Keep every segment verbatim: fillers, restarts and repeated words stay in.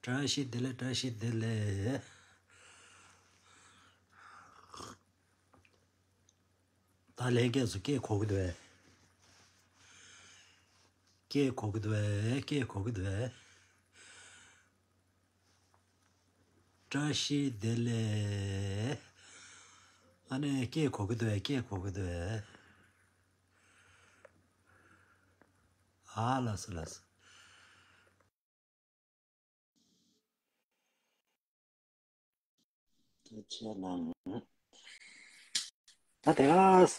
བཀྲ་ཤིས་བདེ་ལེགས། བཀྲ་ཤིས་བདེ་ལེགས། ད་ལྷན་རྒྱས་སུ་སྐད་གོ་གི་འདུག་གས། སྐད་གོ་གི་འདུག་གས། སྐད་གོ་གི་འདུག་གས། བཀྲ་ཤིས་བདེ་ལེགས། ཨ་ནི་སྐད་གོ་གི་འདུག་གས། སྐད་གོ་གི་འདུག་གས། ཨ་ལགས་སོ་ལགས་སོ། ད་ཆ་ནང་། ད་དེ་ག་ཨོ།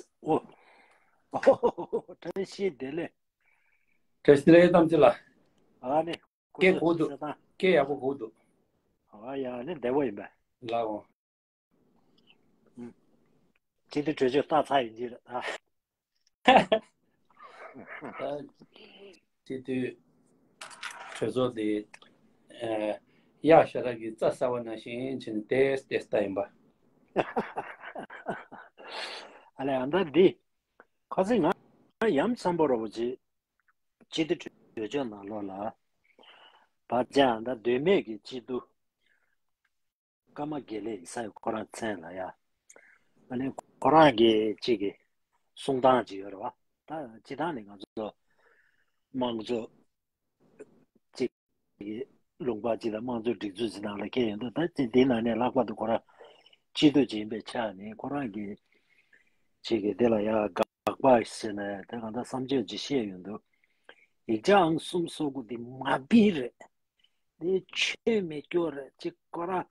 བཀྲ་ཤིས་བདེ་ལེགས། བཀྲ་ཤིས་བདེ་ལེགས་རྣམ་ཚེ་ལགས། ཨ་ནི། སྐད་གོ་འདུག་སྐད་ཡག་པོ་གོ་འདུག་ཨ་ཡ་ནི་བདེ་པོ་ཡིན་པས། ལགས་འོ། སྤྱི་འཐུས་གྲོས་ཆོད་བཏགས་ཚར་ཡིན་གྱི་རེད་ད། ད་སྤྱི་འཐུས་གྲོས་ཚོགས་དེ་ཨ་གཡག་ཤ་ར་གི་རྩྭ་ཟ་བ་ནང་བཞིན་བྱས་ནས་ཏེས་ཏེས་ལྟ་ཡིན་པ། ཨ་ལས་ཨ་ད་འདི་ཁ་སང་ང་ཡ་མཚན་པོ་ར་བོ་ཅིག་སྤྱི་འཐུས་གྲོས་ཆོད་ནང་ལོགས་ལ་བར་ཅང་ད་མདོ་སྨད་ཀྱི་སྤྱི་འཐུས་ཀརྨ་དགེ་ལེགས་ཡིན་ས་ཡོད། ཁོ་རང་མཚན་ལ་ཡ། ཨ་ནི་ཁོ་རང་གི་གཅིག་གི་གསུང་སྟངས་ཅིག་ཡོད་རེད་བ། ད་སྤྱི་བཏང་ནས་ང་ཚོ་དམངས་གཙོ་གཅིག་གི་ལུང་པ་གཅིག་དང་དམངས་གཙོ་སྒྲིག་འཛུགས་ཀྱི་ནང་ལ་སྐྱེས་ཡོང་དུས། ད་དེ་འདི་ནང་ནས་ལྷག་པར་དུ་ཁོ་རང་སྤྱི་འཐུས་ཅིག་ཡིན་པའི་ཆ་ནས་ཁོ་རང་གི་གཅིག་གི་དེ་ལ་ཡ་དགག་པ་ཟེར་ན་དེ་གང་ལྟར་བསམ་ཚུལ་ཅིག་བཤད་ཡོང་དུས། ཡིག་ཆ་ཨང་གསུམ་སོ་དགུ་འདི་མ་ཕིང་རེད། འདི་ཆོས་མེད་སྐྱོ་རེད་ཅིག་ཁོ་རང་།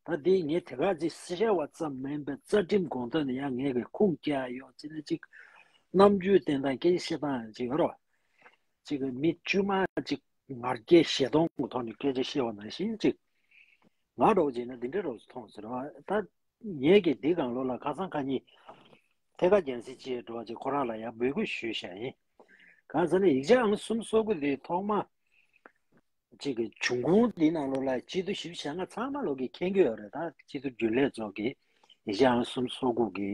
ད་འདི་ངས་དེ་ག་ཅིག་བཤད་པ་ཙམ་མིན་པའི་རྩ་ཁྲིམས་དགོངས་དོན་ནི་ཡང་ངས་གི་ཁུངས་སྐྱེལ་ཡོད་ཅེ་ན་ཅིག་རྣམ་འགྱུར་བསྟན་སྟངས་སྐད་ཆ་བཤད་སྟངས་ཅིག་ཡོད་རོགས། ཅིག་མི་དཀྱུས་མ་ཅིག་ང་རྒྱལ་ཞེ་སྡང་གི་ཐོག་ནས་སྐད་ཆ་བཤད་པ་ནང་བཞིན་ཅིག་ང་འདྲ་བོ་བྱས་ན་འདི་འདྲ་རོགས་སུ་མཐོང་ཟེར་བ་ད། ངས་གི་འདི་གང་ལོ་ལ་ཁ་སང་ཁ་ཉིན་ཐད་ཀར་རྒྱང་སྲིང་བྱས་འགྲོ་བ་ཅིག་ཁོ་རང་ལ་ཡང་འབོད་སྐུལ་ཞུས་བཞག་ཡིན། གང་ཟེར་ན་ཡིག་ཆ་ཨང་གསུམ་སོ་དགུ་འདི་ཐོག་མ། གཅིག་གི་བྱུང་ཁུངས་འདི་ནང་ལོགས་ལ་སྤྱི་འཐུས་བཞི་བཅུ་ཞེ་ལྔ་ཚང་མ་ལོག་གིས་མཁྱེན་གྱི་ཡོད་རེད། ད་སྤྱི་འཐུས་རྒྱུན་ལས་ཚོ་གིས་ཡིག་ཆ་ཨང་གསུམ་སོ་དགུ་གི་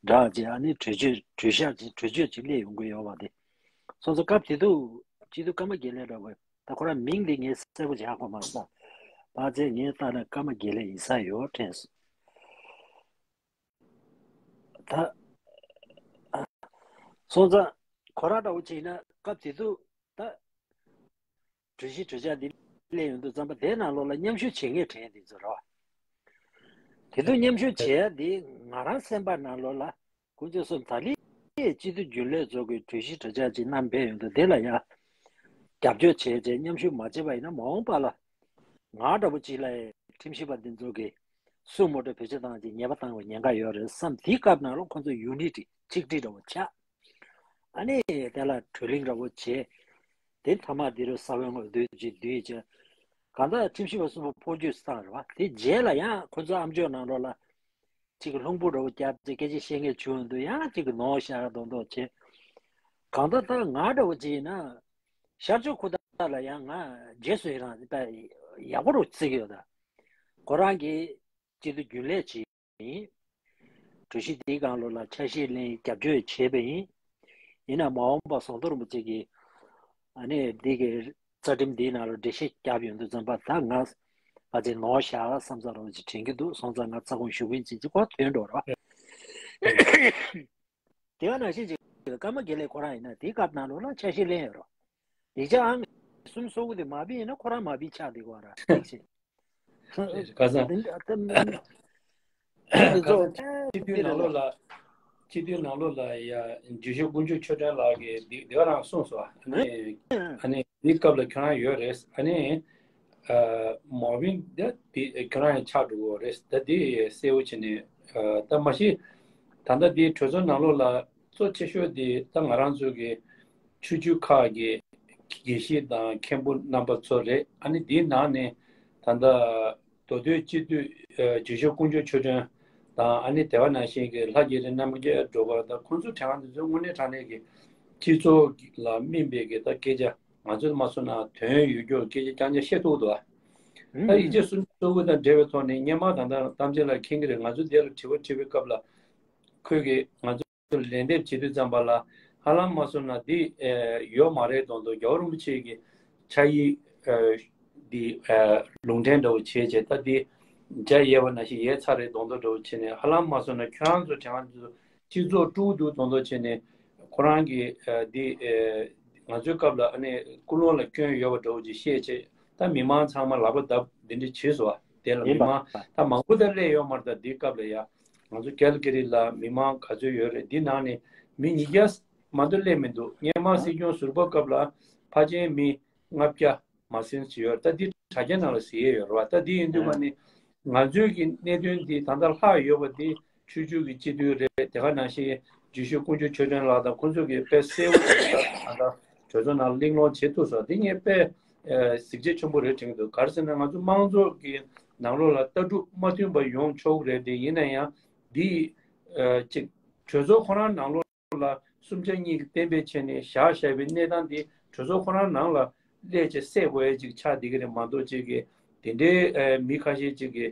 འདྲ་ཅིག་ཨ་ནི་གྲོས་ཆོད་གྲོས་ཤག་ཅིག་གྲོས་ཆོད་ཅིག་སླེབས་ཡོང་གི་ཡོད་པ་དེ། སོང་ཙང་སྐབས་དེ་དུས་སྤྱི་འཐུས་ཀརྨ་དགེ་ལེགས་འདྲ་བོ། ད་ཁོ་རང་མིང་འདི་ངས་གསལ་པོ་ཅིག་ཧ་གོ་མ་སོང་། ཕལ་ཆེར་ངས་ལྟ་ན་ཀརྨ་དགེ་ལེགས་ཡིན་ས་ཡོད་དྲན་སོང་། ད། སོང་ཙང་ཁོ་རང་འདྲ་བོ་ཅིག་ཡིན་ན་སྐབས་དེ་དུས་ད། གྲོས་གཞི་གྲོས་འཆར་འདི་སླེབས་ཡོང་དུས་ཙམ་པ་དེ་ནང་ལོགས་ལ་མཉམ་ཞུགས་བྱེད་མཁན་དྲན་འདི་ཚོ་རེད་བ། དེ་དུས་མཉམ་ཞུགས་བྱས་འདི་ང་རང་སེམས་པ་ནང་ལོགས་ལ་དཀོན་མཆོག་གསུམ་ད་ལི་སྤྱི་འཐུས་རྒྱུན་ལས་ཚོ་གི་གྲོས་གཞི་གྲོས་འཆར་ཅིག་བསྣམས་ཕེབས་ཡོང་དུས་དེ་ལ་ཡང་རྒྱབ་སྐྱོར་བྱས་བྱས་མཉམ་ཞུགས་མ་བྱས་པ་ཡིན་ན་མ་འོངས་པ་ལ་ང་འདྲ་བོ་ཅིག་ལ་ཁྲིམས་ཞིབ་པ་འདི་ཚོ་གི་སུ་ངོ་སྤྲོད་བེད་སྤྱོད་བཏང་ཅིག་ཉེས་པ་བཏང་བའི་ཉེན་ཁ་ཡོད་རེད་བསམ། དེའི་སྐབས་ནང་ལ་ཁོ་ཚོ་ཡུ་ནི་ཊི་ཆིག་སྒྲིལ་འདྲ་བོ་ཆགས། ཨ་ནི་དེ་ལ་གྲོས་གླེང་འདྲ་བོ་བྱས། དེ་མཐའ་མ་འདི་རུ་ས་བོན་འོས་བསྡུ་ཅིག་བསྡུས་བྱས། གང་ལྟར་ཁྲིམས་ཞིབ་པ་གསུམ་པོ་འཕོ་འགྱུར་བཏང་རེད་བ། དེ་རྗེས་ལ་ཡང་ཁོ་ཚོ་ཨ་མཆོག་ནང་ལོགས་ལ་ཅིག་གི་ལྷུང་པོ་འདྲ་བོ་བརྒྱབ་སྟེ་སྐད་ཆ་བཤད་མཁན་བྱུང་འདུག་ཡང་ཅིག་གི་ནོར་ཤག་མདོག་མདོག་བྱས། གང་ལྟར་ད་ང་འདྲ་བོ་ཅིག་ཡིན་ན་ཤར་ཕྱོགས་ཁུག་རྟ་ལ་ཡང་ང་རྗེས་སུ་ཡི་རང་ད་ཡག་པོ་རུ་བརྩི་གི་ཡོད། ད་ཁོ་རང་གི་སྤྱི་འཐུས་རྒྱུན་ལས་ཅིག་ཡིན། གྲོས་གཞི་འདིའི་སྒང་ལོགས་ལ་ཆ་ཤས་ལེན་རྒྱབ་སྐྱོར་བྱས་པ་ཡིན། ཡིན་ན་མ་འོངས་པ་ཟམ་གདོང་རིན་པོ་ཆེ་གིས་ཨ་ནི་འདི་གི་རྩ་ཁྲིམས་འདིའི་ནང་ལ་འགྲེལ་བཤད་བརྒྱབ་ཡོང་དུས་ཙམ་པ་ད་ང་ཕལ་ཆེར་ནོར་བཞག་བསམ་ཚར་བ་ཅིག་དྲན་གྱི་འདུག་སོང་ཙང་ང་རྩ་དགོངས་ཞུ་གི་ཡིན་ཅིག་ཅིག་ཁོ་ཐོན་འགྲོ་ར། དེ་ག་ནང་བཞིན་ཅིག་ཀརྨ་དགེ་ལེགས་ཁོ་རང་ཡིན་ན་དེའི་སྐབས་ནང་ལོགས་ལ་ཆ་ཤས་ལེན་ཡོད་རོ། ཡིག་ཆ་ཨང་གསུམ་སོ་དགུ་དེ་མ་ཕུལ་ཡིན་ན་ཁོ་རང་མ་ཕུལ་ཆགས་བསྡད་ཀྱི་ཡོད་ར་ཐིག་ཆེ། ཁ་སང་། དེ་འདྲ་ད་མི་ཁ་སང་སྤྱི་འཐུས་ནང་ལོགས་ལ། སྤྱི་འཐུས་ནང་ལོགས་ལ་ཡ་རྒྱུད་སྐྱོང་དཀོན་མཆོག་ཆོས་སྒྲོན་ལགས་ཀྱིས་འདི་འདི་ག་རང་གསུངས་སོང་། ཨ་ནི་ཨ་ནི་འདི་སྐབས་ལ་ཁྱོད་རང་ཡོད་རེད། ཨ་ནི་ མོ་བིན་ད་དེ་ཁྱོད་རང་ཡང་ཆགས་འགྲོ་གི་རེད། ད་དེ་གསལ་བོ་བྱས་ནས་ད་མ་གཞི་ད་ལྟ་དེ་གྲོས་ཚོགས་ནང་ལོགས་ལ་གཙོ་ཆེ་ཤོས་དེ་ད་ང་རང་ཚོ་གི་ཆོས་བརྒྱུད་ཁག་གི་དགེ་བཤེས་དང་མཁན་པོ་རྣམ་པ་ཚོ་རེད། ཨ་ནི་དེའི་ནང་ནས་ད་ལྟ་མདོ་སྟོད་སྤྱི་འཐུས་ཨ་རྗེ་ཤོད་དཀོན་མཆོག་ཆོས་སྒྲོན་དང་ཨ་ནི་དེ་བ་ནང་བཞིན་གྱི་ལྷ་རྒྱལ་རིན་རྣམ་རྒྱལ་སྒྲོལ་དཀར་དང་ཁོང་ཚོ་དྲན་ཁང་དེ་ཚོ་དངོས་གནས་དྲང་གནས་ཀྱི་སྤྱི་ཚོགས་ལ་སྨིན་པའི་གི་ད་སྐད་ཆ་ང་ཚོས་མ་གསུངས་ན་དོན་ཡོད་རྒྱུ་སྐད་ཆ་རྐྱང་རྐྱང་བཤད་ཐུབ་འདུག་ཨ། ད་ཡིག་ཆ་སུམ་ཅུ་སོ་དགུ་དང་འབྲེལ་བའི་ཐོག་ནས་སྔོན་མ་ད་ལྟ་གཏམ་ཆེན་ལགས་མཁྱེན་གྱི་རེད། ང་ཚོ་དེ་ལ་དྲི་བ་དྲིས་པའི་སྐབས་ལ་ཁོས་གི་ང་ཚོ་ལན་འདེབས་བྱེད་དུས་ཙམ་པ་ལ་ཧ་ལམ་མ་སོང་ན་འདི་ཨེ་ཡོད་མ་རེད་མདོག་མདོག་རྒྱལ་བ་རིན་པོ་ཆེ་གི་ཕྱག་ཡིག་ཨེ་འདི་ཨེ་ལུང་འདྲེན་འདྲ་བོ་བྱས་བྱས་ད་འདི་མཇལ་ཡས་པ་ནང་བཞིན་ཡས་ཚར་རེད་མདོག་མདོག་འདྲ་བོ་བྱས་ནས་ཧ་ལམ་མ་སོང་ན་ཁྱོད་རང་ཚོ་དྲན་ཁང་ཚོ་སྤྱི་ཚོགས་དཀྲུག་འདུག་མདོག་མདོག་བྱས་ནས་ཁོ་རང་གི་ཨེ་འདི་ཨེ་ང་ཚོའི་སྐབས་ལ་ཨ་ནི་ཀུན་སློང་ལ་སྐྱོན་ཡོད་པ་འདྲ་བོ་ཅིག་བཤད་བྱས་ད་མི་མང་ཚང་མ་ལག་པ་བརྡབ་འདི་འདྲ་བྱས་སོང་བ། དེ་ལ་ཡིན་མི་མང་པ། ད་མང་པོ་ད་སླེབས་ཡོད་མ་རེད། ད་འདི་སྐབས་ལ་ཡ། ང་ཚོ་ཀལ་ཀ་རི་ལ་མི་མང་ག་ཚོད་ཡོད་རེད། འདི་ནང་ནས་མི་ཉིས་བརྒྱ་མ་གཏོགས་སླེབས་མི་འདུག་སྔོན་མ་སྲིད་སྐྱོང་ཟུར་པ་སྐབས་ལ་ཕལ་ཆེར་མི་ལྔ་བརྒྱ་མ་ཟིན་ཙམ་ཡོད་རེད། ད་འདི་དྲ་རྒྱ་ནང་ལ་གཟིགས་ཡས་ཡོད་རེད་བ། ད་འདི་ཡིན་དུས་ཨ་ནི་ང་ཚོའི་གི་གནད་དོན་འདི་ད་ལྟ་ལྷག་ཡོད་པ་འདི་ཆོས་བརྒྱུད་ཀྱི་སྤྱི་འཐུས་རེད། དེ་ག་ནང་བཞིན་རྗེ་ཤོད་དཀོན་མཆོག་ཆོས་སྒྲོན་ལགས་དང་ཁོང་ཚོ་གི་དཔེ་གསལ་བོ་ད་ལྟ་གྲོས་ཚོགས་ནང་གླེང་སློང་བྱེད་ཐུབ་སོང་། འདི་ངས་དཔེ་གཟི་བརྗིད་ཆེན་པོ་རེད་དྲན་གྱི་འདུག་ག་རེ་ཟེར་ན་ང་ཚོ་དམངས་གཙོ་གི་ནང་ལོགས་ལ་ལྟ་གྲུབ་མ་མཐུན་པ་ཡོང་ཆོག་གི་རེད། དེ་ཡིན་ན་ཡང་འདི་ཅིག་གྲོས་ཚོགས་ཁོ་རང་ནང་ལོགས་ལ་གསུམ་ཆ་གཉིས་ཀྱི་གཏན་འབེབས་བྱས་ནས་བཞག་བཞག་པའི་གནས་སྟངས་འདི་གྲོས་ཚོགས་ཁོ་རང་ནང་ལ་སླེབས་བྱས་སེལ་དགོས་ཡ་ཅིག་ཆགས་བསྡད་ཀྱི་རེད་མ་གཏོགས་ཅིག་གི་དེ་འདྲའི་མི་ཁ་ཤས་ཅིག་གི་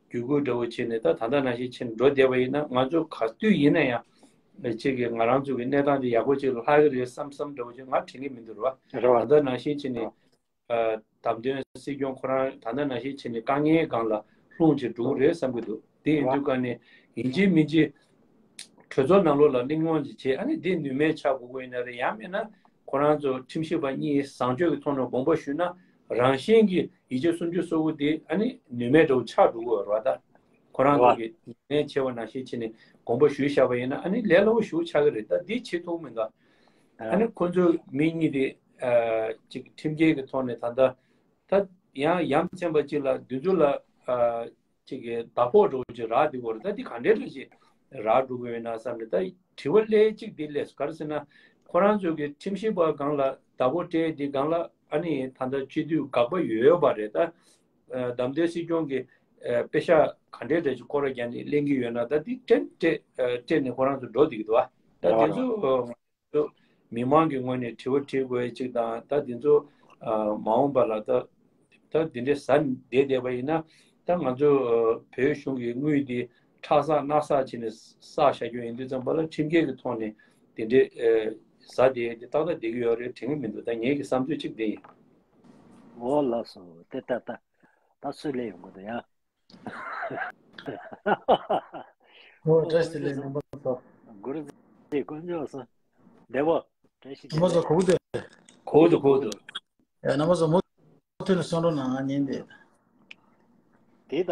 བརྒྱུད་སྐུལ་འདྲ་བོ་བྱས་ནས་ད་ད་ལྟ་ནང་བཞིན་བྱས་ནས་འགྲོ་བསྡད་པ་ཡིན་ན་ང་ཚོ་ག་དུས་ཡིན་ན་ཡང་ཅིག་གི་ང་རང་ཚོ་གི་གནས་སྟངས་འདི་ཡག་པོ་ཅིག་ལ་ལྷག་གི་རེད་བསམ་བསམ་འདྲ་བོ་ཅིག་ང་དྲན་གྱི་མི་འདུག་ར། རེད་བ། ད་ལྟ་ནང་བཞིན་བྱས་ནས། བདམས་ཐོན་སྲིད་སྐྱོང་ཁོ་རང་ད་ལྟ་ནང་བཞིན་བྱས་ནས་དཀའ་ངལ་སྒང་ལ་ལྷུང་བྱས་འགྲོ་གི་རེད་བསམ་གྱི་འདུག་དེ་ཡིན་དུས་ཀ་ནས་ཡིན་གཅིག་མིན་གཅིག་གྲོས་ཚོགས་ནང་ལོགས་ལ་གླེང་སློང་ཅིག་བྱས། ཨ་ནི་དེ་ནུས་མེད་ཆགས་དགོས་ཀྱི་ཡིན་ན་རེད། ཡང་མིན་ན་ཁོ་རང་ཚོ་ཁྲིམས་ཞིབ་པ་གཉིས་བཟང་སྤྱོད་ཀྱི་ཐོག་ནས་དགོངས་པ་ཞུས་ན་རང་བཞིན་གྱིས་ཡིག་ཆ་སུམ་ཅུ་སོ་དགུ་དེ་ཨ་ནི་ནུས་མེད་འདྲ་བོ་ཆགས་འགྲོ་གི་ཡོད་རེད་བ། ད་ཁོ་རང་ཚོ་གི་ནུས་མེད་ཆེ་བ་ནང་བཞིན་བྱས་ནས་དགོངས་པ་ཞུས་བཞག་པ་ཡིན་ན་ཨ་ནི་ལས་སླ་བོ་ཞེ་པོ་ཆགས་ཀྱི་རེད། ད་འདི་བྱེད་ཐུབ་མི་འདུག་ཨ་ནི་ཁོ་ཚོ་མི་གཉིས་དེ་ཨ་ཅིག་ཁྲིམས་འགལ་གྱི་ཐོག་ནས་ད་ལྟ་ད་ཡང་ཡ་མཚན་པ་ཅིག་ལ་འདི་ཚོ་ལ་ཨ་ཅིག་གི་ཟླ་ཕོགས་འགྲོ་ཅིག་རག་འདུག་གོ་རེད། ད་འདི་ག་འདྲའི་འདྲ་ཅིག་རག་འགྲོ་གི་ཡོད་ན་བསམ་ནས་ད་དྲི་བ་སླེབས་ཅིག་འདི་སླེབས་སོང་། ག་རེ་ཟེར་ན་ཁོ་རང་ཚོ་གི་ཁྲིམས་ཞིབ་པ་སྒང་ལ་ཟླ་ཕོགས་སྤྲད་འདི་སྒང་ལ་ཨ་ནི་ད་ལྟ་སྤྱི་འཐུས་དགག་པ་ཡོད་པ་རེད། ད་ཨ་བདམས་ཐོན་སྲིད་སྐྱོང་གི་ཨ་པེ་ཤག་ག་འདྲའི་འདྲ་ཅིག་སྐོར་ར་རྒྱག་ནས་གླེང་གི་ཡོད་ན་ད་འདི་སྤྲད་སྤྲད་ཨ་སྤྲད་ནས་ཁོ་རང་ཚོ་འགྲོ་བསྡད་ཀྱི་འདུག་བ། ད་རེད་བ་དེ་རེད་བ། ཚོ་ཨ། མི་མང་གི་ངོས་ནས་དྲི་བ་དྲི་དགོས་ཡ་གཅིག་དང་ད་འདི་ཚོ་ཨ་མ་འོངས་པ་ལ་ད་ད་འདི་འདྲའི་ཟ་བསྡད་བསྡད་པ་ཡིན་ན་ད་ང་ཚོ་ཨ་བོད་གཞུང་གི་དངུལ་འདི་ཁྲག་བསགས་སྣག་བསགས་བྱས་ནས་བསགས་བཞག་རྒྱུ་ཡིན་དུས་ཙམ་པ་ལ་ཁྲིམས་འགལ་གྱི་ཐོག་ནས་འདི་འདྲའི་ཨ་ཟ་བསྡད་ཡ་འདི་ཏག་ཏག་བསྡད་ཀྱི་ཡོད་རེད་དྲན་གྱི་མི་འདུག་ད་ངེད་ཀྱི་བསམ་ཚུལ་གཅིག་འདི་ཡིན། འོ་ལགས་སོ། དེ་ད་ད་ད་སུ་ལས་ཡོང་གི་འདུག་ཡ། ཨོ་བཀྲ་ཤིས་བདེ་ལེགས་རྣམ་པ་ཚོ། གུ་རུ་ཚེ་དཀོན་མཆོག་གསུམ་བདེ་པོ། བཀྲ་ཤིས་བདེ་ལེགས། རྣམ་པ་ཚོ་གོ་གི་འདུག་གོ་གི་འདུག་གོ་གི་འདུག་ཡ་རྣམ་པ་ཚོ་མུ་མཐུད་ནས་གསན་རོགས་གནང་ང་ཉན་ཏེ། དེ་ད་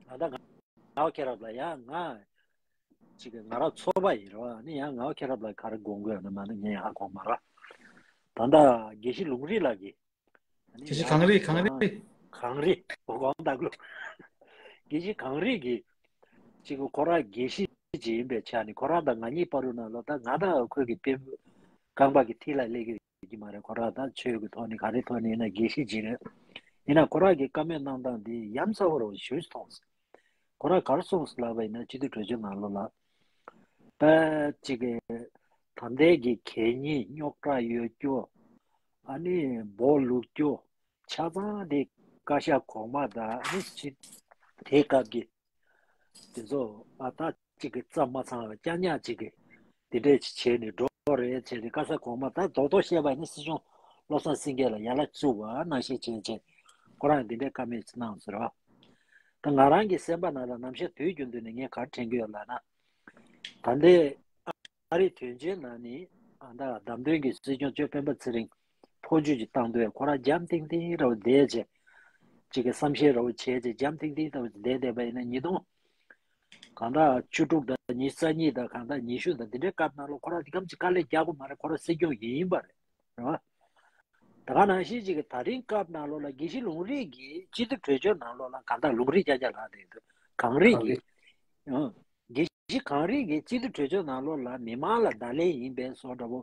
ང་ད་ང་ང་ཁྱེད་རབ་ལ་ཡ་ང་ཅིག་ང་རབ་ཚོ་པ་ཡིན་རོ་ནི་ཡ་ང་ཁྱེད་རབ་ལ་ག་རེ་དགོངས་དགོས་ཡོད་ན་མ་ནི་ངས་ཡ་དགོངས་མ་ར། ད་ད་དགེ་བཤེས་ལུང་རིགས་ལགས་ཀྱིས། དགེ་བཤེས་གངས་རི། གངས་རི། གངས་རི། འོ་གོང་དག་ལོ། དགེ་བཤེས་གངས་རི་གིས་ཅིག་ཁོ་རང་དགེ་བཤེས་ཅིག་ཡིན་པའི་ཆ་ནས་ཁོ་རང་དང་ང་གཉིས་བར་དུ་ན་ལོ་ད་ང་དང་ཁོས་ཀྱི་དཔེ་རྐང་པ་གི་མཐིལ་ལ་སླེབས་ཀྱི་ཡོད་ཀྱི་མ་རེད། ཁོ་རང་ད་ཆོས་ཀྱི་ཐོག་ནས་ག་རེ་ཐོག་ནས་ཡིན་ན་དགེ་བཤེས་ཅིག་རེད། ཡིན་ན་ཁོ་རང་གི་བཀའ་མོལ་གནང་སྟངས་འདི་ཡ་མཚན་པོ་རུ་ཞེ་པོ་ཅིག་མཐོང་སོང་། ཁོ་རང་ག་རེ་གསུངས་སོང་ལབ་པ་ཡིན་ན་སྤྱི་འཐུས་གྲོས་ཆོད་ནང་ལོགས་ལ། ད་ཅིག་གི་ད་ལྟའི་གི་གད་སྙིགས་རྙོག་དྲ་ཡོད་རྒྱུ། ཨ་ནི་སྦོ་ལུག་རྒྱུ། ཆ་ཚང་དེ་བཀའ་ཤག་གོང་མ་དང་ཨ་ནི་ཕྱི་དེ་སྐབས་ཀྱི་དེ་ཚོ་ཨ་ད་ཅིག་གི་རྩ་མ་ཚང་བ་རྐྱང་རྐྱང་ཅིག་གི་དེ་འདྲས་ཅིག་བྱས་ནས་འགྲོ་རེད་བྱས་ཏེ་བཀའ་ཤག་གོང་མ་ད་རྡོག་རྡོག་བཤད་པ་ནི་སྲིད་སྐྱོང་བློ་བཟང་སེང་གེ་ལ་ཡ་ལ་བཙུགས་པ་ནང་བཞིན་བྱས་བྱས་ཁོ་རང་འདི་འདྲའི་བཀའ་མོལ་ཅིག་གནང་ཟེར་བ། ད་ང་རང་གི་སེམས་པ་ནང་ལ་ནམ་ཞག་དུས་རྒྱུན་དུ་ནས་ངས་ག་རེ་དྲན་གྱི་ཡོད་ལབ་ན། ད་ལྟའི་ཨ་རི་དོན་གཅོད་ནང་ནས་ཨ་ད་བདམས་ཐོན་གྱི་སྲིད་སྐྱོང་གཙོས་སྤེན་པ་ཚེ་རིང་ཕོ་ཇུས་ཀྱི་བཏང་དུས་ཁོ་རང་འཇམ་ཐིང་ཐིང་ར་བ་བསྡད་བྱས་ཅིག་གི་བསམ་ཤེས་ར་བ་བྱས་བྱས་འཇམ་ཐིང་ཐིང་ར་བ་བསྡད་བསྡད་པ་ཡིན་ན་ཉིས་སྟོང་གང་ལྟར་བཅུ་དྲུག་དང་ཉི་ཤུ་རྩ་གཉིས་དང་གང་ལྟར་ཉི་ཤུ་དང་འདི་འདྲའི་སྐབས་ནང་ལ་ཁོ་རང་འདི་གམ་ཅིག་དཀའ་ལས་རྒྱག་གི་མ་རེད། ཁོ་རང་སྲིད་སྐྱོང་ཡིན་ཡིན་པ་རེད་རེད་བ། ད་ག་ནང་བཞིན་ཅིག་གི་ད་རིང་སྐབས་ནང་ལོགས་ལ་དགེ་བཤེས་ལུང་རིགས་ཀྱི་སྤྱི་འཐུས་གྲོས་ཆོད་ནང་ལོགས་ལ་གང་ལྟར་ལུང་རིགས་རྐྱང་རྐྱང་ལབ་བསྡད་འདུག་གངས་རི་གངས་གི་རི། ཨང་། དགེ་བཤེས་གངས་རི་གི་སྤྱི་འཐུས་གྲོས་ཆོད་ནང་ལོགས་ལ་མི་མང་ལ་བརྡ་ལན་ཡིན་པའི་བཟོ་འདྲ་བོ།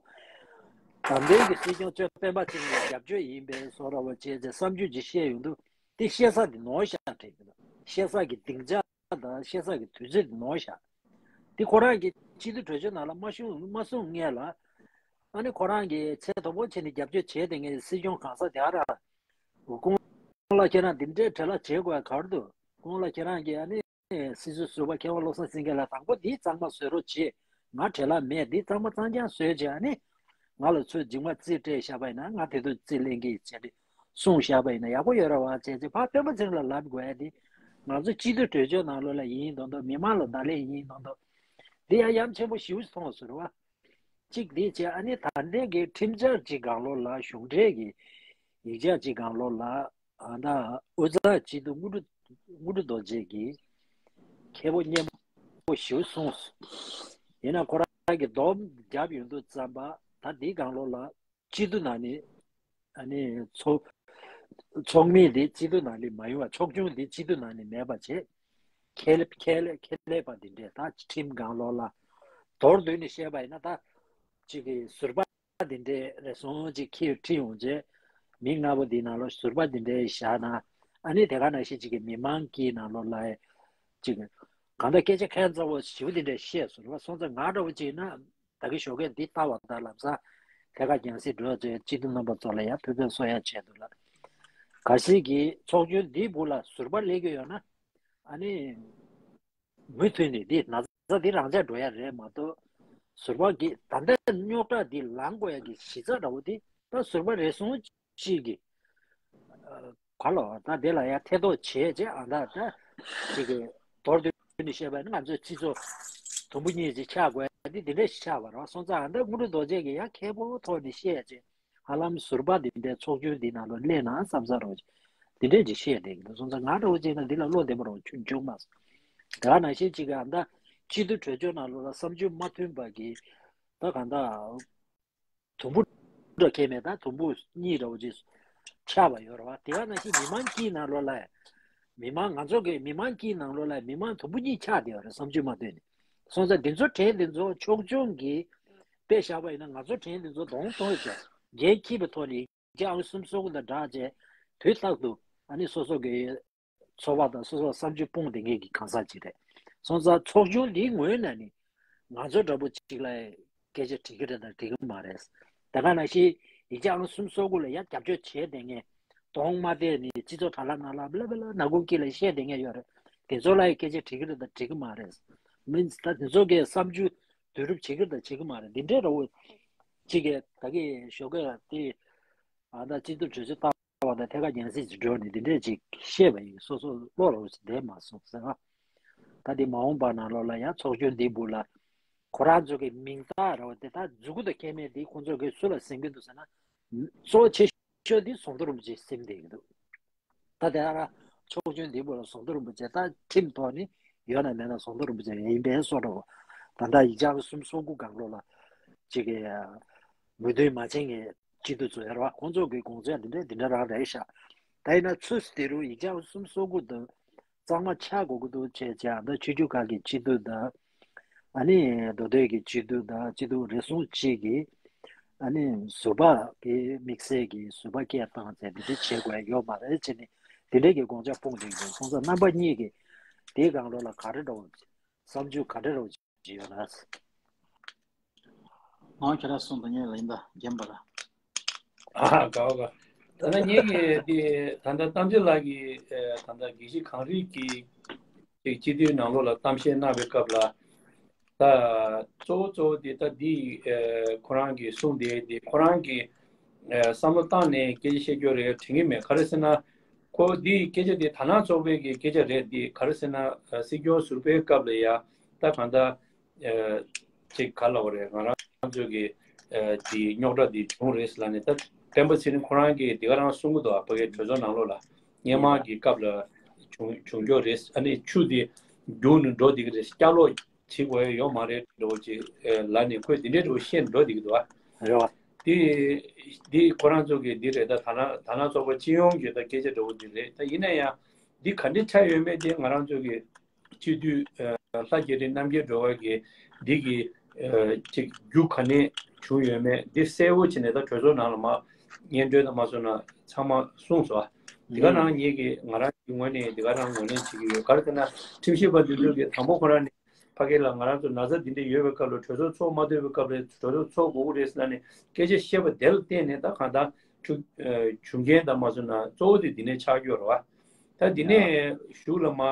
བདམས་ཐོན་གྱི་སྲིད་སྐྱོང་གཙོས་སྤེན་པ་ཚེ་རིང་ལ་རྒྱབ་སྐྱོར་ཡིན་པའི་བཟོ་འདྲ་བོ་བྱས་ཚེ་བསམ་ཚུལ་ཅིག་བཤད་ཡོང་དུས་དེ་བཤད་ས་དེ་ནོར་ཤག་དྲན་གྱི་འདུག་བཤད་ས་ཀྱི་སྡིངས་ཆ་དང་བཤད་ས་ཀྱི་དུས་ཚོད་དེ་ནོར་ཤག་དེ་ཁོ་རང་གི་སྤྱི་འཐུས་གྲོས་ཆོད་ནང་ལ་མ་གསུངས་མ་གསུངས་སྔོན་ལ། ཨ་ནི་ཁོ་རང་གིས་ཚད་མཐོ་པོ་བྱས་ནས་རྒྱབ་སྐྱོར་བྱས་བསྡད་མཁན་སྲིད་སྐྱོང་གང་ཟག་དེ་ག་རང་། སྐུ་ངོ་ལགས་ཁྱེད་རང་འདི་འདྲའི་བྲེལ་བ་བྱེད་དགོས་ག་རེ་འདུག་སྐུ་ངོ་ལགས་ཁྱེད་རང་གིས་ཨ་ནི་སྲིད་ཟུར་ཟུར་པ་མཁས་དབང་བློ་བཟང་སེང་གེ་ལགས་དང་པོ་འདི་གཙང་མ་བཟོ་རོགས་བྱེད། ང་བྲེལ་བ་མེད། འདི་གཙང་མ་གཙང་རྐྱང་བཟོས་བྱས། ཨ་ནི་ང་ལ་ཚུར་རྗེས་མ་རྩིས་སྤྲད་བཞག་པ་ཡིན་ན་ང་དེ་དུས་རྩིས་ལེན་གྱི་ཡིན་བྱས་ཏེ་གསུངས་བཞག་པ་ཡིན་ན་ཡག་པོ་ཡོད་རེད་བ་བྱས་ཚེ་ཕར་སྤེན་པ་ཚེ་རིང་ལ་ལབ་དགོས་ཡ་དེ། ང་ཚོ་སྤྱི་འཐུས་གྲོས་ཆོད་ནང་ལོགས་ལ་ཡིན་མདོག་མདོག་མི་མང་ལ་བརྡ་ལན་ཡིན་མདོག་མདོག་འདི་ཡང་ཡ་མཚན་པོ་ཞེ་པོ་ཅིག་མཐོང་བ་བཟོ་རེད་བ། གཅིག་དེ་བྱས། ཨ་ནི་ད་ལྟའི་གི་ཁྲིམས་འཆར་གཅིག་སྒང་ལོགས་ལ་གཞུང་འབྲེལ་གྱི་ཡིག་ཆ་གཅིག་སྒང་ལོགས་ལ་ཨ་ད་དབུ་ཚ་སྤྱི་འཐུས་དངོས་གྲུབ་དངོས་གྲུབ་རྡོ་རྗེ་གིས་ཁྱད་པར་སྙན་པོ་ཞེ་པོ་གསུངས་སོང་། ཡིན་ན་ཁོ་རང་གིས་སྡོམ་བརྒྱབ་ཡོང་དུས་ཙམ་པ་ད་འདི་སྒང་ལོགས་ལ་སྤྱི་འཐུས་ནང་ནས་ཨ་ནི་ཚོགས་ཚོགས་མི་དེ་སྤྱི་འཐུས་ནང་ནས་མ་ཡོང་བ། ཚོགས་ཆུང་དེ་སྤྱི་འཐུས་ནང་ནས་མེད་པ་བྱས། ཁྱད་ལས་ཁྱད་ལས་ཁྱད་ལས་པ་འདི་འདྲས་ད་ཁྲིམས་སྒང་ལོགས་ལ་མདོར་བསྡུས་ནས་བཤད་པ་ཡིན་ན་ད་ཅིག་གི་ཟུར་པ་འདི་འདྲས་རེ་ཟུང་ཅིག་ཁྱེར་ཁྲིད་ཡོང་རྗེས་མི་ལྔ་པོ་འདི་ནང་ལོགས་ཟུར་པ་འདི་འདྲས་བཞག་ན། ཨ་ནི་དེ་ག་ནང་བཞིན་ཅིག་གི་མི་མང་གི་ནང་ལོགས་ལ་ཅིག་གང་ལྟར་སྐད་ཆ་ཁྱད་མཚར་པོ་ཞེ་པོ་འདི་འདྲས་བཤད་སོང་རེད་བ། སོང་ཙང་ང་འདྲ་བོ་ཅིག་ན། ད་གི་ཞོགས་ཀས་འདི་ལྟ་བ་དང་ལམ་སང་ཐད་ཀར་རྒྱང་སྲིང་འགྲོ་ཚེ་སྤྱི་འཐུས་རྣམ་པ་ཚོ་ལ་ཡང་ཕུལ་ཕུལ་གསོ་ཡ་ཆེད་དུ་ལ། གལ་སྲིད་ཀྱི་ཚོགས་ཆུང་འདིའི་སྦུག་ལ་ཟུར་པ་སླེབས་ཀྱི་ཡོད་ན། ཨ་ནི། མུ་མཐུད་ནས་འདི་ན་ཚ་འདི་རང་འཇགས་འགྲོ་ཡ་རེད་མ་གཏོགས། ཟུར་པ་གི་ད་ལྟ་རྙོག་དྲ་འདི་ལངས་དགོས་ཡ་གི་གཞི་རྩ་འདྲ་བོ་འདི་ད་ཟུར་པ་རེ་ཟུང་ཅིག་གིས། ག་ལ་ད་དེ་ལ་ཡ་ཐེ་གཏོགས་བྱས་རྗེས་ཨ་ད་ད་ཅིག་གི་མདོར་བསྡུས་ནས་བཤད་པ་ནི་ང་ཚོའི་སྤྱི་ཚོགས་དུམ་བུ་གཉིས་ཅིག་ཆགས་དགོས་ཡ་འདི་འདི་འདྲ་ཞིག་ཆགས་པ་རེད། སོང་ཙང་ཨ་ད་དངོས་གྲུབ་རྡོ་རྗེ་གིས་ཡ་མཁས་པོ་ཐོག་ནས་བཤད་རྗེས་ཧ་ལམ་ཟུར་པ་འདི་འདྲའི་ཚོགས་ཆུང་འདི་ནང་ལ་སླེབས་ན་བསམ་ས་རོགས་འདི་འདྲས་ཅིག་བཤད་བསྡད་ཀྱི་འདུག་སོང་ཙང་ང་འདྲ་བོ་ཅིག་ན་འདི་ལ་བློ་བདེ་པོ་རོགས་ཁྱོན་བྱུང་མ་སོང་། དེ་ག་ནང་བཞིན་ཅིག་གི་ཨ་ད་སྤྱི་འཐུས་གྲོས་ཆོད་ནང་ལོགས་ལ་བསམ་ཚུལ་མ་མཐུན་པ་གི་ད་ག་ད། དུམ་བུ་འདྲ་ཁེལ་མེད་ད་དུམ་བུ་གཉིས་འདྲ་བོ་ཅིག་ཆགས་པ་ཡོད་རེད་བ། དེ་ག་ནང་བཞིན་མི་མང་སྤྱིའི་ནང་ལོགས་ལ་མི་མང་ང་ཚོ་གི་མི་མང་སྤྱིའི་ནང་ལོགས་ལ་མི་མང་དུམ་བུ་གཉིས་ཆགས་བསྡད་ཡོད་རེད་བསམ་ཚུལ་མ་མཐུན་ནས། སོང་ཙང་འདི་ཚོ་གྲས་འདི་ཚོ་ཕྱོགས་ཆུང་གིས་དཔེ་བཞག་པ་ཡིན་ན་ང་ཚོ་གྲས་འདི་ཚོ་གདོང་མཐོ་ཅིག་འགན་འཁྱེར་བའི་ཐོག་ནས་རྒྱ་ཨང་གསུམ་སོ་དགུ་དང་སྦྲགས་བྱས་དུས་རྟག་ཏུ་ཨ་ནི་སོ་སོ་གི་ཚོགས་པ་དང་སོ་སོ་བསམ་ཚུལ་སྤུངས་བསྡད་མཁན་གྱི་གང་ཟག་ཅིག་རེད། སོང་ཙང་ཚོགས་ཆུང་འདིའི་ངོས་ནས་ནི་ང་ཚོ་འདྲ་པོ་ཅིག་ལ་སྐད་ཆ་དྲི་གི་རེད་དང་དྲི་གི་མ་རེད། དེ་ག་ནང་བཞིན་ཡིག་ཆ་ཨང་གསུམ་སོ་དགུ་ལ་ཡང་རྒྱབ་སྐྱོར་བྱས་བསྡད་མཁན་གདོང་མ་བལྟས་ནས་སྤྱི་ཚོགས་དྲ་ལམ་ནང་ལ་བླ་བླ་ནག་ཁུང་དཀྱིལ་ལ་བཤད་བསྡད་མཁན་ཡོད་རེད། དེ་ཚོ་ལ་ཡང་སྐད་ཆ་དྲི་གི་རེད་དང་དྲི་གི་མ་རེད། མིན་ད་དེ་ཚོ་གིས་བསམ་ཚུལ་བསྡུ་རུབ་བྱེད་གི་རེད་དང་བྱེད་གི་མ་རེད། འདི་འདྲའི་འདྲ་པོ་ཅིག་གིས་ད་གི་ཞོགས་ཀས་དེ་ཨ་ད་སྤྱི་འཐུས་གྲོས་ཆོད་བཏང་བ་དང་ཐད་ཀར་རྒྱང་སྲིང་ཅིག་འགྲོ་ནས་འདི་འདྲས་ཅིག་བཤད་པ་ཡིན། སོ་སོ་བློ་རོགས་ཅིག་བསྡད་མ་སོང་ཟེར་ཨ། ད་འདི་མ་འོངས་པ་ནང་ལོགས་ལ་ཡང་ཚོགས་ཆུང་འདིའི་སྦུག་ལ་ཁོ་རང་ཚོ་གི་མིང་རྟགས་ར་བ་དེ་དག་མཛུབ་གུ་དང་ཁྱད་མེད་དེ་ཁོང་ཚོ་གིས་སུ་ལ་ཟིན་གྱི་འདུག་ཟེར་ན། གཙོ་བོ་ཆེ་ཤོས་འདི་ཟམ་གདོང་རིན་པོ་ཆེ་ཟིན་བསྡད་ཀྱི་འདུག་ད་དེ་ཨ་ར་ཚོགས་ཆུང་འདིའི་སྦུག་ལ་ཟམ་གདོང་རིན་པོ་ཆེ་ད་ཁྲིམས་ཐོག་ནས་ཡོད་ན་མེད་ན་ཟམ་གདོང་རིན་པོ་ཆེ་ཡིན་པའི་བཟོ་འདྲ་བོ། ད་ལྟ་ཡིག་ཆ་གསུམ་སོ་དགུ་སྒང་ལོགས་ལ་ཅིག་གི་མོས་མཐུན་མ་བྱེད་མཁན་སྤྱི་འཐུས་ཚོ་ཡོད་རེད་བ། ཁོང་ཚོ་གི་དགོངས་ཚུལ་འདི་འདྲ་འདི་འདྲ་རང་རེད་ཤག་ད་ཡིན་ན་ཚུར་དེ་རུ་ཡིག་ཆ་གསུམ་སོ་དགུ་དང་གཙང་མ་ཆགས་དགོས་ཀྱི་འདུག་བྱས་བྱས་ད་ཆོས་བརྒྱུད་ཁག་གི་སྤྱི་འཐུས་དང་། ཨ་ནི་མདོ་སྟོད་ཀྱི་སྤྱི་འཐུས་དང་སྤྱི་འཐུས་རེ་ཟུང་གཅིག་གིས་ཨ་ནི་ཟུར་པ་གི་དམིགས་བསལ་གྱི་ཟུར་པ་སྐད་བཏང་ཚེ་འདི་འདྲ་བྱེད་དགོས་ཡ་ཡོད་མ་རེད་ཅེས་ནི་འདི་འདྲའི་གི་དགོངས་འཆར་སྤུངས་བསྡད་ཀྱི་འདུག་སོང་ཙང་རྣམ་པ་གཉིས་ཀྱིས་དེའི་སྒང་ལོགས་ལ་ག་རེ་འདྲ་བོ་བསམ་ཚུལ་ག་འདྲ་འདྲ་བོ་ཅིག་ཡོད་ན། ང་ཁྱེད་རང་གསུང་དང་ཉན་ལ་ཡིན་ད་རྒན་པ་ལ། ཨ་དགའ་བ་དགའ། ད་ལྟ་ངེད་ཀྱི་དེ་ད་ལྟ་གཏམ་བརྗོད་ལགས་ཀྱིས་ད་ལྟ་དགེ་བཤེས་གངས་རིས་ཀྱི་ཅིག་སྤྱི་འཐུས་ནང་ལོགས་ལ་གཏམ་བཤད་གནང་བའི་སྐབས་ལ། ད་གཙོ་བོ་གཙོ་བོ་དེ་ད་འདི་ཁོ་རང་གིས་གསུངས་དེ་དེ་ཁོ་རང་གིས་བསམ་བློ་བཏང་ནས་སྐད་ཆ་བཤད་རྒྱུ་རེད་དྲན་གྱི་མེད། ག་རེ་ཟེར་ན། ཁོ་འདི་སྐད་ཆ་དེ་དར་ནག་ཚོགས་པའི་གི་སྐད་ཆ་རེད། འདི་ག་རེ་ཟེར་ན་སྲིད་སྐྱོང་ཟུར་པའི་སྐབས་ལ་ཡ་ད་གང་ལྟར། ཅིག་ག་ལབ་དགོས་རེད། ང་རང་ཚོ་གི་དེ་རྙོག་དྲ་དེ་བྱུང་རེད་ལབ་ནས་ད་སྤེན་པ་ཚེ་རིང་ཁོ་རང་གིས་དེ་ག་རང་གསུང་གི་འདུག་ཕ་གིའི་གྲོས་ཚོགས་ནང་ལོགས་ལ་སྔོན་མ་གི་སྐབས་ལ་བྱུང་བྱུང་རྒྱུ་རེད། ཨ་ནི་ཆུ་དེ་རྒྱུག་ནས་འགྲོ་བསྡད་ཀྱི་རེད། སྐྱ་ལོག་བྱེད་དགོས་ཡ་ཡོད་མ་རེད་འདྲ་བོ་ཅིག་ལབ་ནས་ཁོས་དེ་འདྲའི་འདྲ་བོ་བཤད་ནས་འགྲོ་བསྡད་ཀྱི་འདུག་རེད་བ། དེ་དེ་ཁོ་རང་ཚོ་གི་འདི་རེད། ད་ད་ན་ད་ན་ཚོགས་པ་སྤྱི་ཡོངས་ཀྱི་ད་སྐད་ཆ་འདྲ་བོ་འདི་རེད། ད་ཡིན་ན་ཡང་འདི་ག་འདྲ་ཆགས་ཡོད་མེད་དེ་ང་རང་ཚོ་གི་སྤྱི་འཐུས་ཨ་ལྷ་རྒྱ་རི་རྣམ་རྒྱལ་སྒྲོལ་དཀར་གྱི་འདི་གི་ཨ་ཅིག་རྒྱུ་ག་ནས་བྱུང་ཡོད་མེད་འདི་གསལ་བོ་བྱས་ནས་ད་གྲོས་ཚོགས་ནང་ལ་མ་སྙན་སྒྲོན་དང་མ་སོང་ན་ཚང་མ་གསུངས་སོང་། དེ་ག་རང་ངེད་ཀྱི་ང་རང་གི་ངོས་ནས་དེ་ག་རང་ངོས་ལེན་བྱེད་ཀྱི་ཡོད། ག་རེ་ཟེར་ན་ཁྲིམས་ཞིབ་པ་འདི་ཚོ་གི་དང་པོ་ཁོ་རང་ནས་ཕ་གི་ལ་ང་རང་ཚོ་ན་ཚ་འདི་འདྲ་ཡོད་པའི་སྐབས་ལ་གྲོས་ཚོགས་ཚོགས་མ་ཐུབ་པའི་སྐབས་ལ་གྲོས་ཚོགས་ཚོགས་དགོས་ཀྱི་རེད་ཟེར་ནས་སྐད་ཆ་བཤད་པ་དེ་ལ་བརྟེན་ནས་ད་གང་ལྟར་འཁྲུག་བྱུང་རྐྱེན་དང་མ་སོང་ན་གཙོ་བོ་དེ་འདི་ནས་ཆགས་ཀྱི་ཡོད་རེད་བ། ད་འདི་ནས་གཞུག་ལ་མ་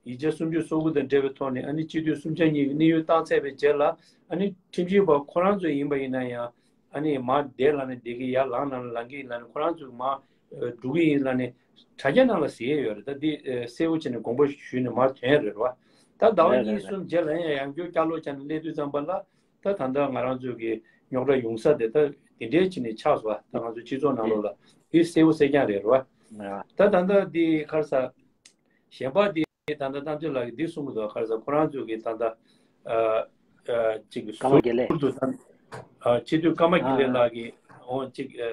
ཡིག་ཆ་སུམ་ཅུ་སོ་དགུ་དང་འབྲེལ་བའི་ཐོག་ནས་ཨ་ནི་སྤྱི་འཐུས་གསུམ་ཆ་གཉིས་ཀྱི་གནས་ཡུལ་བཏང་ཚར་བའི་རྗེས་ལ་ཨ་ནི་ཁྲིམས་ཞིབ་པ་ཁོ་རང་ཚོ་ཡིན་པ་ཡིན་ན་ཡང་ཨ་ནི་མ་བསྡད་ལ་ནི་བསྡད་ཀྱི་ཡར་ལངས་ལ་ནི་ལངས་ཀྱི་ཡིན་ལ་ནི་ཁོ་རང་ཚོ་མ་འགྲོ་གི་ཡིན་ལ་ནི་དྲ་རྒྱ་ནང་ལ་གཟིགས་ཡས་ཡོད་རེད། ད་འདི་ཨ་གསལ་བོ་བྱས་ནས་དགོངས་པ་ཞུས་ནས་མར་ཐོན་རེད་བ། ད་ཟླ་བ་གཉིས་གསུམ་རྗེས་ལ་ཡང་ཡང་བསྐྱར་བསྐྱར་ལོག་བྱས་ནས་སླེབས་དུས་ཙམ་པ་ལ་ད་ད་ལྟ་ང་རང་ཚོ་གི་རྙོག་དྲ་ཡོང་ས་དེ་ད་དེ་འདྲའི་བྱས་ནས་ཆགས་སོང་བ། ད་ང་ཚོ་སྤྱི་ཚོགས་ནང་ལོགས་ལ་འདི་གསལ་བོ་གསལ་རྐྱང་རེད་བ། ད་ད་ལྟ་འདི་ག་རེ་ཟ། གཞན་པ་འདི་ད་ལྟ་གཏམ་བཤད་ལགས་ཀྱིས་འདི་གསུང་གི་འདུག་ག་རེ་ཟ། ཁོ་རང་ཚོ་གིས་ད་ལྟ་ཨ་ཨ་ཅིག་ཀརྨ་དགེ་ལེགས། ཟུར་དུ་ད་ཨ་སྤྱི་འཐུས་ཀརྨ་དགེ་ལེགས་ལགས་ཀྱིས་འོ་ཅིག་ཨ་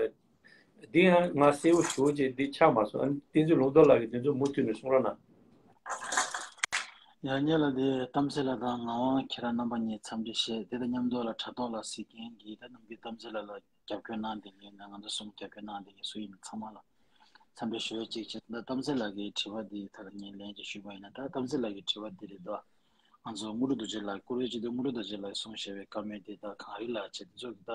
འདི་ཡང་ང་གསལ་བོ་ཞུ་ཅིག་འདི་ཆགས་མ་སོང་། ཨ་ནི་བསྟན་འཛིན་ལུང་རྟོགས་ལགས་ཀྱིས་འདི་ཚོ་མུ་མཐུད་ནས་གསུང་རོགས་གནང་། ཡང་སྙིང་ལ་འདི་གཏམ་བཤད་ལགས་དང་ངག་དབང་ཁྱེད་རང་རྣམ་པ་གཉིས་འཚམས་འདྲི་བཤད། དེ་དང་མཉམ་དུ་ལ་དྲ་ཐོག་ལ་གཟིགས་མཁན་གྱི་ད་ནམ་རྒྱུན་གཏམ་བཤད་ལགས་ལ་རྒྱབ་སྐྱོར་གནང་བསྡད་མཁན་ང་ཚོ་གསུམ་རྒྱབ་སྐྱོར་གནང་བསྡད་མཁན་སུ་ཡིན་ཚང་མ་ལ་འཚམས་འདྲི་ཞུ་ཡ་གཅིག་བྱས། ད་གཏམ་བཤད་ལགས་ཀྱི་དྲི་བ་འདི་ད་ལྟ་ངས་ལན་ཅིག་ཞུས་པ་ཡིན་ན། ད་གཏམ་བཤད་ལགས་ཀྱི་དྲི་བ་འདི་རེད་དོ། ང་ཚོ་དངོས་གྲུབ་རྡོ་རྗེ་ལགས་བཀུར་འོས་སྤྱི་འཐུས་དངོས་གྲུབ་རྡོ་རྗེ་ལགས་གསུངས་བཞག་པའི་བཀའ་མོལ་འདི་ད་གངས་རི་ལགས་བྱས་འདི་ཚོ་གི་ད་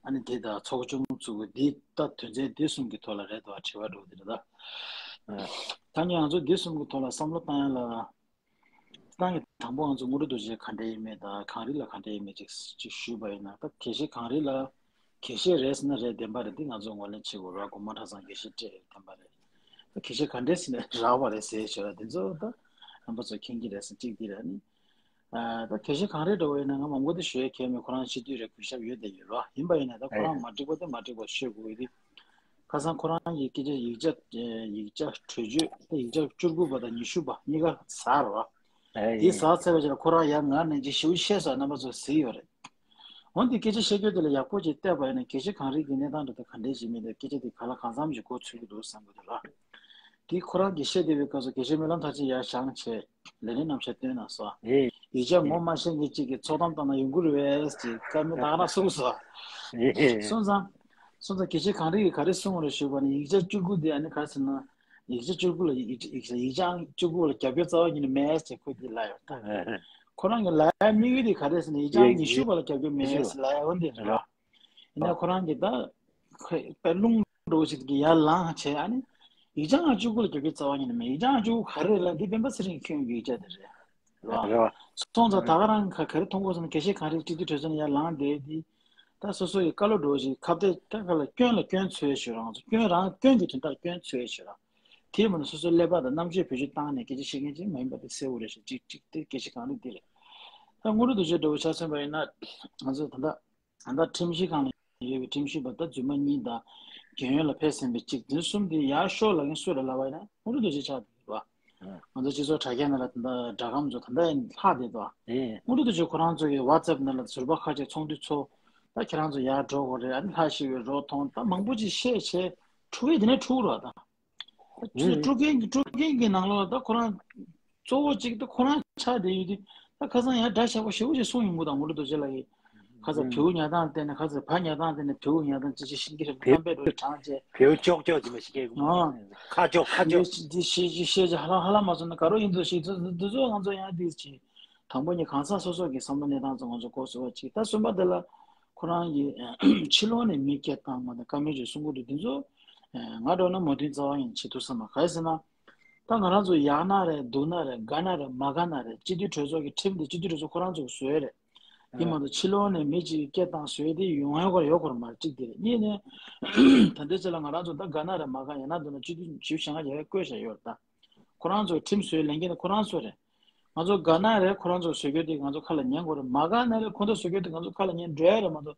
ཨ་ནི་དེ་ད་ཚོགས་ཆུང་བཙུགས་པའི་འདི་ད་དོན་ཚན་འདི་གསུམ་གྱི་ཐོག་ལ་རེད་དོ། དྲི་བ་འགྲོ་འདི་རེད་ད། ད་ངས་ང་ཚོ་འདི་གསུམ་གྱི་ཐོག་ལ་བསམ་བློ་བཏང་ཡ་ལ། ད་ངས་དང་པོ་ང་ཚོ་དངོས་གྲུབ་རྡོ་རྗེ་ག་འདྲ་ཡིན་མེད་དང་གངས་རི་ལགས་ག་འདྲ་ཡིན་མེད་ཅིག་ཅིག་ཞུས་པ་ཡིན་ན། ད་དགེ་བཤེས་གངས་རི་ལགས་དགེ་བཤེས་རེད་ཟེར་ན་རེད། བདེན་པ་རེད། འདི་ང་ཚོ་ངོས་ལེན་བྱེད་དགོས་རེད། དགོངས་པ་ཁྲ་ཚང་དགེ་བཤེས་སྤྲད་རེད། བདེན་པ་རེད། ད་དགེ་བཤེས་ག་འདྲ་ཟེར་ན་རག་པ་རེད་ཟེར་ཞོར་ལ་འདི་ཚོ་ད་རྣམ་པ་ཚོ་མཁྱེན་གྱི་རེད་ཟེར་གཅིག་འདི་རེད། ཨ་ནི་ཨ་ད་དགེ་བཤེས་གངས་རི་འདྲ་བོ་ཡིན་ན་ང་མང་པོ་དེ་ཞུ་ཡ་གལ་མེད། ཁོ་རང་སྤྱི་འཐུས་རེད། གུས་ཞབས་ཡོད་དེ་ཡོད་རོགས། ཡིན་པ་ཡིན་ན་ད་ཁོ་རང་མ་འགྲིག་པ་དེ་མ་འགྲིག་པ་ཤོད་དགོས་ཡོད་དེ། ཁ་སང་ཁོ་རང་གི་སྐད་ཆ་ཡིག་ཆ་ཡིག་ཆ་གྲོས་ཆོད་དེ་ཡིག་ཆ་བཅུ་དགུ་པ་དང་ཉི་ཤུ་པ་གཉིས་ཀ་ཟ་རོགས། དེ་ཟ་ཚར་བའི་རྗེས་ལ་ཁོ་རང་ཡར་ངག་ནས་ཅིག་ཞིབ་བཤད་ས་རྣམ་པ་ཚོ་གཟིགས་ཡོད་རེད། འོན་ཏེ་སྐད་ཆ་བཤད་རྒྱུ་དེ་ལ་ཡག་པོ་ཅིག་བལྟས་པ་ཡིན་ན་དགེ་བཤེས་གངས་རི་གི་གནས་སྟངས་འདྲ་དེ་ག་འདྲས་ཅིག་མིན་ཏེ་སྐད་ཆ་དེ་ག་ལ་གང་འཚམ་ཞིག་གོ་ཚོད་ཀྱི་འདུག་བསམ་གྱི་འདུག་ལ། དེ་ཁོ་རང་གིས་བཤད་བསྡད་པའི་སྐབས་སུ་དགེ་བཤེས་སྨོན་ལམ་མཐར་ཕྱིན་ཡར་བཞེངས་བྱས་ལས་རིམ་རྣམ་གཞག་བཏོན་གནང་སོང་། ཡིག་ཆ་ངོ་མ་ཤེས་མཁན་གཅིག་གིས་ཚོགས་གཏམ་བཏང་ན་ཡོང་གི་རེད་པས་ཅེས་བཀའ་མོལ་ད་ག་རང་གསུངས་སོང་། སོང་ཙང་། སོང་ཙང་དགེ་བཤེས་གངས་རི་གིས་ག་རེ་གསུངས་པ་རེད་ཞུས་པ་ནི་ཡིག་ཆ་བཅུ་དགུ་དེ་ཨ་ནི་ག་རེ་ཟེར་ན། ཡིག་ཆ་བཅུ་དགུ་ལ་ཡིག་ཡིག་ཡིག་ཆ་བཅུ་དགུ་ལ་རྒྱབ་སྐྱོར་རྩ་བ་ཉིད་ནས་མེད་ཅེས་ཁོས་དེ་ལབ་ཡོད་ད། ཁོ་རང་གི་ལབ་ཡ་དམིགས་ཡུལ་དེ་ག་རེ་ཟེར་ན་ཡིག་ཆ་ཉི་ཤུ་པ་ལ་རྒྱབ་སྐྱོར་མེད་ཟེར་ལབ་ཡ་འོ་འདི་རེད་བ། ཡིན་ན་ཁོ་རང་གིས་ད་ཁོས་དཔེ་རླུང་འགྲོ་ཞིག་གི་ཡར་ལངས་བྱས་ཨ་ནི་ཡིག་ཆ་ང་བཅུ་དགུ་ལ་རྒྱབ་སྐྱོར་རྩ་བ་ཉིད་ནས་མེད། ཡིག་ཆ་ང་བཅུ་དགུ་ག་རེ་རེད་ལབ་འདི་སྤེན་པ་ཚེ་རིང་གིས་ཁྱོན་གྱི་ཡིག་ཆ་དེ་རེད། རེད་བ། སོང་ཙང་ད་ག་རང་ག་ག་རེ་མཐོང་དགོས་ཟེར་ན་དགེ་བཤེས་གངས་རིའི་སྤྱི་འཐུས་གྲོས་ཚོགས་ནས་ཡར་ལངས་བསྡད་དེ། ད་སོ་སོ་ཡི་བཀའ་སློབ་འགྲོ་ཞིག་ཁ་གཏད་ད་ག་ལ་སྐྱོན་ལ་སྐྱོན་འཚོལ་ཞུ་རང་ཚོ་སྐྱོན་རང་སྐྱོན་གྱི་དོན་དག་སྐྱོན་འཚོལ་ཞུ་རང་། དེ་མ་གཏོགས་སོ་སོའི་ཀླད་པ་དང་རྣམ་དཔྱོད་བེད་སྤྱོད་བཏང་ནས་སྐད་ཆ་བཤད་མཁན་ཅིག་མ་ཡིན་པ་དེ་གསལ་བོ་རེད་ཤག་ཅིག་ཅིག་དེ་དགེ་བཤེས་གངས་རི་དེ་རེད། ད་དངོས་གྲུབ་རྡོ་རྗེ་འདྲ་བོ་ཆ་མཚོན་པ་ཡིན་ན་ང་ཚོ་ད་ལྟ་ད་ལྟ་ཁྲིམས་ཞིབ་ཁང་ལ་ཡོད་པའི་ཁྲིམས་ཞིབ་པ་ད་རྫུན་མ་གཉིས་དང་རྒྱལ་ཡོངས་ལ་ཕེབས་ཟིན་པའི་གཅིག་འཛིན་གསུམ་དེ་ཡར་ཤོག་ལབ་མཁན་སུ་རེད་ལབ་པ་ཡིན་ན་དངོས་གྲུབ་རྡོ་རྗེ་ཆགས་འདུག་བ། ང་ཚོ་སྤྱི་ཚོགས་དྲ་རྒྱ་ནང་ལ་ད་ལྟ་སྒྲ་སྒམ་ཚོ་ད་ལྟ་ཡང་ལྷག་བསྡད་འདུག་བ། དངོས་གྲུབ་རྡོ་རྗེ་ཁོ་རང་ཚོ་གི་ཝ་ཙེབ་ནང་ལ་ཟུར་པ་ཁ་ཤས་ཚོགས་འདུ་ཚོགས། ད་ཁྱེད་རང་ཚོ་ཡར་འགྲོ་དགོས་རེད། ཨ་ནི་ལྷ་ཞིག་ཡོད་རོགས་མཐོང་ད་མང་པོ་ཅིག་བཤད་བྱས་འཁྲུག་གི་དེ་ནས་འཁྲུག་རོགས་ད། དེ་ཚོ་དཀྲུག་མཁན་གྱི་དཀྲུག་མཁན་གྱི་ནང་ལོགས་ལ་ད་ཁོ་རང་གཙོ་བོ་གཅིག་ད་ཁོ་རང་ཆགས་བསྡད་ཡོད་དུས་ད་ཁ་སང་ཡང་འདྲ་ཆགས་པོ་ཞེ་པོ་ཅིག་གསུངས་ཡོང་གི་དང་དངོས་གྲུབ་རྡོ་རྗེ་ལགས་ཀྱིས་ཁ་སང་བེའུ་ཉལ་སྟངས་བལྟས་ནས་ཁ་སང་བ་ཉལ་སྟངས་བལྟས་ནས་བེའུ་ཉལ་སྟངས་ཅི་ཅི་ཤིང་ཀི་རེད་བེའུ་གཏམ་དཔེ་འགྲོ་བའི་གྲངས་བཅས། བེའུ་ཅོག་ཅོག་ཅིག་མ་ཤི་ཀའི་ཨ། ཁ་ཅོག་ཁ་ཅོག་འདི་ཤེས་ཀྱི་ཤེས་ཀྱི་ཧ་ལམ་ཧ་ལམ་མ་སོང་ན་དགའ་རོགས་ཡིན་འདུག་ཤེས་འདུག་འདུག་ཚོ་ང་ཚོ་ཡང་འདི་ཅི། དང་པོ་ཉིད་གང་ཟག་སོ་སོ་གི་བསམ་བློ་གནས་སྟངས་ཚོ་ང་ཚོ་གོ་ཟེར་བ་གཅིག་ད་གསུམ་པ་དེ་ལ་ཁོ་རང་གི་ཕྱི་ལོགས་ནས་མི་སྐད་བཏང་མ་དང་བཀའ་མོལ་ཅིག་གསུང་གི་འདུག་འདི་ཚོ་ང་འགྲོ་ན་མོས་མཐུན་རྩ་བ་ཡིན་བྱེད་ཐུབ་ས་མ་ག་རེ་ཟེར་ན། ད་ང་རང་ཚོ་ཡག་ན་རེད་སྡུག་ན་རེད་དགའ་ན་རེད་མ་དགའ་ན་རེད་སྤྱི་འཐུས་གྲོས་ཚོགས་ཀྱི་ཁྲིམས་དེ་སྤྱི་འཐུས་གྲོས་ཚོགས་ཁོ་རང་ཚོ་གིས་བཟོས་རེད། དེ་མ་གཏོགས་ཕྱི་ལོགས་ནས་མི་གཅིག་གིས་སྐད་བཏང་བཟོས་དེ་ཡོང་ཡ་གོ་ཡོད་གོ་མ་རེད་གཅིག་དེ་རེད་གཉིས་ནས། ད་ལྟའི་ཆ་ལ་ང་རང་ཚོ་ད་དགའ་ན་རེད་མ་དགའ་ཡང་ན་འདུག་ན་སྤྱི་འཐུས་ཞིབ་བཤེར་ང་ཡ་བསྐོས་བཞག་ཡོད་རེད་ད། ཁོ་རང་ཚོ་ཁྲིམས་བཟོའི་ལས་འགན་དེ་ཁོ་རང་ཚོ་རེད། ང་ཚོ་དགའ་ན་རེད་ཁོ་རང་ཚོ་བཟོ་རྒྱུ་དེ་ང་ཚོ་ཁ་ལ་ཉན་དགོས་རེད་མ་དགའ་ན་རེད་ཁོ་ཚོ་བཟོ་རྒྱུ་དེ་ང་ཚོ་ཁ་ལ་ཉན་འགྲོ་ཡ་རེད་མ་གཏོགས།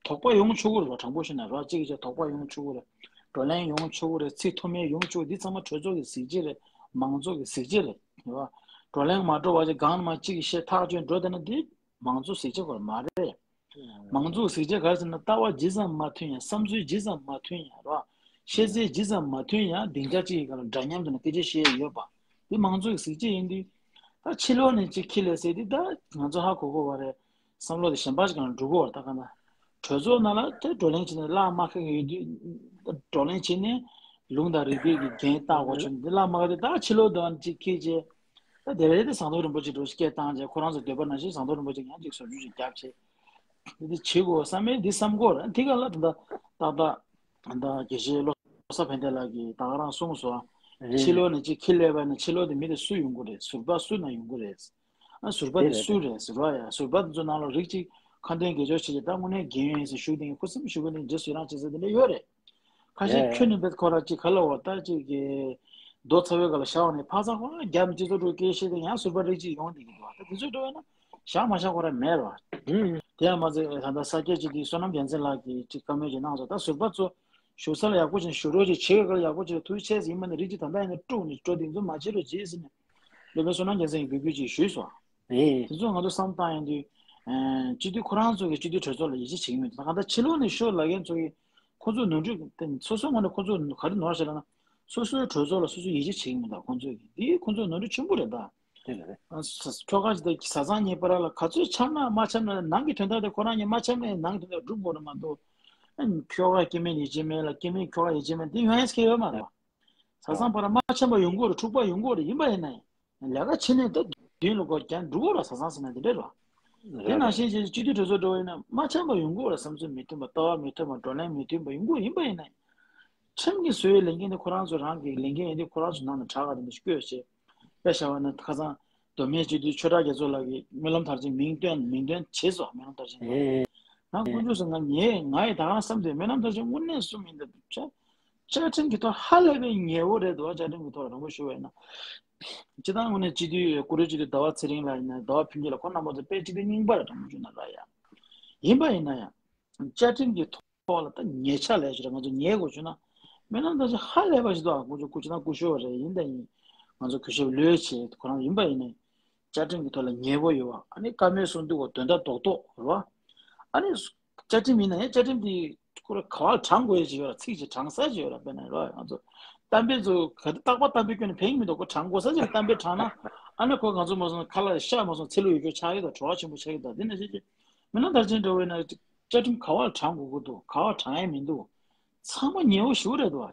དོགས་པ་ཡོང་ཆོག་གི་རེད་བ། དྲང་པོ་བཤད་ན་ར་གཅིག་གིས་དོགས་པ་ཡོང་ཆོག་གི་རེད། བགྲོ་གླེང་ཡོང་ཆོག་གི་རེད། ཚིག་མཐོ་དམན་ཡོང་ཆོག་འདི་ཚང་མ་གྲོས་ཚོགས་ཀྱི་གཟི་བརྗིད་རེད། མང་ཚོགས་ཀྱི་གཟི་བརྗིད་རེད། རེད་བ། བགྲོ་གླེང་མ་འགྲོ་བ་ཅིག་སྒང་ལ་མ་གཅིག་གིས་བཤད་ཐག་གཅོད་འགྲོ་བསྡད་ན་འདི་མང་གཙོ་གཟི་བརྗིད་སྐོར་མ་རེད། མང་ཚོགས་གཟིགས་བྱ་ག་རེ་ཟེར་ན། ལྟ་བ་ཇི་ཙམ་མ་མཐུན་ཡང་། བསམ་ཚུལ་ཇི་ཙམ་མ་མཐུན་ཡང་རོ། ཤེས་ཚད་ཇི་ཙམ་མ་མཐུན་ཡང་། སྡིངས་ཆ་གཅིག་གི་སྒང་ལ་འདྲ་མཉམ་དུ་ན་སྐད་ཆ་བཤད་ཡོད་པ། འདི་མང་ཚོགས་ཀྱི་གཟིགས་བྱ་ཡིན་དུས། ད་ཕྱི་ལོགས་ནས་ཅིག་ཁྱི་ལས་ཟེར་དུས། ད་ང་ཚོ་ཧ་གོ་གོ་བ་རེད། བསམ་བློ་དེ་གཞན་པ་ཞིག་གང་འགྲོ་གོ་བར། ད་ག་ན་གྲོས་ཚོགས་ནང་ལ་དེ་བགྲོ་གླེང་བྱས་ནས་གླགས་མ་ཁེལ་མཁན་ཡོད་དུས། བགྲོ་གླེང་བྱས་ནས་ལུང་དང་རིགས་པའི་གི་འགན་བཏགས་དགོས་བྱུང་། འདི་གླགས་མ་ཁེལ་དུས། ད་ཕྱི་ལོགས་དུ་ཅིག་ཁྱི་བྱས། ད་དེ་རེད། དེ་ཟམ་གདོང་རིན་པོ་ཆེ་འགྲོ་སྐད་བཏང་བྱས། ཁོ་རང་ཚོ་འདོད་པ་ནང་བཞིན་ཟམ་གདོང་རིན་པོ་ཆེ་ཡང་ཅིག་ཟབ་སྦྱོང་ཞིག་བརྒྱབ་བྱས། འདི་འདི་བྱེད་དགོས་བསམ་མེད། འདི་བསམ་དགོས་རེད། དེ་ག་ལ་ད་ད་ད་ད་དགེ་བཤེས་བློ་བཟང་ཕན་བདེ་ལགས་ཀྱིས་ད་ག་རང་གསུངས་སོང་། ཕྱི་ལོགས་ནས་ཅིག་ཁྱི་སླེབས་པ་ཡིན་ན། ཕྱི་ལོགས་དེ་མི་དེ་སུ་ཡོང་གི་རེད། ཟུར་པ་སུ་ནས་ཡོང་གི་རེད། ཨ་ཟུར་པ་དེ་སུ་རེད་ཟེར་བ་ཡ། ཟུར་པ་དེ་ཚོ་ནང་ལ་རིགས་གཅིག་ཁ་འདོན་དགེ་སྦྱོར་བྱེད་ཀྱི། ད་དངོས་གནས་རྒན་ཡོད་ཡིན་ཟེར་ཞུ་གི་དེ། ཁུ་སིམ་ཞུ་གི་དེ། རྗེས་སུ་ཡི་རང་བྱེད་ས་དེ་འདྲ་ཡོད་རེད། ཁ་ཤས་ཁྱོན་ནས་བེད་ཁོ་ར་ཅིག་ག་ལ་བ། ད་ཅིག་གི་རྡོ་ཚ་བོའི་སྒང་ལ་བཞག་ནས་ཕར་ཚུར་ཁོ་རང་རྒྱབ་ནས་སྤྱི་ཚོགས་ཁྲོད་སྐད་བཤད་དེ། ཡང་ཟུར་པ་རིགས་གཅིག་ཡོང་བསྡད་ཀྱི་འདུག་བ། ད་དེ་ཚོའི་འགྲོ་བས་ན་བཞག་མ་བཞག་ཁོ་ར་མེད་ར། དེ་ཡང་མ་ཚད་ད་ལྟ་ས་སྐྱ་སྤྱི་འཐུས་བསོད་ནམས་རྒྱལ་མཚན་ལགས་ཀྱིས་ཅིག་བཀའ་མོལ་ཅིག་གནང་སོང་། ད་ཟུར་པ་ཚོ་བཞུགས་ས་ལ་ཡག་པོ་ཅིག་བཞུགས་རོགས་ཅིག་བྱེད། ག་ལ་ཡག་པོ་ཅིག་ཐུགས་རྗེ་ཆེ་ཟེར། ཡིན་པ་ནི་རིགས་གཅིག་ད་ལྟ་ཡིན་ན་དཀྲུགས་ནས་འགྲོ། དེ་ཚོ་མ་བྱེད་རོགས་བྱེད་ཟེར་ནས། སློབ་དཔོན་བསོད་ནམས་རྒྱལ་མཚན་གྱིས་འབོད་སྐུལ་ཅིག་ཞུས་སོང་། དེ་ཚོ་ང་ཚོ་བསམ་བཏང་ཡོང་དུས། ཨ་སྤྱི་འཐུས་ཁོ་རང་ཚོ་གིས་སྤྱི་འཐུས་གྲོས་ཚོགས་ལ་ཡིད་ཆེས་བྱེད་ཀྱི་མི་འདུག་ད་ག་ད་ཕྱི་ལོགས་ནས་ཤོག་ལབ་མཁན་ཚོ་གིས། ཁོ་ཚོ་ནོར་འཁྲུལ་དེ་སོ་སོའི་ངོས་ནས་ཁོ་ཚོ་ག་རེ་ནོར་བྱས་ལབ་ན། སོ་སོའི་གྲོས་ཚོགས་ལ་སོ་སོས་ཡིད་ཆེས་བྱེད་ཀྱི་མི་འདུག་ཁོ་ཚོས་ཀྱིས། འདི་ཁོ་ཚོའི་ནོར་འཁྲུལ་ཆེན་པོ་རེད་ད། དེ་ལ་རེད། ཨ་ཁྱོ་ག་ཅིག་དེ་བཟའ་ཚང་གཉིས་བར་ལ་ག་ཚོད་འཆམ་ན་མ་འཆམ་ན། ནང་གི་དོན་དག་དེ་ཁོ་རང་གཉིས་མ་འཆམ་ནའི་ནང་གི་དོན་དག་སྒྲུབ་དགོས་རེད་མ་གཏོགས། ཨ་ཁྱོ་ག་སྐྱེ་དམན་ཡིད་ཆེས་མེད་ལ། སྐྱེ་དམན་ཁྱོ་ག་ཡིད་ཆེས་མེད། དེ་ཡོང་ཡས་ཁེལ་ཡོད་མ་རེད་བ། བཟའ་ཚང་བར་མ་འཆམ་པ་ཡོང་གི་རེད། འཁྲུག་པ་ཡོང་གི་རེད། ཡིན་པ་ཡིན་ན་ཡང་། ལས་ཀ་བྱེད་ནས་ད་མདུན་ལ་སྒོ་རྒྱག་འགྲོ་གི་རེད། བཟའ་ཚང་ཟེར་ན་དེ་འདྲ་རེད་བ། དེ་ནང་བཞིན་བྱས་སྤྱི་འཐུས་གྲོས་ཚོགས་འདྲ་བོ་ཡིན་ན་མ་འཆམ་པ་ཡོང་གི་རེད། བསམ་ཚུལ་མི་མཐུན་པ། ལྟ་བ་མི་མཐུན་པ། བགྲོ་གླེང་མི་མཐུན་པ་ཡོང་གི་རེད། ཡིན་པ་ཡིན་ན་ཡང་ཁྲིམས་ཀྱིས་བཟོས་པའི་ལས་འགན་དེ་ཁོ་རང་ཚོ་རང་གི་ལས་འགན་ཡིན་དུས། ཁོ་རང་ཚོ་ནང་ནས་དྲག་ག་དེ་འདྲ་ཞིག་བསྐོས་བྱས། དཔེ་བཞག་པ་ན་ཁ་སང་མདོ་སྨད་སྤྱི་འཐུས་ཆོས་གྲགས་རྒྱ་མཚོ་ལགས་ཀྱིས་སྨོན་ལམ་མཐར་ཕྱིན་མིང་བཏོན། མིང་བཏོན་བྱས་སོང་། སྨོན་ལམ་མཐར་ཕྱིན་ལ། ང་དཀོན་མཆོག་གསུམ། ང་ངས་ང་ཡི་ད་ག་རང་བསམ་དུས། སྨོན་ལམ་མཐར་ཕྱིན་དངོས་གནས་གསུངས་ཡིན་ད། བཅའ་ཁྲིམས་ཀྱི་ཐོག་ཧ་ལས་པའི་ཉེ་བོ་རེད་འདུག་བཅའ་ཁྲིམས་ཀྱི་ཐོག་ལ་དྲང་པོ་ཞུ་བ་ཡིན་ན། སྤྱིར་བཏང་དངོས་གནས་སྤྱི་འཐུས་བཀུར་འོས་སྤྱི་འཐུས་ཟླ་བ་ཚེ་རིང་ལགས་ཡིན་ན། ཟླ་བ་ཕུན་སྐྱིད་ལགས། ཁོང་རྣམ་པ་ཚོ་དཔེ་སྤྱི་འཐུས་རྙིང་པ་རེད། དྲང་པོ་བརྗོད་ན་ར་ཡ། ཡིན་པ་ཡིན་ན་ཡང་བཅའ་ཁྲིམས་ཀྱི་ཐོག་ལ་ད་ཉེས་ཆད་ལབ་ཡག་ཅིག་རེད། ང་ཚོ་ཉེས་དགོས་བྱུང་ན། སྨོན་ལམ་མཐར་ཕྱིན་ཧ་ལས་པ་ཞིག་འདུག་ཨ་དཀོན་མཆོག་སྐུ་ཕྱྭ་དང་སྐུ་ཞབས་རེད། ཡིན་ད་ཡིན། ང་ཚོ་སྐུ་ཞབས་ལོས་བྱེད་ཁོ་རང་ཡིན་པ་ཡིན་ན། བཅའ་ཁྲིམས་ཀྱི་ཐོག་ལ་ཉེས་པོ་ཡོད་པ། ཨ་ནི་བཀའ་མོལ་གསུང་དུས་ཀོ་དོན་དག་རྡོག་རྡོག་རེད་བ། ཨ་ནི་བཅའ་ཁྲིམས་ཡིན་ན་ཡང་བཅའ་ཁྲིམས་དེ་ཁོ་རང་ག་བ་དྲང་དགོས་ཡག་ཅིག་ཡོད་ར། ཚིག་ཅིག་དྲང་ས་ཅིག་ཡོད་ར། དཔེར་ན་རེད་བ། ང་ཚོ་གཏམ་དཔེ་ཚོ་ག་དུས་རྟག་པར་གཏམ་དཔེ་སྐྱོན་ནས་ཕན་གྱི་མི་འདུག་ཁོ་དྲང་དགོས་ས་ཅིག་ལ་གཏམ་དཔེ་དྲངས་ན། ཨ་ནི་ཁོ་ང་ཚོ་མ་སོང་ཁ་ལ་ཤ་མ་སོང་ཚེ་ལུ་ཡོད་རྒྱུ་ཆགས་ཀྱི་འདུག་བྲོ་བ་ཆེན་པོ་ཆགས་ཀྱི་འདུག་དེ་ནང་བཞིན་གྱི་སྨོན་ལམ་མཐར་ཕྱིན་འདྲ་བོ་ཡིན་ན། བཅའ་ཁྲིམས་ག་བ་ལ་དྲང་དགོས་ཀྱི་འདུག་ག་བ་དྲང་ཡག་མི་འདུག་ཚང་མ་ཉེས་པོ་ཞེ་པོ་རེད་འདུག་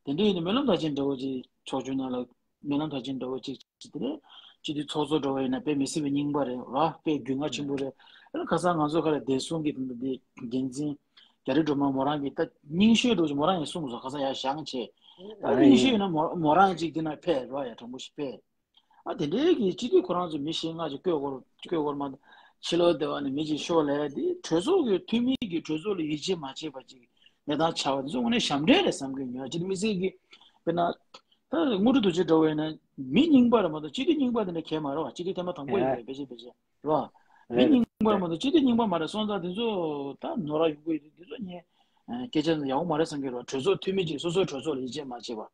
དེ་འདྲ་ཡིན་ན་སྨོན་ལམ་མཐར་ཕྱིན་འདྲ་བོ་ཅིག་ཕྱོགས་བཅུ་ནང་ལ་སྨོན་ལམ་མཐར་ཕྱིན་འདྲ་བོ་ཅིག་ཅིག་དེ་ནས་སྤྱི་འཐུས་ཚོགས་གཙོ་འདྲ་བོ་ཡིན་ན་དཔེ་མི་སྲིད་པའི་རྙིང་པ་རེད་བ། དཔེ་རྒྱུས་མངའ་ཆེན་པོ་རེད། ཨ་ནི་ཁ་སང་ང་ཚོ་ཁ་ལ་བདེ་སྲུང་གི་དེ་འདྲ་འདི་འགན་འཛིན་རྒྱ་རི་སྒྲོལ་མ་མོ་རང་གིས་ད་རྙིང་ཤོས་འདྲ་བོ་ཅིག་མོ་རང་ཡང་གསུངས་སོང་། ཁ་སང་ཡར་བཞེངས་བྱས། ད་རྙིང་ཤོས་ཡིན་ན་མོ་མོ་རང་ཅིག་དེ་ན་ཕེབས་རོགས་ཡ། དྲང་པོ་ཞིག་ཕེབས། ཨ་དེ་འདྲའི་གི་སྤྱི་འཐུས་ཁོ་རང་ཚོ་མི་བཞི་ལྔ་ཅིག་བསྐོས་སྐོར་བསྐོས་སྐོར་མ་གཏོགས། ཕྱི་ལོགས་སྡེ་བ་ནས་མི་ཅིག་ཤོག་ལས་དེ་གྲོས་ཚོགས་ཀྱི་འཐུས་མི་གིས་གྲོས་ཚོགས་ལ་ཡིད་ཆེས་མ་བྱས་པ་ཅིག་གནས་སྟངས་ཆགས་པ་དེ་ཚོ་དངོས་གནས་ཞབས་འདྲེན་རེད་བསམ་གྱི་ཡོད། སྤྱི་འཐུས་མི་སེར་གྱི་དཔེར་ན། ད་དངོས་གྲུབ་རྡོ་རྗེ་འདྲ་བོ་ཡིན་ན་མི་རྙིང་པ་རེད་མ་གཏོགས་སྤྱི་འཐུས་རྙིང་པ་དེ་འདྲ་གང་ཡང་མ་རེད་བ། སྤྱི་འཐུས་ཐེངས་མ་དང་པོ་ཡིན་པས་ཕལ་ཆེར་ཕལ་ཆེར་རེད་བ། མི་རྙིང་པ་རེད་མ་གཏོགས་སྤྱི་འཐུས་རྙིང་པ་མ་རེད། སོང་ཙང་དེ་ཚོ་ད་ནོར་བ་ཡོང་གི་ཡོད་དུས། དེ་ཚོ་ངས་སྐད་ཆ་ཡག་པོ་མ་རེད་བསམ་གྱི་རེད་བ། གྲོས་ཚོགས་འཐུས་མི་གཅིག་སོ་སོའི་གྲོས་ཚོགས་ལ་ཡིད་ཆེས་མ་བྱས་པ།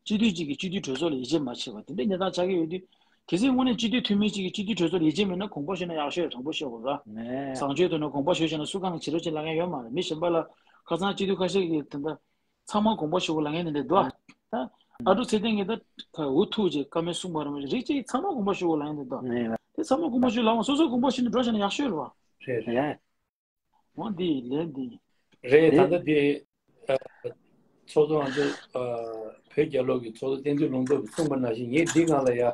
སྤྱི་འཐུས་གཅིག་གིས་སྤྱི་འཐུས་གྲོས་ཚོགས་ལ་ཡིད་ཆེས་མ་བྱས་པ་དེ་འདྲའི་གནས་སྟངས་ཆགས་ཀྱི་ཡོད་དུས། གལ་སྲིད་དངོས་གནས་སྤྱི་འཐུས་འཐུས་མི་གཅིག་གིས་སྤྱི་འཐུས་གྲོས་ཚོགས་ལ་ཡིད་ཆེས་མེད་ན་དགོངས་པ་ཞུས་ན་ཡག་ཤོས་རེད། དྲང་པོ་བཤད་དགོས་ར། ནས་བཟང་སྤྱོད་ཐོག་ནས་དགོངས་པ་ཞུས་བྱས་ན་སུ་གང་ལ་བྱེད་རོགས་བྱེད་ལབ་མཁན་ཡོད་མ་རེད། མི་གཞན་པ་ལ་ཁ་སང་སྤྱི་འཐུས་ཁ་ཤས་ཀྱིས་དེ་འདྲ་ཚང་མ་དགོངས་པ་ཞུ་དགོས་ལབ་མཁན་དེ་འདྲ་འདུག་ཨ། ད་ཨ་འབྲུག་ཚེ་བརྟན་གྱིས་ད་འུ་ཐུག་ཅིག་བཀའ་མོལ་གསུངས་པ་རེད་མ་གཞི། རིགས་གཅིག་ཚང་མ་དགོངས་པ་ཞུ་དགོས་ལབ་མཁན་དེ་འདུག་ནས་དེ་ཚང་མ་དགོངས་པ་ཞུ་ལབ་འོང་། སོ་སོ་དགོངས་པ་ཞུས་ནས་འགྲོ་བྱས་ན་ཡག་ཤོས་རེད་བ། རེད་རེད། འོ་འདི་ལན་འདི། རེད། ད་ལྟ་འདི་ཨ་ཚོགས་གཙོ་ང་ཚོ་ཨ་བོད་རྒྱལ་ལོ་གི་ཚོགས་གཙོ་བསྟན་འཛིན་ལུང་རྟོགས་ཀྱིས་གསུངས་པ་ནང་བཞིན། ངས་འདི་སྒང་ལ་ཡ་ཨ་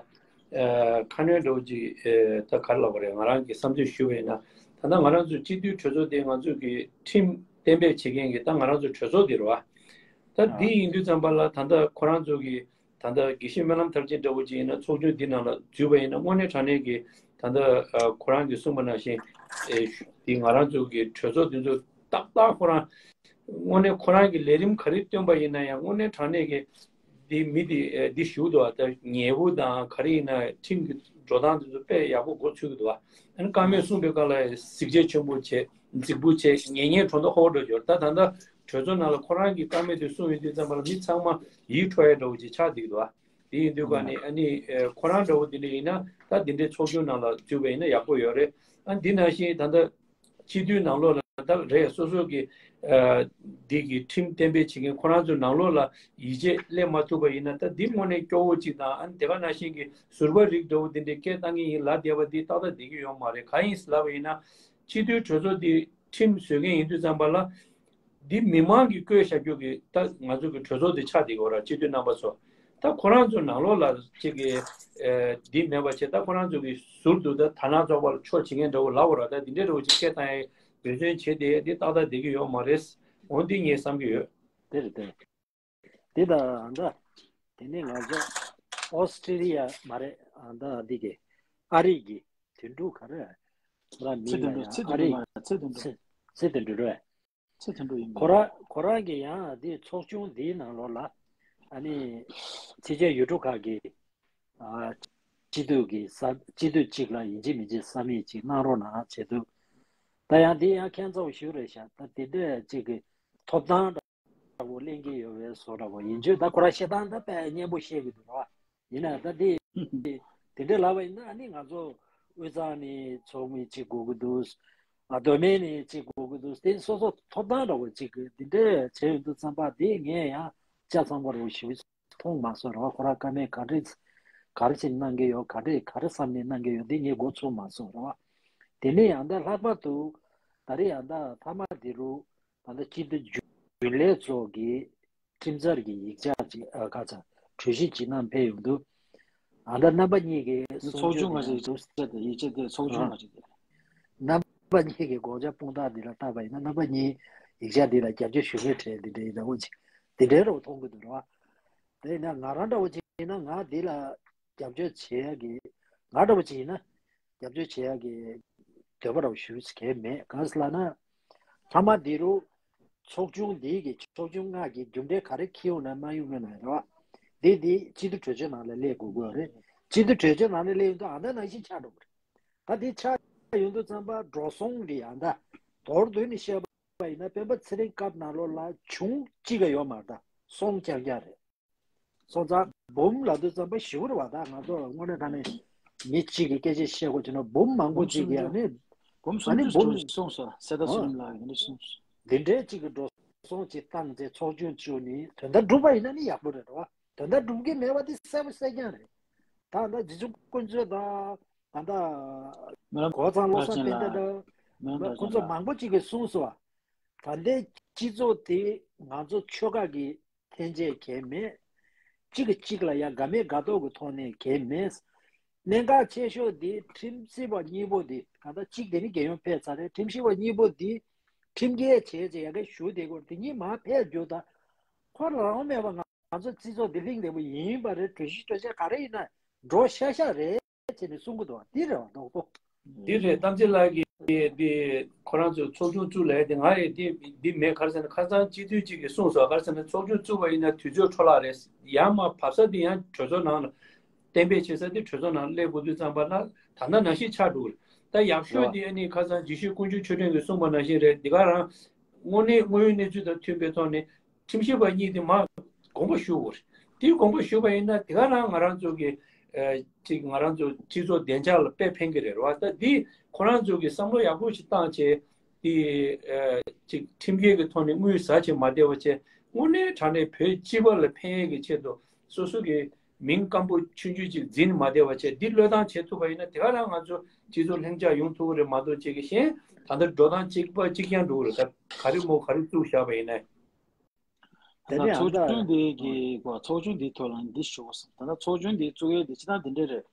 ཁ་སྣོན་འདྲ་བོ་ཅིག་ཨ་ད་ག་རེ་ལབ་དགོས་རེད། ང་རང་གི་བསམ་ཚུལ་ཞུ་བ་ཡིན་ན། ད་ལྟ་ང་རང་ཚོའི་སྤྱི་འཐུས་གྲོས་ཚོགས་དེ་ང་ཚོ་གི་ཁྲིམས་གཏན་འབེབས་བྱེད་མཁན་གྱི་ད་ང་རང་ཚོའི་གྲོས་ཚོགས་དེ་རེད་བ། ད་འདི་ཡིན་དུས་ཙམ་པ་ལ་ད་ལྟ་ཁོ་རང་ཚོ་གི་ད་ལྟ་དགེ་བཤེས་སྨོན་ལམ་མཐར་ཕྱིན་འདྲ་བོ་ཅིག་ཡིན་ན། ཚོགས་ཆུང་འདི་ནང་ལ་འཛུལ་བ་ཡིན་ན། དངོས་གནས་དྲང་གནས་ཀྱི་ད་ལྟ་ཨ་ཁོ་རང་གིས་གསུངས་པ་ནང་བཞིན་ཨེ་འདི་ང་རང་ཚོ་གི་གྲོས་ཚོགས་འདི་ཚོ་ཏག་ཏག་ཁོ་རང་དངོས་གནས་ཁོ་རང་གི་ལས་རིམ་ག་རེ་བཏོན་པ་ཡིན་ན་ཡང་། དངོས་གནས་དྲང་གནས་ཀྱི་འདི་མི་འདི་ཨེ་འདི་ཞུ་འདུག་ཨ། ད་ཉེས་པོ་དང་ག་རེ་ཡིན་ན་ཁྲིམས་ཀྱི་འགྲོ་སྟངས་འདི་ཚོ་དཔེ་ཡག་པོ་འགོ་ཚུགས་ཀྱི་འདུག་ཨ། ཨ་ནི་བཀའ་མོལ་གསུངས་པའི་སྐབས་ལ་གཟིགས་ཆ་ཆེན་པོ་བྱས། རྫིག་པོ་བྱས། ཉན་ཉན་དྲོ་མདོག་ཧོ་འགྲོ་འབྱོར། ད་ད་ལྟ་གྲོས་ཚོགས་ནང་ལ་ཁོ་རང་གིས་བཀའ་མོལ་དེ་གསུངས་ཡོང་དུས་ཙམ་པ་ལ་མི་ཚང་མ་ཡིད་འཕྲོག་ཡ་འདྲ་བོ་ཅིག་ཆགས་བསྡད་ཀྱི་འདུག་ཨ། དེ་ཡིན་དུས་ཀ་ནས་ཨ་ནི་ཨེ་ཁོ་རང་འདྲ་བོ་དེ་འདྲ་ཡིན་ན་ད་དེ་འདྲའི་ཚོགས་ཆུང་ནང་ལ་འཛུལ་བ་ཡིན་ན་ཡག་པོ་ཡོད་རེད། ཨ་འདི་ནང་བཞིན་ད་ལྟ་ སྤྱི་འཐུས་ནང་ལོགས་ལ་ད་རེད། སོ་སོ་གི་འདི་གི་ཁྲིམས་གཏན་འབེབས་བྱེད་མཁན་ཁོ་རང་ཚོའི་ནང་ལོགས་ལ་ཡིད་ཆེས་སླེབས་མ་ཐུབ་པ་ཡིན་ན། ད་འདི་དངོས་གནས་སྐྱོ་བོ་གཅིག་དང་། ཨ་ནི་དེ་ག་ནང་བཞིན་གྱི་ཟུར་པ་རིགས་འདྲ་བོ་འདི་འདྲའི་སྐད་བཏང་གི་ཡིན་ལབ་བསྡད་པ་འདི་ཏག་ཏག་བསྡད་ཀྱི་ཡོད་མ་རེད། གང་ཡིན་ལབ་པ་ཡིན་ན། སྤྱི་འཐུས་གྲོས་ཚོགས་འདི་ཁྲིམས་བཟོ་མཁན་ཡིན་དུས་ཙམ་པ་ལ། འདི་མི་མང་གིས་བསྐོས་བཞག་རྒྱུ་གི་ད་ང་ཚོ་གི་གྲོས་ཚོགས་འདི་ཆགས་བསྡད་ཀྱི་ཡོད་ར། སྤྱི་འཐུས་རྣམ་པ་ཚོ། ད་ཁོ་རང་ཚོ་ནང་ལོགས་ལ་ཅིག་གི་ཨེ་འདི་མེད་པ་བྱས། ད་ཁོ་རང་ཚོ་གི་ཟུར་དུ་ད་དར་ནག་ཚོགས་པ་ལ་ཕྱོགས་བྱེད་མཁན་འདྲ་བོ་ལབ་དགོས་ར། ད་འདི་འདྲའི་འདྲ་བོ་ཅིག་སྐད་བཏང་ཡས་འབད་བརྩོན་བྱས་ཏེ་འདི་ཏག་ཏག་བསྡད་ཀྱི་ཡོད་མ་རེད། འོ་འདི་ངས་བསམ་གྱི་ཡོད། དེ་རེད་དེ། དེ་དང་ཨ་འདྲ། དེ་ནས་ང་ཚོ་ཨོ་སི་ཀྲི་ལི་ཡ་མ་རེད། ཨ་འདྲ་འདི་གི་ཨ་རི་གི་དོན་གྲུབ་ག་རེ། ཁོ་རང་མིང་ཚེ་ལ་དོན་གྲུབ། ཡང་ཚེ་ཨ་དོན་རི། གྲུབ་མ་རེད། ཚེ་དོན་གྲུབ། ཚེ་ཚེ་དོན་གྲུབ་རེད། ཚེ་དོན་གྲུབ་ཡིན་ཁོ་པ། རང་ཁོ་རང་གིས་ཡང་འདི་ཚོགས་ཆུང་འདིའི་ནང་ལོགས་ལ་ཨ་ནི་ཕྱི་རྒྱལ་ཡུལ་གྲུ་ཁག་གི་ཨ་སྤྱི་འཐུས་ཀྱི་ས་སྤྱི་འཐུས་གཅིག་ལ་ཡིན་གཅིག་མིན་གཅིག་ས་མིག་ཅིག་གནང་རོགས་གནང་བྱས་འདུག་ད་ཡང་འདི་ཡང་ཁྱད་མཚར་པོ་ཞིག་རེད་ཤག་ད་དེ་འདྲ་ཅིག་གི་ཐོབ་ཐང་འདྲ་བོ་གླེང་གི་ཡོད་པའི་བཟོ་འདྲ་བོ་ཡིན་དུས། ད་ཁོ་རང་བཤད་སྟངས་ད་དཔེ་སྙན་པོ་བཤད་གི་འདུག་ར། ཡིན་ན་ད་དེ་དེ་འདྲ་ལབ་པ་ཡིན་ན། ཨ་ནི་ང་ཚོ་དབུས་གཙང་ནས་ཚོགས་མི་གཅིག་དགོས་ཀྱི་འདུག་ཨ་མདོ་སྨད་ནས་གཅིག་དགོས་ཀྱི་འདུག་དེ་སོ་སོ་ཐོབ་ཐང་འདྲ་བོ་གཅིག་གི་དེ་འདྲ་བྱས་ཡོང་དུས་ཙམ་པ། དེ་ངས་ཡང་ཆ་ཚང་པོ་རེ་ཞིབ་མཐོང་མ་སོང་ར་བ། ཁོ་རང་བཀའ་མོལ་ག་རེ་ག་རེ་བྱས་གནང་གི་ཡོད། ག་རེ་ག་རེ་བསམ་ནས་གནང་གི་ཡོད། དེ་ངས་མགོ་ཚོས་མ་སོང་ར་བ། དེ་ནས་ཡང་ད་ལྷག་པར་དུ་ད་རེས་ཡང་ད་མཐའ་མ་དེ་རུ་ད་ལྟ་སྤྱི་འཐུས་རྒྱུན་ལས་ཚོ་གི་ཁྲིམས་འཆར་གྱི་ཡིག་ཆ་ཅིག་ཨ་ཁ་ཚ་གྲོས་གཞི་ཅིག་བསྣམས་ཕེབས་ཡོང་དུས། ཨ་ད་རྣམ་པ་གཉིས་ཀྱིས་གསུང་ཚོགས་ཆུང་ཆོས་ཀྱི་ང་ཡང་ཞིག་འདུག་ཟེར་ཏེ། ཡིག་ཆ་དེ་ཚོགས་ཆུང་ཨ་ང་ཞིག་དེ། རྣམ་པ་གཉིས་ཀྱི་དགོངས་འཆར་དཔང་རྟགས་འདི་ལ་བལྟས་པ་ཡིན་ན། རྣམ་པ་གཉིས་ཡིག་ཆ་འདི་ལ་རྒྱབ་སྐྱོར་ཞུ་མཁན་གྲས་འདི་འདྲའི་འདྲ་བོ་ཅིག་དེ་འདྲའི་འདྲ་བོ་མཐོང་གི་འདུག་ར་བ། དེ་ཡིན་ན་ང་རང་འདྲ་བོ་ཅིག་ཡིན་ན། ང་འདི་ལ་རྒྱབ་སྐྱོར་བྱེད་ཡ་གི། ང་འདྲ་བོ་ཅིག་ཡིན་ན་རྒྱབ་སྐྱོར་བྱེད་ཡ་གི་འདོད་པ་འདྲ་བོ་ཞུ་མཁན་མེད། གང་ཟེར་ལབ་ན། མཐའ་མ་འདི་རུ་ཚོགས་ཆུང་འདི་གི་ཚོགས་ཆུང་ལྔ་གི་རྒྱུ་འབྲས་ག་རེ་འཁྱེར་ཡོང་ན་མ་ཡོང་ན་རེད་བ། འདི་འདི་སྤྱི་འཐུས་གྲོས་ཆོད་ནང་ལ་སླེབས་དགོས་ཀྱི་ཡོད་རེད། སྤྱི་འཐུས་གྲོས་ཆོད་ནང་ལ་སླེབས་ཡོང་དུས་ཨ་ད་ནང་བཞིན་ཆགས་འགྲོ་གི་རེད། ད་འདི་ཆགས་ཡོང་དུས་ཙམ་པ་འགྲོ་སོང་གི་ཨ་ད་མདོར་བསྡུས་ནས་བཤད་པ་ཡིན་ན། སྤེན་པ་ཚེ་རིང་སྐབས་ནང་ལོགས་ལ་བྱུང་གཅིག་ཀ་ཡོད་མ་རེད། ད་སོང་རྐྱང་རྐྱང་རེད། སོང་ཙང་འབུམ་ལབ་དུས་ཙམ་པ་ཞེ་པོ་རེད་བ། ད་ང་ཚོ་དངོས་གནས་དྲང་གནས་མི་གཅིག་གིས་སྐད་ཆ་བཤད་དགོས་བྱུང་ན་འབུམ་མང་པོ་འབུམ་གཅིག་གིས་ཨ་སུམ་ཅུ། ནི། འབུམ་ཨ་ནི་སུམ་ཅུ་འབུམ་ཙམ་སོང་སོང་། གསེར་རྟ་ཨ་བསོད་ནམས་ལགས་ཡིན་ན་སོང་སོང་། འདི་འདྲའི་གཅིག་གི་འགྲོ་སོང་ཅིག་བཏང་ཚེ་ཚོགས་ཆུང་བཅུ་ནི་དོན་དག་འགྲུབ་པ་ཡིན་ན་ནི་ཡག་པོ་རེད་བ། དོན་དག་འགྲུབ་ཀྱི་མེད་པ་དེ་གསལ་པོ་གསལ་རྐྱང་རེད། ད་ད་རྗེ་བཙུན་དཀོན་མཆོག་དང་། ད་ད་མི་ལ་གོ་ཚང་བློ་བཟང་ཕན་བདེ་དང་། མི་ལ་ཁོང་ཚོ་མང་པོ་གཅིག་གིས་གསུངས་སོང་བ། ད་ལྟའི་སྤྱི་ཚོགས་དེ་ང་ཚོ་ཆོལ་ཁ་གི་འཐེན་འཁྱེར་གང་ཡང་མེད། གཅིག་གིས་གཅིག་ལ་ཡ་དགའ་མེད་དགའ་མདོག་གི་ཐོག་ནས་གང་ཡང་མེད། གནད་འགག་ཆེ་ཤོས་དེ་ཁྲིམས་ཞིབ་པ་གཉིས་པོ་དེ། གང་ལྟར་གཅིག་དེ་ནི་རྒྱལ་ཡོངས་ཕེབས་ཚར་རེད། ཁྲིམས་ཞིབ་པ་གཉིས་པོ་དེ་ཁྲིམས་འགལ་བྱས་བྱས་ཡ་གི་ཞུ་བསྡད་སྐོར་དེ་གཉིས་མར་ཕེབས་རྒྱུ་དང་། ཁོ་རང་མེད་པ་ང་ང་ཚོ་སྤྱི་ཚོགས་འདི་ལྷིང་འདེགས་པོ་ཡིན་པ་རེད། གྲོས་གཞི་གྲོས་ཆོད་ག་རེ་ཡིན་ན་འགྲོ་ཤག་ཤག་རེད་བྱས་ནས་གསུང་གི་འདུག་བ། འདི་རེད་བ། རྡོག་རྡོག་འདི་རེད། གཏམ་ཚེ་ལགས་ཀྱིས་འདི་ཁོ་རང་ཚོ་ཚོགས་ཆུང་བཙུགས་ལབ་དེ། ང་ཡི་འདི་འདི་མེད། ག་རེ་ཟེར་ན། ཁ་སང་སྤྱི་འཐུས་གཅིག་གིས་གསུངས་སོང་། ག་རེ་ཟེར་ན། ཚོགས་ཆུང་བཙུགས་པ་ཡིན་ན་དུས་ཚོད་འཕྲོ་བརླག་རེད། ཡར་མར་བབས་ས་དེ་ཡང་གྲོས་ཚོགས་ནང་ལ་གཏན་འབེབས་བྱེད་ས་དེ་གྲོས་ཚོགས་ནང་སླེབས་དགོས་དུས་ཙམ་པ་ལ་ད་ལྟ་ནང་བཞིན་ཆགས་འགྲོ་གི་རེད། ད་ཡག་ཤོས་དེ་ཨ་ནི་ཁ་སང་རྗེ་ཤོད་དཀོན་མཆོག་ཆོས་སྒྲོན་གྱིས་གསུངས་པ་ནང་བཞིན་རེད། འདི་ག་རང་དངོས་གནས་དངོས་ཡོད་གནས་ཚུལ་དང་མཐུན་པའི་ཐོག་ནས་ཁྲིམས་ཞིབ་པ་གཉིས་དེ་མར་དགོངས་པ་ཞུ་དགོས་རེད། དེ་དགོངས་པ་ཞུས་པ་ཡིན་ན་དེ་ག་རང་ང་རང་ཚོ་གི་ཨ་ཅིག་ང་རང་ཚོ་སྤྱི་ཚོགས་བདེ་འཇགས་ལ་དཔེ་ཕན་གྱི་རེད་བ། ད་འདི་ཁོ་རང་ཚོ་གི་བསམ་བློ་ཡག་པོ་ཞིག་བཏང་བྱས། དེ་ཨ་ཅིག་ཁྲིམས་འགལ་གྱི་ཐོག་ནས་དངུལ་ཟ་བྱས་མ་བསྡད་པ་བྱས། དངོས་གནས་དྲང་གནས་བོད་སྤྱི་པ་ལ་ཕན་ཡས་ཀྱི་ཆེད་དུ་སོ་སོ་གི་མིང་སྐམ་པོ་ཆུང་ཆུང་ཅིག་འཛིན་མ་བསྡད་པ་བྱས། འདི་བློས་བཏང་བྱེད་ཐུབ་པ་ཡིན་ན་དེ་ག་རང་ང་ཚོ་སྤྱི་ཚོགས་ལྷིང་འཇགས་ཡོང་ཐུབ་ཀྱི་རེད་མ་གཏོགས། ཅིག་གི་གཞན་ད་ལྟ་འགྲོ་སྟངས་གཅིག་པ་གཅིག་རྐྱང་འགྲོ་གི་རེད། ད་ག་རེ་མོ་ག་རེ་བཙུགས་བཞག་པ་ཡིན་ན། དེ་ད་ནས་ཨ་ཚོགས་ད་ཆུང་འདི་གི་གོ་ཚོགས་ཆུང་འདིའི་ཐོག་ལ་འདི་ཞུ་བ་སོང་། ད་ལྟ་ཚོགས་ཆུང་འདི་བཙུགས་ཡས་འདི་སྤྱིར་བཏང་འདི་འདྲ་རེད།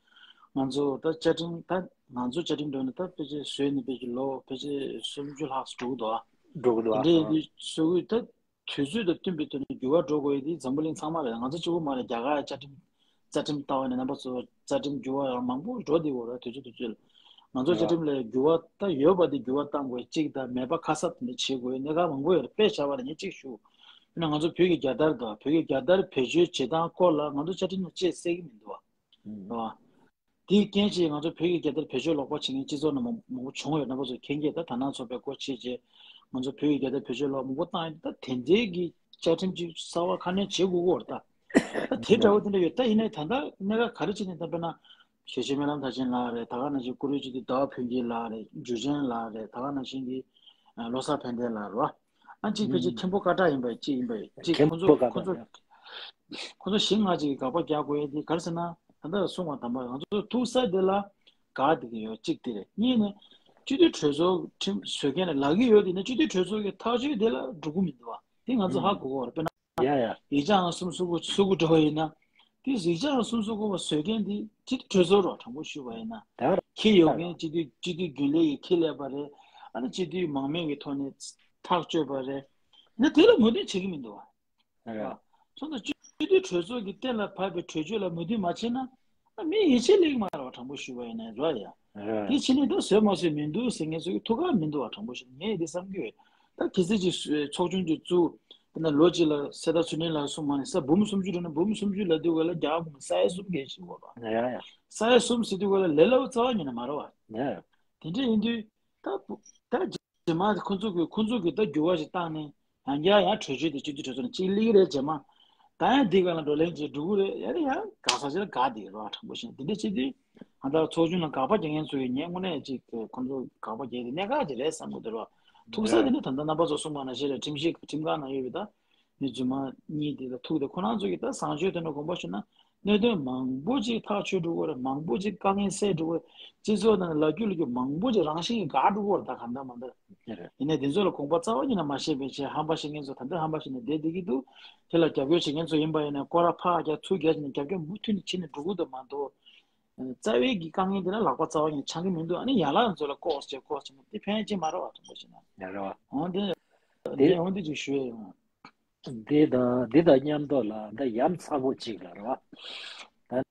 ང་ཚོ་ད་བཅའ་ཁྲིམས་ད་ང་ཚོ་བཅའ་ཁྲིམས་འགྲོ་ནས་ད་ཕལ་ཆེར་བཟོས་ནས་ཕལ་ཆེར་ལོ་ཕལ་ཆེར་སུམ་ཅུ་ལྷག་ཙམ་འགྲོ་གི་འདུག་ཨ། འགྲོ་གི་འདུག་ཨ། དེ་འདྲའི་འདི་བཟོ་གི་ད་དུས་ཚོད་དང་བསྟུན་པའི་ཐོག་ནས་འགྱུར་བ་འགྲོ་དགོས་ཡས་འདི་འཛམ་བུ་གླིང་ཚང་མ་རེད། ང་ཚོ་གཅིག་པུ་མ་རེད། རྒྱ་གར་བཅའ་ཁྲིམས་རྩ་ཁྲིམས་ལྟ་བ་ནས་རྣམ་པ་ཚོ་རྩ་ཁྲིམས་འགྱུར་བ་ཡང་མང་པོ་འགྲོ་བསྡད་ཡོད་རེད། དུས་ཚོད་དུས་ཚོད་ལ་ང་ཚོ་རྩ་ཁྲིམས་ལ་འགྱུར་བ་ད་ཡོད་པ་དེ་འགྱུར་བ་གཏང་དགོས་གཅིག་དང་། མེད་པ་ཁ་གསབ་དེ་འདྲ་བྱེད་དགོས་གནད་འགག་མང་པོ་ཡོད་རེད། དཔེ་བཞག་པ་ལ་ངས་གཅིག་ཞུ། ཡིན་ན་ང་ཚོ་བོད་ཀྱི་རྒྱལ་དར་དང་བོད་ཀྱི་རྒྱལ་དར་བེད་སྤྱོད་བྱེད་སྟངས་སྐོར་ལ་ང་ཚོ་བཅའ་ཁྲིམས་ནང་ཅེས་གསལ་གྱི་མི་འདུག་བ། རེད་བ། དེའི་རྐྱེན་གྱིས་ང་ཚོ་བོད་ཀྱི་རྒྱལ་དར་བེད་སྤྱོད་ལོག་པ་བྱེད་མཁན་སྤྱི་ཚོགས་ནང་མང་མང་པོ་བྱུང་ཡོད། རྣམ་པ་ཚོ་མཁྱེན་གྱི་རེད། ད་དར་ནག་ཚོགས་པའི་སྒོ་ཕྱེ་རྗེས་ང་ཚོ་བོད་ཀྱི་རྒྱལ་དར་བེད་སྤྱོད་ལོག་མང་པོ་བཏང་ཡོད། ད་དེ་འདྲའི་གི་བཅའ་ཁྲིམས་ཅིག་གསར་པ་ཁ་སྣོན་བྱེད་དགོས་ཀྱི་ཡོད་རེད་ད། ད་དེ་འདྲ་བོ་དེ་འདྲ་ཡོད། ད་ཡིན་ནའི་ད་ལྟ་གནད་འགག་ག་རེ་བྱས་ནས་ད་དཔེར་ན་ ཞེ་ཆེ་སྨོན་ལམ་མཐར་ཕྱིན་ལགས་རེད། ད་ག་ནང་བཞིན་བཀུར་འོས་སྤྱི་འཐུས་ཟླ་བ་ཕུན་སྐྱིད་ལགས་རེད། འཇུ་ཆེན་ལགས་རེད། ད་ག་ནང་བཞིན་གྱི་ལོ་གསར་ཕན་བདེ་ལགས་རེད་བ། ཨ་གཅིག་ཕལ་ཆེར་མཁན་པོ་ཀ་ཏྲ་ཡིན་པ་གཅིག་ཡིན་པ་གཅིག་ཁོང་ཚོ་ཁོང་ཚོ་ཁོང་ཚོ་ཞིང་ང་ཅིག་དགག་པ་རྒྱག་དགོས་ཡ་དེ་ག་རེ་ཟེར་ན། ད་ལྟ་གསུངས་པ་དང་པ་ང་ཚོ་ཐུག་ས་དེ་ལ་དགའ་བསྡད་ཀྱི་ཡོད་གཅིག་དེ་རེད། གཉིས་ནས་སྤྱི་འཐུས་གྲོས་ཚོགས་ཁྲིམས་བཟོ་མཁན་ལ་ལབ་ཀྱི་ཡོད་དེ་ནས་སྤྱི་འཐུས་གྲོས་ཚོགས་ཀྱི་ཐག་གཅོད་དེ་ལ་འགྲོ་གི་མི་འདུག་བ། དེ་ང་ཚོ་ཧ་གོ་དགོས་རེད། དཔེར་ན། ཡ་ཡ། ཡིག་ཆ་ཨང་གསུམ་སོ་དགུ་སོ་དགུ་འགྲོ་བ་ཡིན་ན། དེ་ཡིག་ཆ་ཨང་གསུམ་སོ་དགུ་པ་བཟོ་མཁན་དེ་སྤྱི་འཐུས་གྲོས་ཚོགས་རོགས་དྲང་པོ་ཞུས་པ་ཡིན་ན། ད་ག་ཁྱི་ཡོད་མཁན་སྤྱི་འཐུས་སྤྱི་འཐུས་རྒྱུན་ལས་ཀྱི་ཁྱི་ལས་པ་རེད། ཨ་ནི་སྤྱི་འཐུས་མང་མོས་ཀྱི་ཐོག་ནས་ཐག་གཅོད་པ་རེད། ནི་དེ་ལ་མོས་མཐུན་བྱེད་ཀྱི་མི་འདུག་བ། ཨ་ར། སོང་ཙང་སྤྱི་འཐུས་གྲོས་ཚོགས་ཀྱི་གཏན་ལ་ཕབ་པའི་གྲོས་ཆོད་ལ་མོས་མཐུན་མ་བྱས་ན། ཨ་མི་ཡིད་ཆེས་སླེབས་ཀྱི་མ་རེད་བ། དྲང་པོ་ཞུས་པ་ཡིན་ན་རོ་ཡ། ཨ་ར། དེ་ཕྱི་ནས་ད་བཟོས་མ་བཟོས་མི་འདུག་ཟེར་མཁན་ཚོ་གི་ཐུགས་ཁག་མི་འདུག་བ། དྲང་པོ་ཞུས་ན་ངས་འདི་བསམ་གྱི་ཡོད། ད་གལ་སྲིད་ཅིག་ཚོགས་ཆུང་ཅིག་བཙུགས། དེ་ན་ལོ་གཅིག་ལ་གསེར་རྟ་ཚུལ་ཁྲིམས་ལགས་གསུངས་མ་ནས་ས་འབུམ་སུམ་ཅུ་རེད་ན་འབུམ་སུམ་ཅུ་ལ་དུས་ག་ལ་རྒྱ་བ་འབུམ་ས་ཡ་གསུམ་བརྒལ་ཞིག་དགོས་པ། ཡ་ཡ། ས་ཡ་གསུམ་ཟེར་དུས་ག་ལ་ལས་སླ་པོ་རྩ་བ་ཉིད་ནས་མ་རེད་བ། ཡ་ཡ། དེ་འདྲ་ཡིན་དུས་ད་བུ་ད་རྗེས་མ་ཁོ་ཚོ་གི་ཁོ་ཚོ་གི་ད་འགྱུར་བ་ཞིག་བཏང་ནས་ཡང་བསྐྱར་ཡང་གྲོས་ཆོད་དེ་སྤྱི་འཐུས་གྲོས་ཚོགས་ནས་གཅིག་སླེབས་ཀྱི་རེད། རྗེས་མ་ད་ཡང་འདི་ག་ལ་བགྲོ་གླེང་བྱེད་འགྲོ་གི་རེད། ཡ་རེད། ཡང་དགའ་ས་ཅིག་ལ་དགའ་བསྡད་རོགས། དྲང་པོ་བཤད་ན་དེ་འདྲ་བྱེད་དུས་ང་ད་ཚོགས་ཆུང་ལ་དགག་པ་རྒྱག་མཁན་ཚོ་ཡི་ངས་དངོས་གནས་ཅིག་ཁོ་ཚོ་དགག་པ་རྒྱག་དེ་གནད་འགག་ཅིག་རེད་བསམ་གི་འདུག་རོགས། ཐུག་ས་དེ་ནི་ད་ལྟ་རྣམ་པ་ཚོ་གསུངས་པ་ནང་བཞིན་རེད། ཁྲིམས་ཞིབ་ཁྲིམས་ཁང་ནང་ཡོད་པའི་ད། མི་རྫུན་མ་གཉིས་དེ་ལ་ཐུག་སྟེ་ཁོ་རང་ཚོ་གིས་ད་བཟང་སྤྱོད་དོན་ལ་དགོངས་པ་ཞུས་ན་གནད་དོན་མང་པོ་ཅིག་ཐག་ཆོད་འགྲོ་གི་རེད། མང་པོ་ཅིག་དཀའ་ངལ་སེལ་འགྲོ་གི་རེད། སྤྱི་ཚོགས་ནང་ལ་ལབ་རྒྱུ་ལབ་རྒྱུ་མང་པོ་ཅིག་རང་བཞིན་གྱིས་འགག་འགྲོ་གི་རེད། ད་གང་ལྟར་མ་ལྟར། ཡིན་ནའི་དེ་ཚོ་ལ་དགོངས་པ་རྩ་བ་ཉིད་ནས་མ་བཞེས་པའི་ཆེད་ཧམ་པ་བཤད་མཁན་ཚོ་ད་འདི་ཧམ་པ་བཤད་ནས་བསྡད་བསྡད་ཀྱི་འདུག་དེ་ལ་རྒྱབ་སྐྱོར་བྱེད་མཁན་ཚོ་ཡིན་པ་ཡིན་ན་སྐོར་ར་ཕར་རྒྱབ་ཚུར་རྒྱབ་བྱས་ནས་རྒྱབ་སྐྱོར་མུ་མཐུད་ནས་བྱེད་ནས་འགྲོ་གི་འདུག་མ་གཏོགས། རྩ་བའི་གི་དཀའ་ངལ་འདི་ལ་ལག་པ་རྩ་བ་ཉིད་ནས་འཆང་གི་མི་འདུག་ཨ་ནི་ཡན་ལག་ཚོ་ལ་ལྐོག་བྱས་ལྐོག་བྱས་ནས་དེ་ཕན་ཅིག་མ་རེད་བ། དྲང་པོ་བཤད་ན། ཡ་རེད་བ། འོན་ཏེ། དེ་ངས་འོན་ཏེ་ཅིག་ཞུ་ཡ་ཡོང་། འདི་དང་འདི་དང་མཉམ་དུ་ལ་འདི་ཡ་མཚན་པོ་གཅིག་ལ་རེད་བ།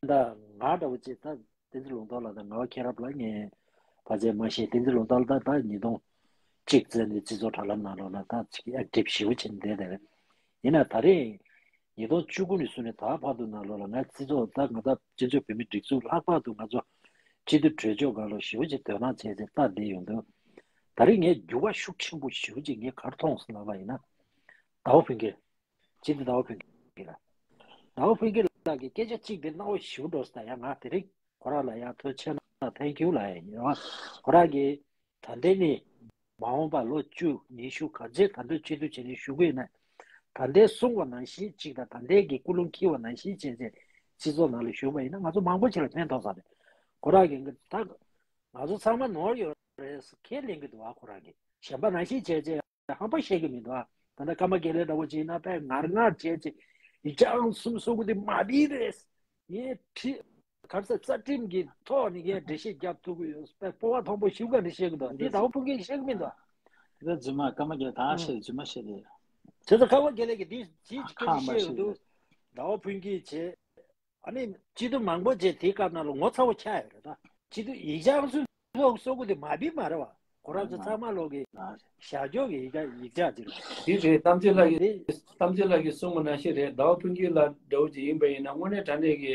ད་ད་ང་འདྲ་བོ་ཅིག་ད་བསྟན་འཛིན་ལུང་རྟོགས་ལགས་དང་ང་བ་མཁྱེན་རབ་ལ་ངས་ཕལ་ཆེར་མ་ཤེས། བསྟན་འཛིན་ལུང་རྟོགས་ལགས་ད་ད་ཉིས་སྟོང་གཅིག་ཙམ་ནས་སྤྱི་ཚོགས་དྲ་ལམ་ནང་ལོགས་ལ་ད་ཅིག་ཨེག་ཊིབ་ཞེ་པོ་བྱས་ནས་བསྡད་བསྡད་རེད། ཡིན་ན་ད་རེས་ཉིས་སྟོང་བཅུ་དགུ་ནས་བཟུང་ནས་ད་བར་དུ་ནང་ལོགས་ལ་ང་སྤྱི་ཚོགས་ད་ང་ད་སྤྱི་ཚོགས་བོད་མིའི་སྒྲིག་འཛུགས་ལྷག་པར་དུ་ང་ཚོ་སྤྱི་འཐུས་གྲོས་ཆོད་སྒང་ལ་ཞེ་པོ་ཅིག་དོ་སྣང་བྱས་བྱས་ལྟ་བསྡད་ཡོང་དུས། ད་རེས་ངས་འགྱུར་བ་ཤུགས་ཆེན་པོ་ཞེ་པོ་ཅིག་ངས་ག་རེ་མཐོང་སོང་ལབ་པ་ཡིན་ན། ཟླ་བ་ཕུན་སྐྱིད། སྤྱི་འཐུས་ཟླ་བ་ཕུན་སྐྱིད་ལགས། ཟླ་བ་ཕུན་སྐྱིད་ལགས་ཀྱིས་སྐད་ཆ་གཅིག་དེ་སྣང་བ་ཞེ་པོ་འགྲོ་སོང་། ད་ཡང་ང་དེ་རིང་ཁོ་རང་ལ་ཡང་ཐུགས་རྗེ་ཆེ་གནང་། ཐེང་ཀིའུ་ལབ་ཡ་ཡིན། ཁོ་རང་གིས་ད་ལྟའི་ནས་མ་འོངས་པ་ལོ་བཅུ་ཉི་ཤུ་ག་ཚོད་ད་ལྟ་སྤྱི་འཐུས་བྱས་ནས་བཞུགས་ཀྱི་ཡིན་ན། ད་ལྟའི་གསུངས་པ་ནང་བཞིན་གཅིག་དང་ད་ལྟའི་གི་ཀུན་སློང་འཁྱེར་བ་ནང་བཞིན་བྱས་བྱས་སྤྱི་ཚོགས་ནང་ལ་བཞུགས་པ་ཡིན་ན་ང་ཚོ་མང་པོ་ཞིག་ལ་ཕན་ཐོགས་ས་རེད། ཁོ་རང་གིས་ད་ང་ཚོ་ཚང་མ་ནོར་ཡོད་རེད་ཁས་ལེན་གྱི་འདུག་ཨ་ཁོ་རང་གིས་གཞན་པ་ནང་བཞིན་བྱས་བྱས་ཧམ་པ་བཤད་ཀྱི་མི་འདུག་ཨ། ད་ལྟ་ཀརྨ་དགེ་ལེགས་འདྲ་བོ་ཅིག་ཡིན་ན་དཔེ་ངར་ངར་བྱས་བྱས་ཡིག་ཆ་ཨང་གསུམ་སོ་དགུ་དེ་མ་བིས་རེད། ངས་ཁྲི་ག་རེ་ཟེར་རྩ་ཁྲིམས་ཀྱི་ཐོག་ནས་ངས་འགྲེལ་བཤད་རྒྱབ་ཐུབ་ཀྱི་ཡོད། དཔེ་སྤོབས་པ་མཐོན་པོ་ཞེ་པོ་ག་འདྲ་བཤད་ཀྱི་འདུག་འདི་ཟླ་བ་ཕུན་སྐྱིད་བཤད་ཀྱི་མི་འདུག་དེ་ཚོ་རྫུན་མ། ཀརྨ་དགེ་ལེགས་ད་ཨང་བཤད་རྫུན་མ་བཤད་དེ། དེ་ཚོ་ཀརྨ་དགེ་ལེགས་ཀྱིས་འདི་ཅིག་ཁ་ཁ་བཤད་ཡོང་དུས་ཟླ་བ་ཕུན་སྐྱིད་བྱས། ཨ་ནི་སྤྱི་འཐུས་མང་པོ་བྱས་དེའི་སྐབས་ནང་ལ་ངོ་ཚ་བོ་ཆགས་ཡོད་རེད་ད། སྤྱི་འཐུས་ཡིག་ཆ་ཨང་གསུམ་སོ་དགུ་དེ་མ་བིས་མ་རེད་བ། ཁོ་རང་ཚོ་ཚང་མ་ལོག་གི་བཞག་འཇོག་གི་ཡིག་ཆ་ཡིག་ཆ་ཅིག་རེད། དེ་རེད། གཏམ་ཚེ་ལགས་ཀྱིས་གཏམ་ཚེ་ལགས་ཀྱིས་གསུངས་པ་ནང་བཞིན་རེད། ཟླ་བ་ཕུན་སྐྱིད་ལགས་འདྲ་བོ་ཅིག་ཡིན་པ་ཡིན་ན་དངོས་གནས་དྲང་གནས་ཀྱི་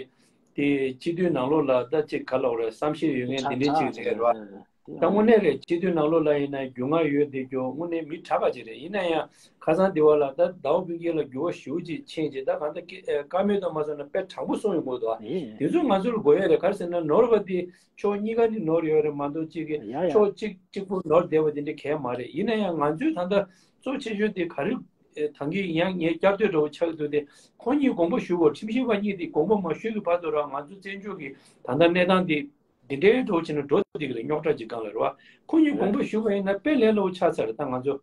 དེ་སྤྱི་འཐུས་ནང་ལོགས་ལ་ད་ཅིག་ག་ལབ་དགོས་རེད། བསམ་ཤེས་ཡོད་མཁན་དེ་འདྲ་ཅིག་རེད་བ། ད་དངོས་གནས་རེད། སྤྱི་འཐུས་ནང་ལོགས་ལ་ཡིན་ན་རྒྱུས་མངའ་ཡོད་བསྡད་རྒྱུ་དངོས་གནས་མི་དྲག་པ་ཅིག་རེད། ཡིན་ན་ཡང་ཁ་སང་དེ་བ་ལ་ད་ཟླ་བ་ཕུན་སྐྱིད་ལ་འགྱུར་བ་ཞེ་པོ་ཅིག་ཕྱིན་རྗེས་ད་གང་ལྟར་ཀི་ཨེ་བཀའ་མོལ་དང་མ་སོང་ན་དཔེ་དྲང་པོ་གསུངས་ཡོང་གི་འདུག་ཨ། དེ་ཚོ་ང་ཚོ་ལ་དགོས་ཡ་རེད། ག་རེ་ཟེར་ན་ནོར་བ་དེ་ཕྱོགས་གཉིས་ཀ་ནས་ནོར་ཡོད་རེད་མ་གཏོགས་གཅིག་གི་ཡ་ཡ། ཕྱོགས་གཅིག་གཅིག་པུ་ནོར་བསྡད་པ་དེ་འདྲ་གང་ཡང་མ་རེད། ཡིན་ན་ཡང་ང་ཚོའི་ད་ལྟ་གཙོ་ཆེ་ཤོས་དེ་ག་རེ་ཨེ་ད་གིན་ཡང་ངས་བསྐྱར་ཟློས་འདྲ་བོ་ཆགས་ཀྱི་འདུག་སྟེ། ཁོ་གཉིས་དགོངས་པ་ཞུ་དགོས། ཁྲིམས་ཞིབ་པ་གཉིས་དེ་དགོངས་པ་མ་ཞུས་ཀྱི་བར་དུ་རང་ང་ཚོ་བཙན་བྱོལ་གྱི་ད་ལྟ་གནས་སྟངས་དེ་འདི་འདྲའི་འགྲོ་བྱས་ན་འགྲོ་བསྡད་ཀྱི་རེད། རྙོག་དྲ་ཅིག་སྒང་ལ་རེད་བ། ཁོ་གཉིས་དགོངས་པ་ཞུ་བ་ཡིན་ན་དཔེ་ལས་སླ་པོ་ཆགས་ཚར་རེད། ད་ང་ཚོ་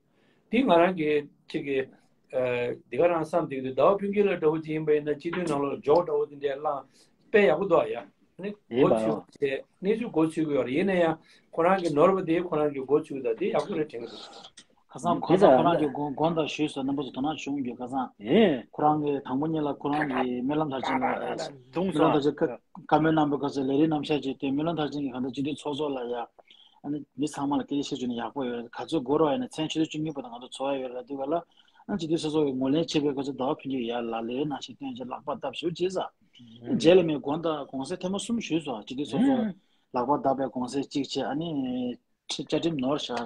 འདི་ང་རང་གི་ཅིག་གི་ཨ་འདི་ག་རང་བསམ་བསྡད་ཀྱི་འདུག་ཟླ་བ་ཕུན་སྐྱིད་ལགས་འདྲ་བོ་ཅིག་ཡིན་པ་ཡིན་ན་སྤྱི་འཐུས་ནང་ལོགས་ལ་འཇོག་འདྲ་བོ་དེ་འདྲའི་བླངས་དཔེ་ཡག་པོ་འདུག་ཨ། ཡ་ནི་ཡིན་མགོ་པ་ཚོས་ཡང་བྱས་གནས་ཚུལ་མགོ་ཚོས་ཀྱི་ཡོད་རེད། ཡིན་ན་ཡང་ཁོ་རང་གི་ནོར་བ་དེ་ཁོ་རང་གི་མགོ་ཚོས་ཀྱི་འདུག་དེ་ཡག་པོ་རེད་དྲན་གྱི་འདུག་ཁ་སང་ཁོ་ཚོ་ཁོ་རང་གི་དགོངས་དགོངས་དག་ཞུས་སོང་། རྣམ་པ་ཚོ་དོ་སྣང་བྱུང་རྒྱུ། ཁ་སང་ཁོ་རང་གི་དང་པོ་ཉིད་ལ་ཁོ་རང་གི་སྨོན་ལམ་མཐར་ཕྱིན་ལ་སྨོན་ལམ་མཐར་ཕྱིན་བཀའ་མོལ་གནང་པའི་སྐབས་སུ་ལས་རིམ་རྣམ་གཞག་བྱས་ཏེ་སྨོན་ལམ་མཐར་ཕྱིན་གྱི་གང་ལྟར་སྤྱི་འཐུས་ཚོགས་གཙོ་ལ་ཡ་ཨ་ནི་མི་ཚང་མ་ལ་སྐད་ཆ་བཤད་རྒྱུ་ནི་ཡག་པོ་ཡོད་རེད། ག་ཚོད་འགོར་བ་ཡིན་ན་མཚན་ཆུ་ཚོད་བཅུ་གཉིས་བར་དུ་ང་ཚོ་འཚོགས་ཡ་ཡོད་རེད་ལབ་དུས་ག་ལ་ཨ་ནི་སྤྱི་འཐུས་ཚོགས་གཙོ་གི་ངོས་ལེན་བྱས་པའི་སྐབས་སུ་ཟླ་བ་ཕུན་སྐྱིད་ཡར་ལ་ལས་རིམ་ནང་བཞིན་བཏོན་བྱས་ལག་པ་བརྡབ་ཞུ་བྱས་ས་རྗེས་ལ་མི་དགོངས་དག་དགོངས་སེལ་ཐེངས་མ་གསུམ་ཞུས་སོང་། སྤྱི་འཐུས་ཚོགས་གཙོ་ལག་པ་བརྡབ་པའི་དགོངས་སེལ་གཅིག་བྱས། ཨ་ནི། ཁྲི་བཅའ་ཁྲིམས་ནོར་བཞག་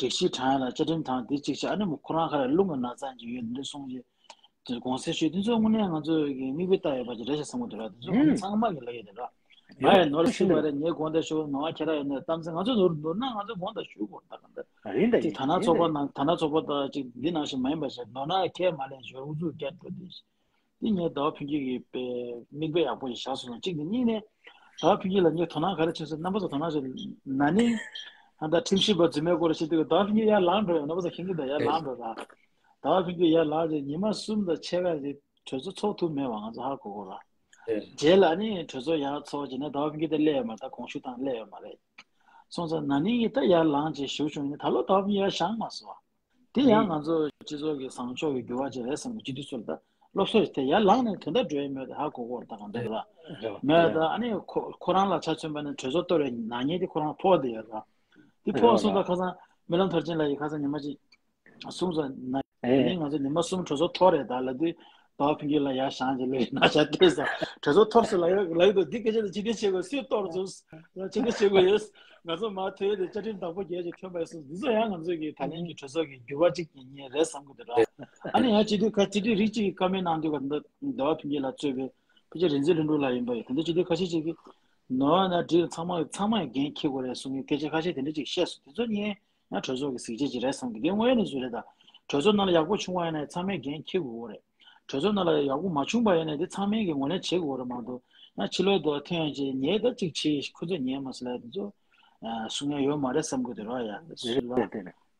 སྒྲིག་གཞི་དྲང་ཡ་ལ་བཅའ་ཁྲིམས་དྲང་འདི་གཅིག་བྱས། ཨ་ནི་མོ་ཁོ་རང་ཁ་ར་རླུང་གི་ན་ཚ་ཅིག་ཡོད་འདི་གསུངས་རྗེས་དེ་དགོངས་སེལ་ཞུས། དེ་ཚོ་དངོས་གནས་ང་ཚོ་གི་མིག་དཔེ་ལྟ་ཡོད་པ་ཅིག་རེད་ཤག་བསམ་གྱི་འདུག་ར། དེ་ཚོ་ང་ཚོ་ཚང་མ་གི་ལབ་ཡོད་དེ་ར། ང་ཡང་ནོར་ཤི་བ་རེད། ངའི་དགོངས་དག་ཞུ། ནོར་ཁྱེད་རང་ཡིན་ན་གཏམ་ཚེ་ང་ཚོ་ནོར་ནོར་ན་ང་ཚོ་དགོངས་དག་ཞུ་དགོས། ད་གང་ལྟར་ཡིན་ད་ཅིག་ད་ན་ཚོགས་པ་ནང་ད་ན་ཚོགས་པ་དང་ཅིག་འདི་ནང་བཞིན་མ་ཡིན་པ་ཞིག་ནོར་ན་ཁས་མ་ལེན་ཞོར་ཨུ་ཚུགས་རྒྱག་འགྲོ་དེ། འདི་ངས་ཟླ་བ་ཕུན་སྐྱིད་ཀྱི་དཔེ་མིག་དཔེ་ཡག་པོ་ཞིག་བཞག་སོང་ལ། གཅིག་ནི་གཉིས་ནས་ཟླ་བ་ཕུན་སྐྱིད་ལ་ངས་དོ་སྣང་ག་རེ་བྱས་སོང་། རྣམ་པ་ཚོ་དོ་སྣང་བྱས། ན་ནིང་ཨ་ད་ཁྲིམས་ཞིབ་པ་རྫུན་མའི་སྐོར་བཤད་དུས་ཟླ་བ་ཕུན་སྐྱིད་ཡར་ལངས་འགྲོ་ཡོད། རྣམ་པ་ཚོ་མཁྱེན་གྱི་འདུག་ཡར་ལངས་འགྲོ་ལ། ཟླ་བ་ཕུན་སྐྱིད་ཡར་ལངས་རྗེས་ཉི་མ་གསུམ་དང་ཕྱེད་ཀ་རྗེས་གྲོས་ཚོགས་ཚོགས་ཐུབ་མེད་པ་ང་ཚོ་ཧ་གོ་གོ་ལ། རྗེས་ལ་ནི་གྲོས་ཚོགས་ཡར་ཚོགས་རྗེས་ནས་ཟླ་བ་ཕུན་སྐྱིད་ད་སླེབས་ཡོད་མ་རེད། ད་དགོངས་ཞུ་དང་སླེབས་ཡོད་མ་རེད། སོང་ཙང་ན་ནིང་ཡིན་ད་ཡར་ལངས་རྗེས་ཞུ་བྱུང་ནི་ད་ལོ་ཟླ་བ་ཕུན་སྐྱིད་ཡར་བཞེངས་མ་སོང་བ། དེ་ཡང་ང་ཚོ་སྤྱི་ཚོགས་ཀྱི་བཟང་ཕྱོགས་ཀྱི་འགྱུར་བ་ཅིག་རེད་བསམ་གྱི། སྤྱི་འཐུས་ཚོ་ལ་ད་སློབ་གསོ་རེ་དེ་ཡར་ལངས་ནས་དོན་དག་འགྲོ་ཡི་མེད་དེ་ཧ་གོ་གོ་ད་གང་འདྲ་རེད་བ། མེད་ད་ཨ་ནི་ཁོ་ཁོ་རང་ལ་ཆ་མཚོན་པ་ནི་གྲོས་ཚོགས་གཏོར་བའི་ནག་ཉེས་དེ་ཁོ་རང་ཕོག་བསྡད་ཡོད་ར། དེ་ཕོག་སོང་ད་ཁ་སང་སྨོན་ལམ་མཐར་ཕྱིན་ལགས་ཀྱིས་ཁ་སང་ཉི་མ་གཅིག་གསུངས་སོང་ན། ཨེ། ནི་ང་ཚོ་ཉི་མ་གསུམ་གྲོས་ཚོགས་འཐོར་རེད། ད་ལ་དུས་ཟླ་བ་ཕུན་སྐྱིད་ལགས་ཡར་བཞེངས་རྗེས་ལས་ན་ཆ་ལྟོས་ས་གྲོས་ཚོགས་འཐོར་སོང་ལ་ཡོད་ལ་ཡོད་དོ། འདི་སྐད་ཆ་ལ་སྤྱི་འཐུས་བྱེད་དགོས་སུས་གཏོར་ཚུལ་སྤྱི་འཐུས་བྱེད་དགོས་ཡོད། ང་ཚོ་མ་ཐོས་ཏེ་བཅའ་ཁྲིམས་དང་པོ་བརྒྱད་ཅིག་ཐོན་པ་ཡོད་སོང་། འདི་ཚོ་ཡང་ང་ཚོ་གི་ད་ལན་གྱི་གྲོས་ཚོགས་ཀྱི་འགྱུར་བ་གཅིག་ཡིན་ངེས་རེད་བསམ་གི་འདུག་ར། ཨ་ནི་ཡང་སྤྱི་འཐུས་ཁ་སྤྱི་འཐུས་རིགས་གཅིག་གིས་བཀའ་མོལ་གནང་དུས་ཀ་འདི་ཟླ་བ་ཕུན་སྐྱིད་ལགས་གཙོས་པའི་ཕལ་ཆེར་རིག་འཛིན་ལྷུན་གྲུབ་ལགས་ཡིན་པ་ཡོད། དེ་འདྲ་སྤྱི་འཐུས་ཁ་ཤས་ཅིག་གིས་ནོར་ན་འགྲིག་ཚང་མ་ཚང་མས་འགན་འཁྱེར་དགོས་རེད་གསུང་གི་སྐད་ཆ་ཁ་ཤས་དེ་འདྲ་ཅིག་བཤད་སོང་། དེ་ཚོ་ངས་ཡང་གྲོས་ཚོགས་ཀྱི་གཟི་བརྗིད་ཅིག་རེད་བསམ་གི། དེ་དངོས་ཡོད་གནས་ཚུལ་རེད། ད་གྲོས་ཚོགས་ནང་ལ་ཡག་པོ་བྱུང་བ་ཡིན་ན་ཚང་མས་འགན་འཁྱེར་དགོས་རེད། གྲོས་ཚོགས་ནང་ལ་ཡག་པོ་མ་བྱུང་པ་ཡིན་ན་དེ་ཚང་མས་ཀྱི་ངོས་ལེན་བྱེད་དགོས་རེད་མ་གཏོགས། ཡང་ཕྱི་ལོགས་དུ་ཐོན་ཡོང་ཅེས་ཉེས་ད་ཅིག་བྱས་ཁོ་ཚོས་ཉན་མ་སོང་ལ་དེ་ཚོ་གསུང་ཡ་ཡོད་མ་རེད་བསམ་གི་འདུག་ར། ཡ་སུ་ལ་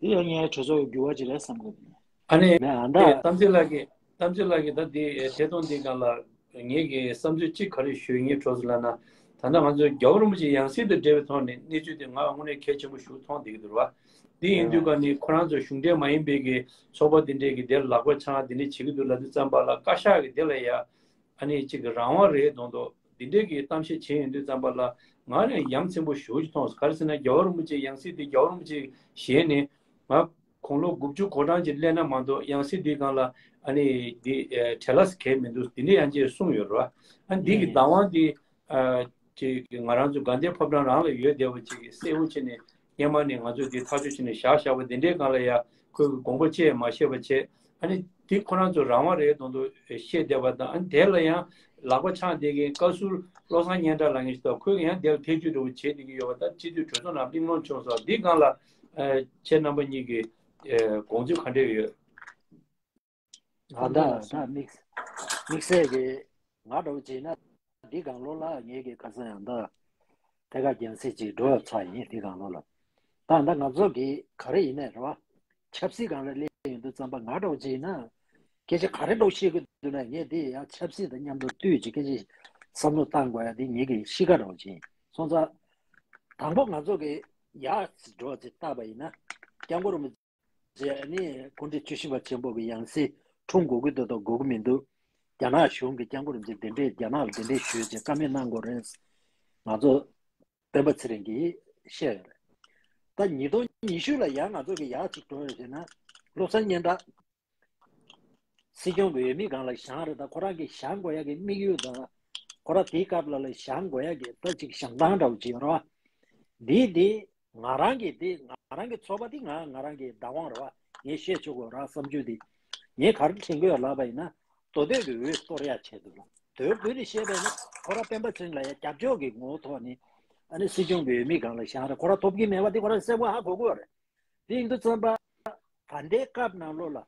དེ་ཡང་ངའི་གྲོས་ཚོགས་ཀྱི་འགྱུར་བ་ཅིག་རེད་བསམ་གི་འདུག་ཨ་ནི་ནས་ཨ་ད་དེ་གཏམ་ཚེ་ལགས་ཀྱིས་གཏམ་ཚེ་ལགས་ཀྱིས་ད་དེ་ཐད་གཏོང་འདི་སྒང་ལ་ངེད་ཀྱི་བསམ་ཚུལ་གཅིག་ག་རེ་ཞུ་ངེས་གྲོས་ཚོགས་ལ་ན། ད་ལྟ་ང་ཚོའི་རྒྱལ་བ་རིན་པོ་ཆེ་ཡང་སྲིད་དུ་འབྲེལ་བའི་ཐོག་ནས་གནས་ཚུལ་དེ་ང་དངོས་གནས་གལ་ཆེན་པོ་ཞིག་མཐོང་བསྡད་ཀྱི་འདུག་ར། དེ་ཡིན་དུས་ཀ་ནི་ཁོ་རང་ཚོ་གཞུང་འབྲེལ་མ་ཡིན་པའི་གི་ཚོགས་པ་དེ་འདྲས་ཀྱི་དེར་ལག་པ་འཆང་དེ་འདྲས་བྱེད་ཀྱི་འདུག་ལབ་དུས་ཙམ་པ་ལ་བཀའ་ཤག་གི་དེ་ལ་ཡ་ཨ་ནི་གཅིག་གི་རང་དབང་རེད་མདོག་མདོག་དེ་འདྲས་ཀྱི་གཏམ་བཤད་བྱས་ཡོང་དུས་ཙམ་པ་ལ་ང་ཡང་ཡ་མཚན་པོ་ཞེ་པོ་ཅིག་མཐོང་སོང་། ག་རེ་ཟེར་ན་རྒྱལ་བ་རིན་པོ་ཆེ་ཡང་སྲིད་དེ་རྒྱལ་བ་རིན་པོ་ཆེ་ཞལ་ནས་ང་དགུང་ལོ་དགུ་བཅུ་གོ་གྲངས་ཅིག་སླེབས་ན་མ་གཏོགས་ཡང་སྲིད་དེའི་སྒང་ལ་ཨ་ནི་འདི་ཨེ་བྲེལ་ལ་གས་མི་འདུག་འདི་འདྲ་ཡང་ཅིག་གསུངས་ཡོད་རེད་བ། ཨ་འདི་གི་བདག་དབང་འདི་ཨ་ཅིག་ང་རང་ཚོ་དགའ་ལྡན་ཕོ་བྲང་རང་ལ་ཡོད་བསྡད་པ་ཅིག་གི་གསལ་བོ་བྱས་ནས་སྔོན་མ་ནས་ང་ཚོས་འདི་ཐག་གཅོད་བྱས་ནས་བཞག་བཞག་པ་འདི་འདྲའི་སྒང་ལ་ཡ་ཁོས་དགོངས་པ་བཅས་མ་བཞེས་པ་བྱས། ཨ་ནི་འདི་ཁོ་རང་ཚོ་རང་དབང་རེད་མདོག་མདོག་བཤད་བསྡད་པ་དང་། ཨ་ནི་དེ་ལ་ཡང་ལག་པ་འཆང་བསྡད་མཁན་བཀའ་ཟུར་བློ་བཟང་སྙན་གྲགས་ལབ་མཁན་ཞིག་དང་ཁོས་ཡང་དེ་ལ་ཐེ་བྱུས་འདྲ་བོ་བྱེད་བསྡད་ཀྱི་ཡོད་པ་དང་། སྤྱི་འཐུས་གྲོས་ཚོགས་ནང་གླེང་སློང་བྱུང་སོང་། འདི་སྒང་ལ་ཨ་ཁྱེད་རྣམ་པ་གཉིས་ཀྱི་ཨ་དགོངས་ཚུལ་ག་འདྲ་ཡོད། ཨ་ད་ད་དམིགས་དམིགས་བསལ་གྱི་ང་འདྲ་བོ་བྱས་ན་འདི་སྒང་ལོགས་ལ་ངེད་ཀྱི་ཁ་སང་ཡང་ད་ཐད་ཀར་རྒྱང་སྲིང་ཅིག་འགྲོ་ཚར་ཡིན། འདི་སྒང་ལོགས་ལ་ད་ད་ང་ཚོ་གི་ག་རེ་ཡིན་ནའི་རེད་བ། ཆབ་སྲིད་སྒང་ལ་སླེབས་ཡོང་དུས་ཙམ་པ་ང་འདྲ་བོ་བྱས་ན་སྐད་ཆ་ག་རེ་འདྲ་བོ་བཤད་ཀྱི་འདུག་ན་ངས་འདི་ཡང་ཆབ་སྲིད་དང་མཉམ་དུ་བསྟུན་ཅིག་སྐད་ཆ་བསམ་བློ་བཏང་དགོས་ཡ་འདི་ངེད་ཀྱི་གཤིས་ཀ་འདྲ་བོ་བྱས་ཡིན། སོང་ཙང་དང་པོ་ང་ཚོ་གི་ཡར་འགྲོ་ཅིག་བལྟས་པ་ཡིན་ན་སྐྱབས་མགོན་རིན་པོ་ཆེ་ནི་སྐུ་ཕྲེང་བཅུ་བཞི་པ་ཆེན་པོ་གི་ཡང་སྲིད་འཁྲུངས་དགོས་ཀྱི་འདུག་དང་དགོས་ཀྱི་མི་འདུག་རྒྱ་ནག་གཞུང་གིས་སྐྱབས་མགོན་རིན་པོ་ཆེ་གདན་འདྲེན་རྒྱ་ནག་ལ་གདན་འདྲེན་ཞུས་བྱས་བཀའ་མོལ་གནང་དགོས་རེད། ང་ཚོ་སྤེན་པ་ཚེ་རིང་གིས་བཤད་ཡོད་རེད། ད་ཉིས་སྟོང་ཉི་ཤུ་ལ་ཡང་ང་ཚོ་གི་ཡག་ཅིག་འགྲོ་ཡོད་ཟེར་ན་བློ་བཟང་སྙན་གྲགས་སྲིད་སྐྱོང་གི་འོས་མི་སྒང་ལ་བཞེངས་རེད། ད་ཁོ་རང་གིས་བཞེངས་དགོས་ཡ་གི་དམིགས་ཡུལ་དང་ཁོ་རང་དེའི་སྐབས་ལ་ལ་བཞེངས་དགོས་ཡ་གི་ད་ཅིག་བཞེངས་སྟངས་འདྲ་བོ་ཅིག་ཡོད་རེད་བ། འདི་འདི་ང་རང་གི་འདི་ང་རང་གི་ཚོགས་པ་འདི་ང་ང་རང་གི་བདག་དབང་རེད་བ། ངས་བཤད་ཆོག་གི་རང་བསམ་ཚུལ་འདི་ངས་ག་རེ་དྲན་གྱི་ཡོད་ལབ་པ་ཡིན་ན་མདོ་སྟོད་ཀྱི་འོས་གཏོར་ཡ་ཆེད་དུ་ལ་དོན་དགོས་ནས་བཤད་པ་ཡིན་ན་ཁོ་རང་སྤེན་པ་ཚེ་རིང་ལ་ཡ་རྒྱབ་ཕྱོགས་ཀྱི་ངོ་བོ་ཐོག་ནས་ཨ་ནི་སྲིད་སྐྱོང་གི་འོས་མི་སྒང་ལ་བཞེངས་རེད། ཁོ་རང་ཐོབ་ཀྱི་མེད་པ་འདི་ཁོ་རང་གསལ་པོ་ཧ་གོ་གི་ཡོད་རེད། དེ་ཡིན་དུས་ཙམ་པ་ད་ལྟའི་སྐབས་ནང་ལོགས་ལ་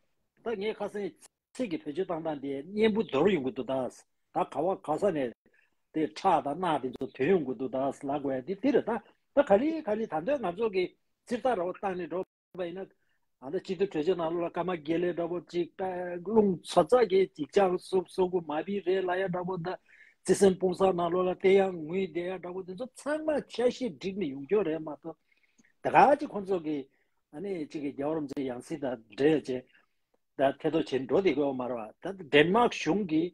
ད་ངས་ཁ་སང་ཚིག་གི་བེད་སྤྱོད་བཏང་སྟངས་དེ་སྙན་པོ་འདོར་ཡོང་གི་འདུག་ད་ད་ག་བ་ག་ས་ནས་དེ་ཁྲག་དང་རྣག་དེ་ཚོ་ཐོན་ཡོང་གི་འདུག་ད་ལབ་དགོས་ཡ་དེ་དེ་རེད། ད་ད་ག་ལེ་ག་ལེ་ད་འདོད་ང་ཚོ་གི་ཚིག་ཐག་ར་བ་བཏང་ནས་འགྲོ་བ་ཡིན་ན་ཨ་ད་སྤྱི་འཐུས་གྲོས་ཆོད་ནང་ལོགས་ལ་ཀརྨ་དགེ་ལེགས་འདྲ་བོ་ཅིག་རླུང་ཚ་ཚ་གི་ཅིག་ཅང་སོ་སོ་གུ་མ་བི་རེད་ལ་ཡ་འདྲ་བོ་ད་བརྩེ་སེམས་སྤུངས་ས་ནང་ལོགས་ལ་དེ་ཡང་ངུས་བསྡད་ཡ་འདྲ་བོ་དེ་ཚོ་ཚང་མ་ཆ་ཤས་འགྲིག་ནས་ཡོང་རྒྱུ་རེད་མ་གཏོགས་ད་ག་ཅིག་ཁོང་ཚོ་གི་ཨ་ནི་གཅིག་གི་རྒྱལ་བ་རིན་པོ་ཆེ་ཡང་སྲིད་དང་འབྲེལ་བྱས་ད་ཐེ་གཏོགས་བྱེད་འགྲོ་བསྡད་དགོས་པ་མ་རེད་བ། ད་ཌེན་མཱག་གཞུང་གིས་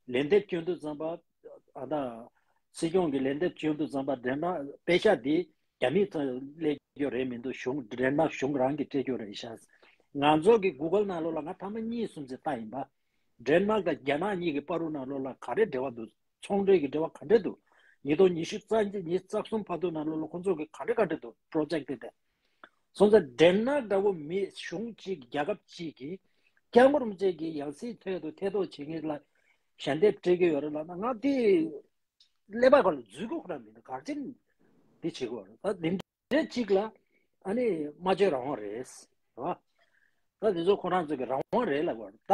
ལན་འདེབས་སྐྱོན་དུས་ཙམ་པ་ཨ་ད་སྲིད་སྐྱོང་གིས་ལན་འདེབས་སྐྱོན་དུས་ཙམ་པ་ཌེན་མཱག་པེ་ཤག་འདི་རྒྱ་མིས་ཚོ་སླེབས་རྒྱུ་རེད་མི་འདུག་གཞུང་ཌེན་མཱག་གཞུང་རང་གིས་སྤྲད་རྒྱུ་རེད་ཤག་ང་ཚོ་གི་གུ་གལ་ནང་ལོགས་ལ་ང་ཐེངས་མ་གཉིས་གསུམ་ཙམ་བལྟས་ཡིན་པ། ཌེན་མཱག་དང་རྒྱ་ནག་གཉིས་ཀྱི་བར་དུ་ནང་ལོགས་ལ་ག་རེ་འབྲེལ་བ་འདུག་ཚོང་འབྲེལ་གྱི་འབྲེལ་བ་ག་འདྲ་འདུག་ཉིས་སྟོང་ཉི་ཤུ་རྩ་གཉིས་ཉི་ཤུ་རྩ་གསུམ་བར་དུ་ནང་ལོགས་ལ་ཁོང་ཚོ་གི་ག་འདྲ་ག་འདྲ་འདུག་པོ་རོ་ཇེག་དེ་དེ། སོང་ཙང་ཌེན་མཱག་འདྲ་བོ་མི་གཞུང་གཅིག་རྒྱལ་ཁབ་གཅིག་གིས་སྐྱབས་མགོན་རིན་པོ་ཆེ་གི་ཡང་སྲིད་ཐད་དུ་ཐེ་གཏོགས་བྱེད་མཁན་ལ་ཞལ་འདེབས་སྤྲད་ཀྱི་ཡོད་རེད་ལབ་ན་ང་དེ་ ཀླད་པ་ག་ལ་འཛུལ་དགོས་ཁོ་རང་མི་འདུག་ག་རེ་བྱས་ནས་འདི་བྱེད་དགོས་རེད། ད་འདི་འདྲ་གཅིག་ལ་ཨ་ནི་སྨྲ་བརྗོད་རང་དབང་རེད། རེད་བ། ད་འདི་ཚོ་ཁོ་རང་ཚོ་གི་རང་དབང་རེད་ལབ་དགོས་རེད། ད་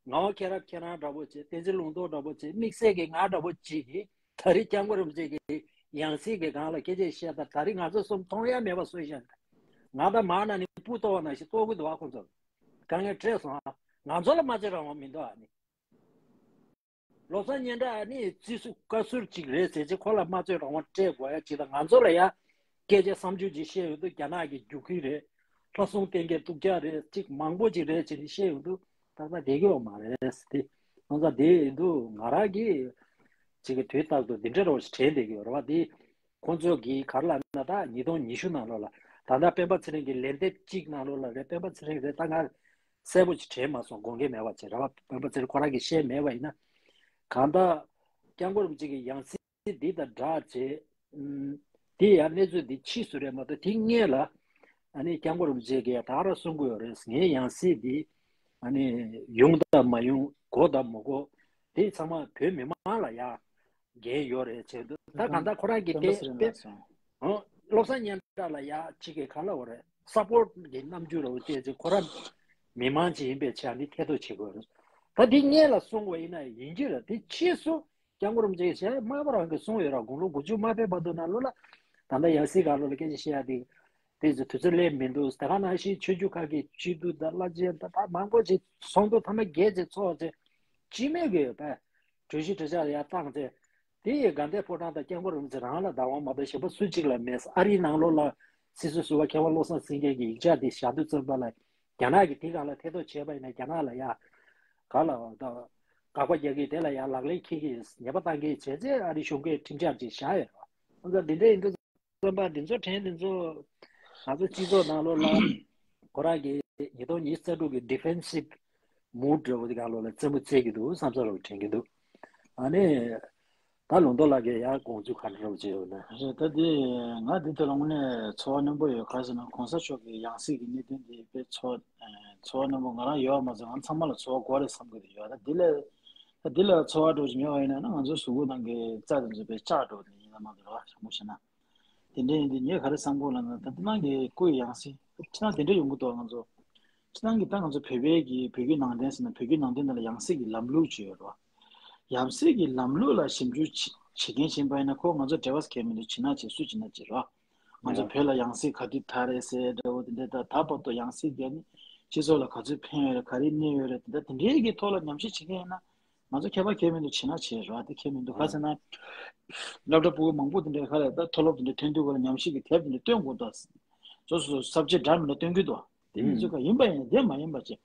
ངག་དབང་མཁྱེན་རབ་ཁྱེད་རང་འདྲ་པོ་བྱས། བསྟན་འཛིན་ལུང་རྟོགས་འདྲ་པོ་བྱས། དམིགས་བསལ་གྱི་ང་འདྲ་པོ་བྱས་ཀྱིས་ད་རེས་སྐྱབས་མགོན་རིན་པོ་ཆེ་གི་ཡང་སྲིད་ཀྱི་སྒང་ལ་སྐད་ཆ་བཤད། ད་ད་རེས་ང་ཚོ་གསུམ་མཐོང་ཡ་མེད་པ་བཟོས་བཞག་ང་ད་མར་ན་ནི་སྤུ་གཏོར་བ་ནང་བཞིན་གཏོར་གི་འདུག་བ། ཁོ་ཚོ་དཀའ་ངལ་འཕྲད་སོང་ཨ། ང་ཚོ་ལ་སྨྲ་བརྗོད་རང་དབང་མི་འདུག་ཨ་ནི། བློ་བཟང་སྙན་གྲགས་ནི་རྩིས་སུ་བཀའ་ཟུར་ཅིག་རེད་ཟེར་ཅིག་ཁོ་ལ་སྨྲ་བརྗོད་རང་དབང་སྤྲད་དགོས་ཡ་ཅིག་དང་། ང་ཚོ་ལ་ཡ་སྐད་ཆ་བསམ་ཚུལ་ཅིག་བཤད་ཡོང་དུས་རྒྱ་ནག་གི་རྒྱུག་ཁྱི་རེད། ལྷ་སྲུང་བསྟེན་མཁན་སྟུག་ཅག་རེད། ཅིག་མང་པོ་ཅིག་རེད་ཅེས་ནི་བཤད་ཡོང་དུས་ཏག་ཏག་བསྡད་ཀྱི་ཡོད་མ་རེད་ཟེར་ཏེ། ང་ཚོ་དེ་ཡིན་དུས་ང་རང་གིས་ཅིག་གི་དུས་རྟག་ཏུ་འདི་འདྲ་རོ་ཞིག་དྲན་བསྡད་ཀྱི་ཡོད་རེད་བ། དེ་ཁོང་ཚོ་གིས་ག་རེ་ལབ་ན། ད་ཉིས་སྟོང་ཉི་ཤུ་ནང་ལོགས་ལ་ད་ལྟ་སྤེན་པ་ཚེ་རིང་གི་ལན་འདེབས་གཅིག་ནང་ལོགས་ལ་རེད། སྤེན་པ་ཚེ་རིང་རེད། ད་ང་གསལ་པོ་ཅིག་དྲན་མ་སོང་། དགོངས་འགལ་མེད་པ་བྱས་ར་བ། སྤེན་པ་ཚེ་རིང་ཁོ་རང་གིས་བཤད་མེད་པ་ཡིན་ན། གང་ལྟར་སྐྱབས་མགོན་རིན་པོ་ཆེ་གི་ཡང་སྲིད་འདི་དང་སྦྲགས་བྱས། ཨམ། དེ་ཡང་གནས་ཚུལ་འདི་ཕྱིས་སུ་རེད་མ་གཏོགས་དེ་སྔོན་ལ་ཨ་ནི་སྐྱབས་མགོན་རིན་པོ་ཆེ་གིས་ད་ག་རང་གསུང་གི་ཡོད་རེད། ངའི་ཡང་སྲིད་འདི་ཨ་ནི་ཡོང་དང་མ་ཡོང་། དགོས་དང་མ་དགོས། དེ་ཚང་མ་བོད་མི་མང་ལ་ཡ་འགན་ཡོད་རེད་བྱས་འདུག་ད་གང་ལྟར་ཁོ་རང་གིས་དེ་དཔེ་ཨོ་བློ་བཟང་སྙན་གྲགས་ལ་ཡ་ཅིག་གི་ག་ལབ་དགོས་རེད། སཔོར་ཊི་གི་རྣམ་འགྱུར་རོ་དེ་ཚོ། ཁོ་རང་མི་མང་ཅིག་ཡིན་པའི་ཆ་ནས་ཐེ་གཏོགས་བྱེད་དགོས་རེད། ད་དེ་སྔོན་ལ་གསུངས་པ་ཡིན་ན་ཡིན་གྱི་རེད། དེ་ཕྱིས་སུ་སྐྱབས་མགོན་རིན་པོ་ཆེ་གིས་བྱས་སྨྲས་པ་རང་གིས་གསུངས་ཡོད་ར། དགུང་ལོ་དགུ་བཅུ་མ་ཕེབས་བར་དུ་ནང་ལོགས་ལ་ད་ལྟ་ཡང་སྲིད་སྒང་ལོགས་ལ་སྐད་ཆ་བཤད་ཡ་དེ་དེ་ཚོ་དུས་ཚོད་སླེབས་མི་འདུག་ད་ག་ནང་བཞིན་ཆོས་བརྒྱུད་ཁག་གི་སྤྱི་འཐུས་དང་བླ་ཆེན་དང་ད་མང་པོ་ཅིག་ཚོགས་འདུ་ཐ་མ་བརྒྱད་ཅིག་ཚོགས་བྱས། སྤྱི་མོས་ཀྱི་ཡོད་པས་གྲོས་གཞི་གྲོས་འཆར་ཡར་བཏང་སྟེ། དེ་ཡི་དགའ་ལྡན་ཕོ་བྲང་དང་སྐྱབས་མགོན་རིན་པོ་ཆེ་རང་ལ་བདག་དབང་མ་གཏོགས་གཞན་པ་སུ་གཅིག་ལ་མེད། ཨ་རིའི་ནང་ལོགས་ལ་སྲིད་ཟུར་ཟུར་པ་མཁས་དབང་བློ་བཟང་སེང་གེ་གིས་ཡིག་ཆ་དེ་ཞག་དུས་ཙམ་པ་ལ་རྒྱ་ནག་གིས་དེ་སྒང་ལ་ཐེ་གཏོགས་བྱས་པ་ཡིན་ན། རྒྱ་ནག་ལ་ཡ་ག་ལ་ད་དགག་པ་རྒྱག་གི། དེ་ལ་ཡ་ལག་ལེན་འཁེལ་གི། ཉེས་པ་བཏང་གི་བྱས་རྗེས་ཨ་རིའི་གཞུང་གིས་ཁྲིམས་འཆར་ཅིག་བཞག་ཡོད་རེད། ཨ་ཙང་འདི་འདྲ་ཡིན་དུས་བསམ་པ་འདི་ཚོ་དྲན། འདི་ཚོ་ང་ཚོ་སྤྱི་ཚོགས་ནང་ལོགས་ལ་ཁོ་རང་གི་ཉིས་སྟོང་ཉི་ཤུ་རྩ་དྲུག་གི་ཌི་ཕེན་སིབ་མུཌ་འདྲ་བོ་དེ་སྒང་ལོགས་ལ་རྩེད་མོ་རྩེ་གི་འདུག་བསམ་ས་རུ་དྲན་གི་འདུག་ཨ་ནི་ད་ལུང་རྟོགས་ལགས་ཀྱིས་ཡང་དགོངས་ཚུལ་ག་འདྲ་བྱས་ཡོད་ན། རེད། ད་དེ་ང་འདི་ལྟར་དངོས་གནས་ཚོར་བ་རྣོན་པོ་ཡོད། ག་རེ་ཟེར་ན་གོང་ས་མཆོག་གི་ཡང་སྲིད་ཀྱི་གནད་དོན་དེ་དཔེ་ཚོར་ཚོར་བ་རྣོན་པོ་ང་རང་ཡོད་མ་ཚད་ང་ཚང་མ་ལ་ཚོར་བ་དགོས་རེད་བསམ་གི་འདུག་ཡོད། ད་འདི་ལས་ད་འདི་ལ་ཚོར་བ་འདྲ་བོ་ཅིག་ཉོ་བ་ཡིན་ན་ན་ང་ཚོའི་གཟུགས་པོ་ནང་གི་རྩ་དེ་ཚོ་དཔེ་བཅག་འགྲོ་བ་དེ་ཡིན་ན་མ་གཏོགས་ར་ཞང་པོ་བྱས་ན། དེ་འདྲ་ཡིན་དུས་ངས་ག་རེ་བསམ་གོ་ལབ་ན། ད་ལྟ་ནང་གི་སྐུ་ཡི་ཡང་སྲིད་ཕྱི་ནང་དེ་འདྲ་ཡོང་གི་འདུག་ང་ཚོ་ཕྱི་ནང་གི་ད་ང་ཚོ་བོད་པའི་གི་བོད་བརྒྱུད་ནང་བསྟན་ཟེར་ན་བོད་བརྒྱུད་ནང་བསྟན་ནང་ལ་ཡང་སྲིད་ཀྱི་ལམ་ལུགས་ཅིག་ཡོད་རེད་བ། ཡང་སྲིད་ཀྱི་ལམ་ལུགས་ལ་ཞིབ་འཇུག་བྱེད་བྱེད་མཁན་ཞིག་ཡིན་པ་ཡིན་ན་ཁོ་ང་ཚོ་འབྲེལ་བ་གལ་མི་འདུག་བྱེད་ན་བྱེད། སུ་བྱེད་ན་བྱེད་རེད་བ། ང་ཚོ་ཡ་བོད་ལ་ཡང་སྲིད་ག་དུས་དར་རེད་ཟེར་འདྲ་བོ་དེ་འདྲ། ད་ད་བར་དུ་ཡང་སྲིད་དེ་ནི་སྤྱི་ཚོགས་ལ་ག་ཚོད་ཕན་ཡོད་རེད། ག་རེ་གནོད་ཡོད་རེད། དེ་འདྲ་དེ་འདྲའི་གི་ཐོག་ལ་ཉམས་ཞིབ་བྱེད་མཁན་ཡིན་ན། ང་ཚོ་ཁྱད་པར་གལ་མི་འདུག་བྱེད་ན་བྱེད་རོགས། དེ་ཁྱད་མི་འདུག་ག་ཟེར་ན། སློབ་གྲྭ་ཕྲུ་གུ་མང་པོ་དེ་འདྲའི་ཁ་ལ་ད་མཐོ་སློབ་དེ་འདྲ་ཐོན་དུས་ག་ལ་ཉམས་ཞིབ་ཀྱི་དེབ་དེ་འདྲ་སྟོན་དགོས་འདུག་སོ་སོ་སབ་ཇེག་འདྲ་མི་འདྲ་སྟོན་གྱི་འདུག་དེ་མི་ཚོ་ག་ཡིན་པ་ཡིན། དེ་མ་ཡིན་པ་བྱས།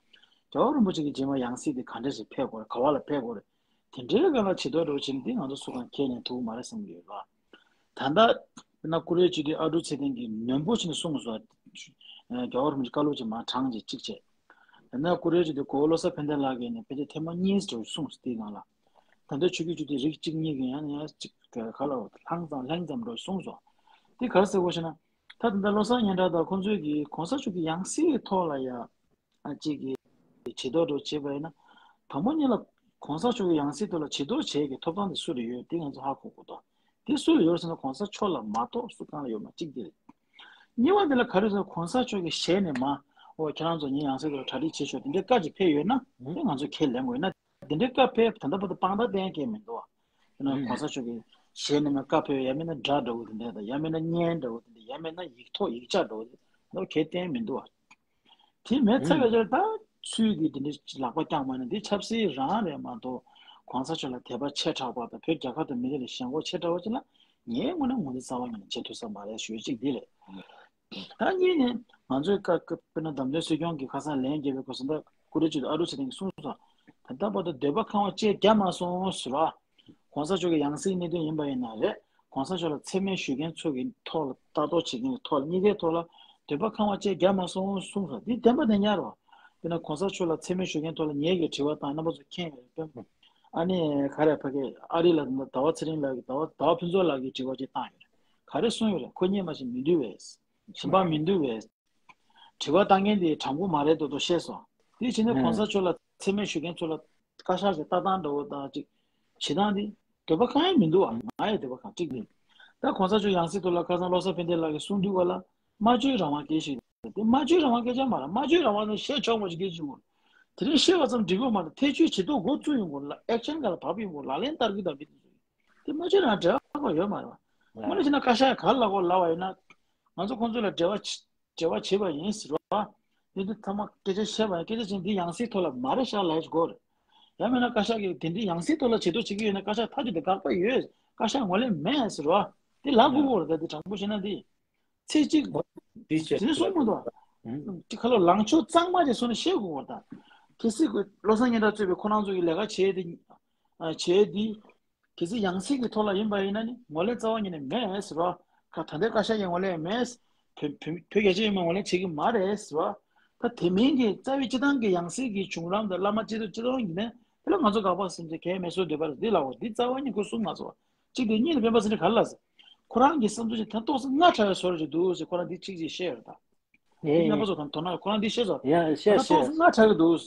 རྒྱལ་བ་རིན་པོ་ཆེ་གི་རྗེས་མ་ཡང་སྲིད་དེ་ག་འདྲ་ཞིག་ཕེབས་དགོས་རེད། ག་བ་ལ་ཕེབས་དགོས་རེད། དེ་འདྲའི་སྒང་ལ་བྱེད་ཐབས་འདྲ་བོ་བྱས་ན་དེ་ང་ཚོ་སུ་གང་ཁས་ལེན་ཐུབ་ཀྱི་མ་རེད་བསམ་གྱི་ཡོད་ལ། ད་ལྟ་དཔེར་ན་བཀུར་འོས་སྤྱི་འཐུས་ཨ་ཀྲུག་ཚེ་བརྟན་གྱིས་ནན་པོ་བྱས་ནས་གསུངས་སོང་། རྒྱལ་བ་རིན་པོ་ཆེ་བཀའ་སློབ་ཅིག་མར་དྲངས་བྱས་གཅིག་བྱས། ཡང་ན་བཀུར་འོས་སྤྱི་འཐུས་གོ་བོ་བློ་བཟང་ཕན་བདེ་ལགས་ཀྱིས་ནས་ཕལ་ཆེར་ཐེངས་མ་གཉིས་ཙམ་གསུངས་སོང་དེའི་སྒང་ལ། ད་ལྟ་ཆོས་བརྒྱུད་སྤྱི་འཐུས་རིགས་གཅིག་གཉིས་ཀྱིས་ཡང་ནས་ཡང་གཅིག་ག་ལ་ལྷང་ཙམ་ལྷང་ཙམ་འདྲ་གསུངས་སོང་། དེ་ག་རེ་ཟེར་དགོས་ཞེ་ན། ད་ད་ལྟ་བློ་བཟང་སྙན་གྲགས་དང་ཁོང་ཚོས་ཀྱིས་གོང་ས་མཆོག་གི་ཡང་སྲིད་ཀྱི་ཐོག་ལ་ཡ། ཨ་གཅིག་གིས་བྱེད་དོ་འགྲོ་བྱེད་པ་ཡིན་ན། དང་པོ་ཉིད་ལ་གོང་ས་མཆོག་གི་ཡང་སྲིད་ཐོག་ལ་བྱེད་དོ་བྱེད་ཀྱི་ཐོབ་ཐང་དེ་སུ་ལ་ཡོད་དེ་ང་ཚོ་ཧ་གོ་དགོས་དོ། དེ་སུ་ལ་ཡོད་ཟེར་ན་གོང་ས་མཆོག་ལ་མ་གཏོགས་སུ་གང་ལ་ཡོད་མ་གཅིག་དེ་རེད། གཉིས་པ་དེ་ལ་ག་རེ་ཟེར་ན་གོང་ས་མཆོག་གི་ཞལ་ནས་མ་འོ་ཁྱེད་རང་ཚོ་ངའི་ཡང་སྲིད་ཐོག་ལ་གྲ་སྒྲིག་བྱེད་ཤོག་དེ་འདྲའི་བཀའ་ཅིག་ཕེབས་ཡོད་ན་དེ་ང་ཚོ་ཁས་ལེན་དགོས་ཡིན་ན་དེ་འདྲའི་བཀའ་ཕེབས་ད་ལྟ་བར་དུ་དཔང་རྟགས་བསྟན་མཁན་མི་འདུག་བ། དེ་ན་གོང་ས་མཆོག་གི་ཞལ་ནས་མ་བཀའ་ཕེབས་ཡ་མིན་ན་སྒྲ་འདྲ་བོ་དེ་འདྲ་དང་ཡ་མིན་ན་བརྙན་འདྲ་བོ་དེ་འདྲ་ཡ་མིན་ན་ཡིག་ཐོག་ཡིག་ཆ་འདྲ་བོ་དེ་འདྲ་གས་བསྟན་མི་འདུག་བ། དེ་མེད་ཚར་བའི་རྗེས་ད་ཚུལ་གྱིས་དེ་འདྲའི་ལག་པ་བརྐྱངས་པ་ནི་འདི་ཆབ་སྲིད་རང་རེད་མ་གཏོགས་གོང་ས་མཆོག་ལ་དད་པ་ཆེ་དྲགས་པ་དང་བོད་རྒྱལ་ཁབ་དང་མི་རིགས་ལ་ཞེན་ཁོག་ཆེ་དྲགས་པ་ཅིག་ལ་ངའི་ངོས་ནས་ངོས་འཛིན་རྩ་བ་ཉིད་ནས་བྱེད་ཐུབ་ས་མ་རེད་ཞུ་གཅིག་འདི་རེད། ད་གཉིས་ནས་ང་ཚོའི་བཀའ་བཀའ་དཔེར་ན་བདམས་ཐོན་སྲིད་སྐྱོང་གི་ཁ་སང་ལན་བརྒྱབ་པའི་སྐབས་སུ་ད་བཀུར་འོས་སྤྱི་འཐུས་ཨ་རུ་ཚེ་བརྟན་གྱིས་གསུངས་སོང་། ད་ལྟ་བར་དུ་འདོད་པ་ཁེངས་པ་བཅས་བརྒྱབ་མ་སོང་ཟེར་བ། གོང་ས་མཆོག་གི་ཡང་སྲིད་གནད་དོན་ཡིན་པ་ཡིན་ན་རེད། གོང་ས་མཆོག་ལ་མཚན་སྨད་ཞུ་མཁན་ཚོ་གི་ཐོག་ལ་ལྟ་རྟོག་བྱེད་མཁན་གྱི་ཐོག་ལ་གཉིས་ཀའི་ཐོག་ལ་འདོད་པ་ཁེངས་པ་བཅས་བརྒྱབ་མ་སོང་གསུངས་སོང་། འདི་བདེན་པ་བདེན་རྐྱང་རེད་བ། དཔེར་ན་གོང་ས་མཆོག་ལ་མཚན་སྨད་ཞུ་མཁན་ཐོག་ལ་ངེད་ཀྱིས་དྲི་བ་བཏང་རྣམ་པ་ཚོ་མཁྱེན་ཡོད་རེད། ཨ་ནི་ག་རེ་ཕ་གི་ཨ་རི་ལ་ཟླ་བ་ཚེ་རིང་ལགས་ཀྱིས་ཟླ་བ་ཟླ་བ་ཕུན་ཚོགས་ལགས་ཀྱིས་དྲི་བ་ཅིག་བཏང་ཡོད་རེད། ག་རེ་གསུངས་ཡོད་རེད། ཁོ་རྙེད་མ་ཤེས་མི་འདུག་བས། ཞིབ་པ་མི་འདུག་བས། དྲི་བ་བཏང་མཁན་དེ་དྲང་པོ་མ་རེད་མདོག་མདོག་བཤད་སོང་། དེ་བྱས་ན་གོང་ས་མཆོག་ལ་མཚན་སྨད་ཞུ་མཁན་ཚོ་ལ་བཀའ་ཤག་གི་ལྟ་སྟངས་འདྲ་བོ་དང་ཅིག་བྱེད་སྟངས་དེ་ འདོད་པ་གང་ཡང་མི་འདུག་ཨ། ང་ཡི་འདོད་པ་གང་གཅིག་མིན། ད་གོང་ས་མཆོག་ཡང་སྲིད་ཐོག་ལ་ཁ་སང་བློ་བཟང་ཕན་བདེ་ལགས་ཀྱིས་གསུངས་དུས་བ་ལ། སྨྲ་བརྗོད་རང་དབང་སྐད་ཆ་ཞིག་རེད། དེ་སྨྲ་བརྗོད་རང་དབང་སྐད་ཆ་མ་རེད། སྨྲ་བརྗོད་རང་དབང་ནི་བཤད་ཆོག་མ་ཞིག་སྐད་ཆ་ཞིག་དགོས། དེ་རིང་བཤད་པ་ཙམ་འགྲིག་གི་མ་རེད། ཐེ་བྱུས་བྱེད་སྟངས་འགོ་བཙུགས་ཡོང་དགོས་ལ། ཨེག་ཤན་ག་ལ་བབས་ཡོང་དགོས། ལག་ལེན་བསྟར་གི་དང་མི་དེ་ཚོ་དེ་སྨྲ་བརྗོད་རང་འབྲེལ་བ་ཡོད་མ་རེད། དངོས་གནས་བྱས་ན་བཀའ་ཤག་ག་ལ་གོ་ལབ་པ་ཡིན་ན། ང་ཚོ་ཁོང་ཚོ་ལ་འབྲེལ་བ་བྱེད་འབྲེལ་བ་བྱེད་པ་ཡིན་ཟེར་བ། དེ་འདི་ཚང་མ་སྐད་ཆ་བཤད་པ་ཡིན། སྐད་ཆ་བྱས་འདི་ཡང་སྲིད་ཐོག་ལ་མ་རེད་ཤག་ལབ་ཡ་ཅིག་དགོས་རེད། ཡང་མིན་ན་བཀའ་ཤག་གིས་དེ་འདྲའི་ཡང་སྲིད་ཐོག་ལ་བྱེད་འདོད་བྱེད་ཀྱི་ཡོད་ན་བཀའ་ཤག་ཐག་གཅོད་དེ་དགག་པ་ཡོད། བཀའ་ཤག་ངོས་ལེན་མེད་ཟེར་བ། དེ་ལབ་དགོས་ཀྱི་རེད། ད་དེ་དྲང་པོ་བཤད་ན་དེ། ཚིག་གཅིག་འདི་བཤད་དེ་ནི་གསུང་མི་འདུག་ཨ། དེ་ཁ་ལོ་ལངས་ཕྱོགས་གཙང་མ་ཅིག་སོང་ནས་བཤད་དགོས་ཀྱི་རེད་ད། གལ་སྲིད་ཁོས་བློ་བཟང་སྙན་གྲགས་གཙོས་པའི་ཁོ་རང་ཚོ་གི་ལས་ཀ་བྱས་ཏེ། ཨ། བྱས་ཏེ། གལ་སྲིད་ཡང་སྲིད་ཀྱི་ཐོག་ལ་ཡིན་པ་ཡིན་ན་ནི་ངོས་ལེན་རྩ་བ་ཉིད་ནས་མེད་ཟེར་བ། ཁ་ད་ལྟའི་བཀའ་ཤག་གིས་ངོས་ལེན་མེད། བོད་བོད་བོད་རྒྱ་ཆེ་ཡིན་པ་ངོས་ལེན་བྱེད་ཀྱི་མ་རེད་ཟེར་བ། ད་དེ་མིན་གྱི་རྩ་བའི་སྤྱི་བཏང་གི་ཡང་སྲིད་ཀྱི་བྱུང་རིམ་དང་བླ་མ་སྤྱི་འཐུས་སྤྱི་འཐུས་ཡིན་ནའི་དེ་ལ་ང་ཚོ་དགག་པ་ཟེར་མཁན་གང་ཡང་མེད་བཟོ་འདོད་པ་རེད། འདི་ལ་འོ་འདི་རྩ་བ་ཉིད་ཁོས་གསུང་མ་ཚོར་བ། གཅིག་དེ། གཉིས་ནི་སྤེན་པ་ཚེ་རིང་ག་ལ་ཟེར། ཁོ་རང་གི་བསམ་ཚུལ་ཞིག་ད་ཏོག་ཙམ་སྔ་དྲགས་པའི་བཟོ་འདྲ་ཞིག་འདུག་ཟེར། ཁོ་རང་འདི་གཅིག་ཅིག་བཤད་ཡོད་ད། ཡིན། རྣམ་པ་ཚོ་གང་དོ་སྣང་ཁོ་རང་འདི་བཤད་ཚོ། ཡ་བཤད་ད་ཏོག་བཤད། ཙམ་སྔ་དྲགས་ཀྱི་འདུག།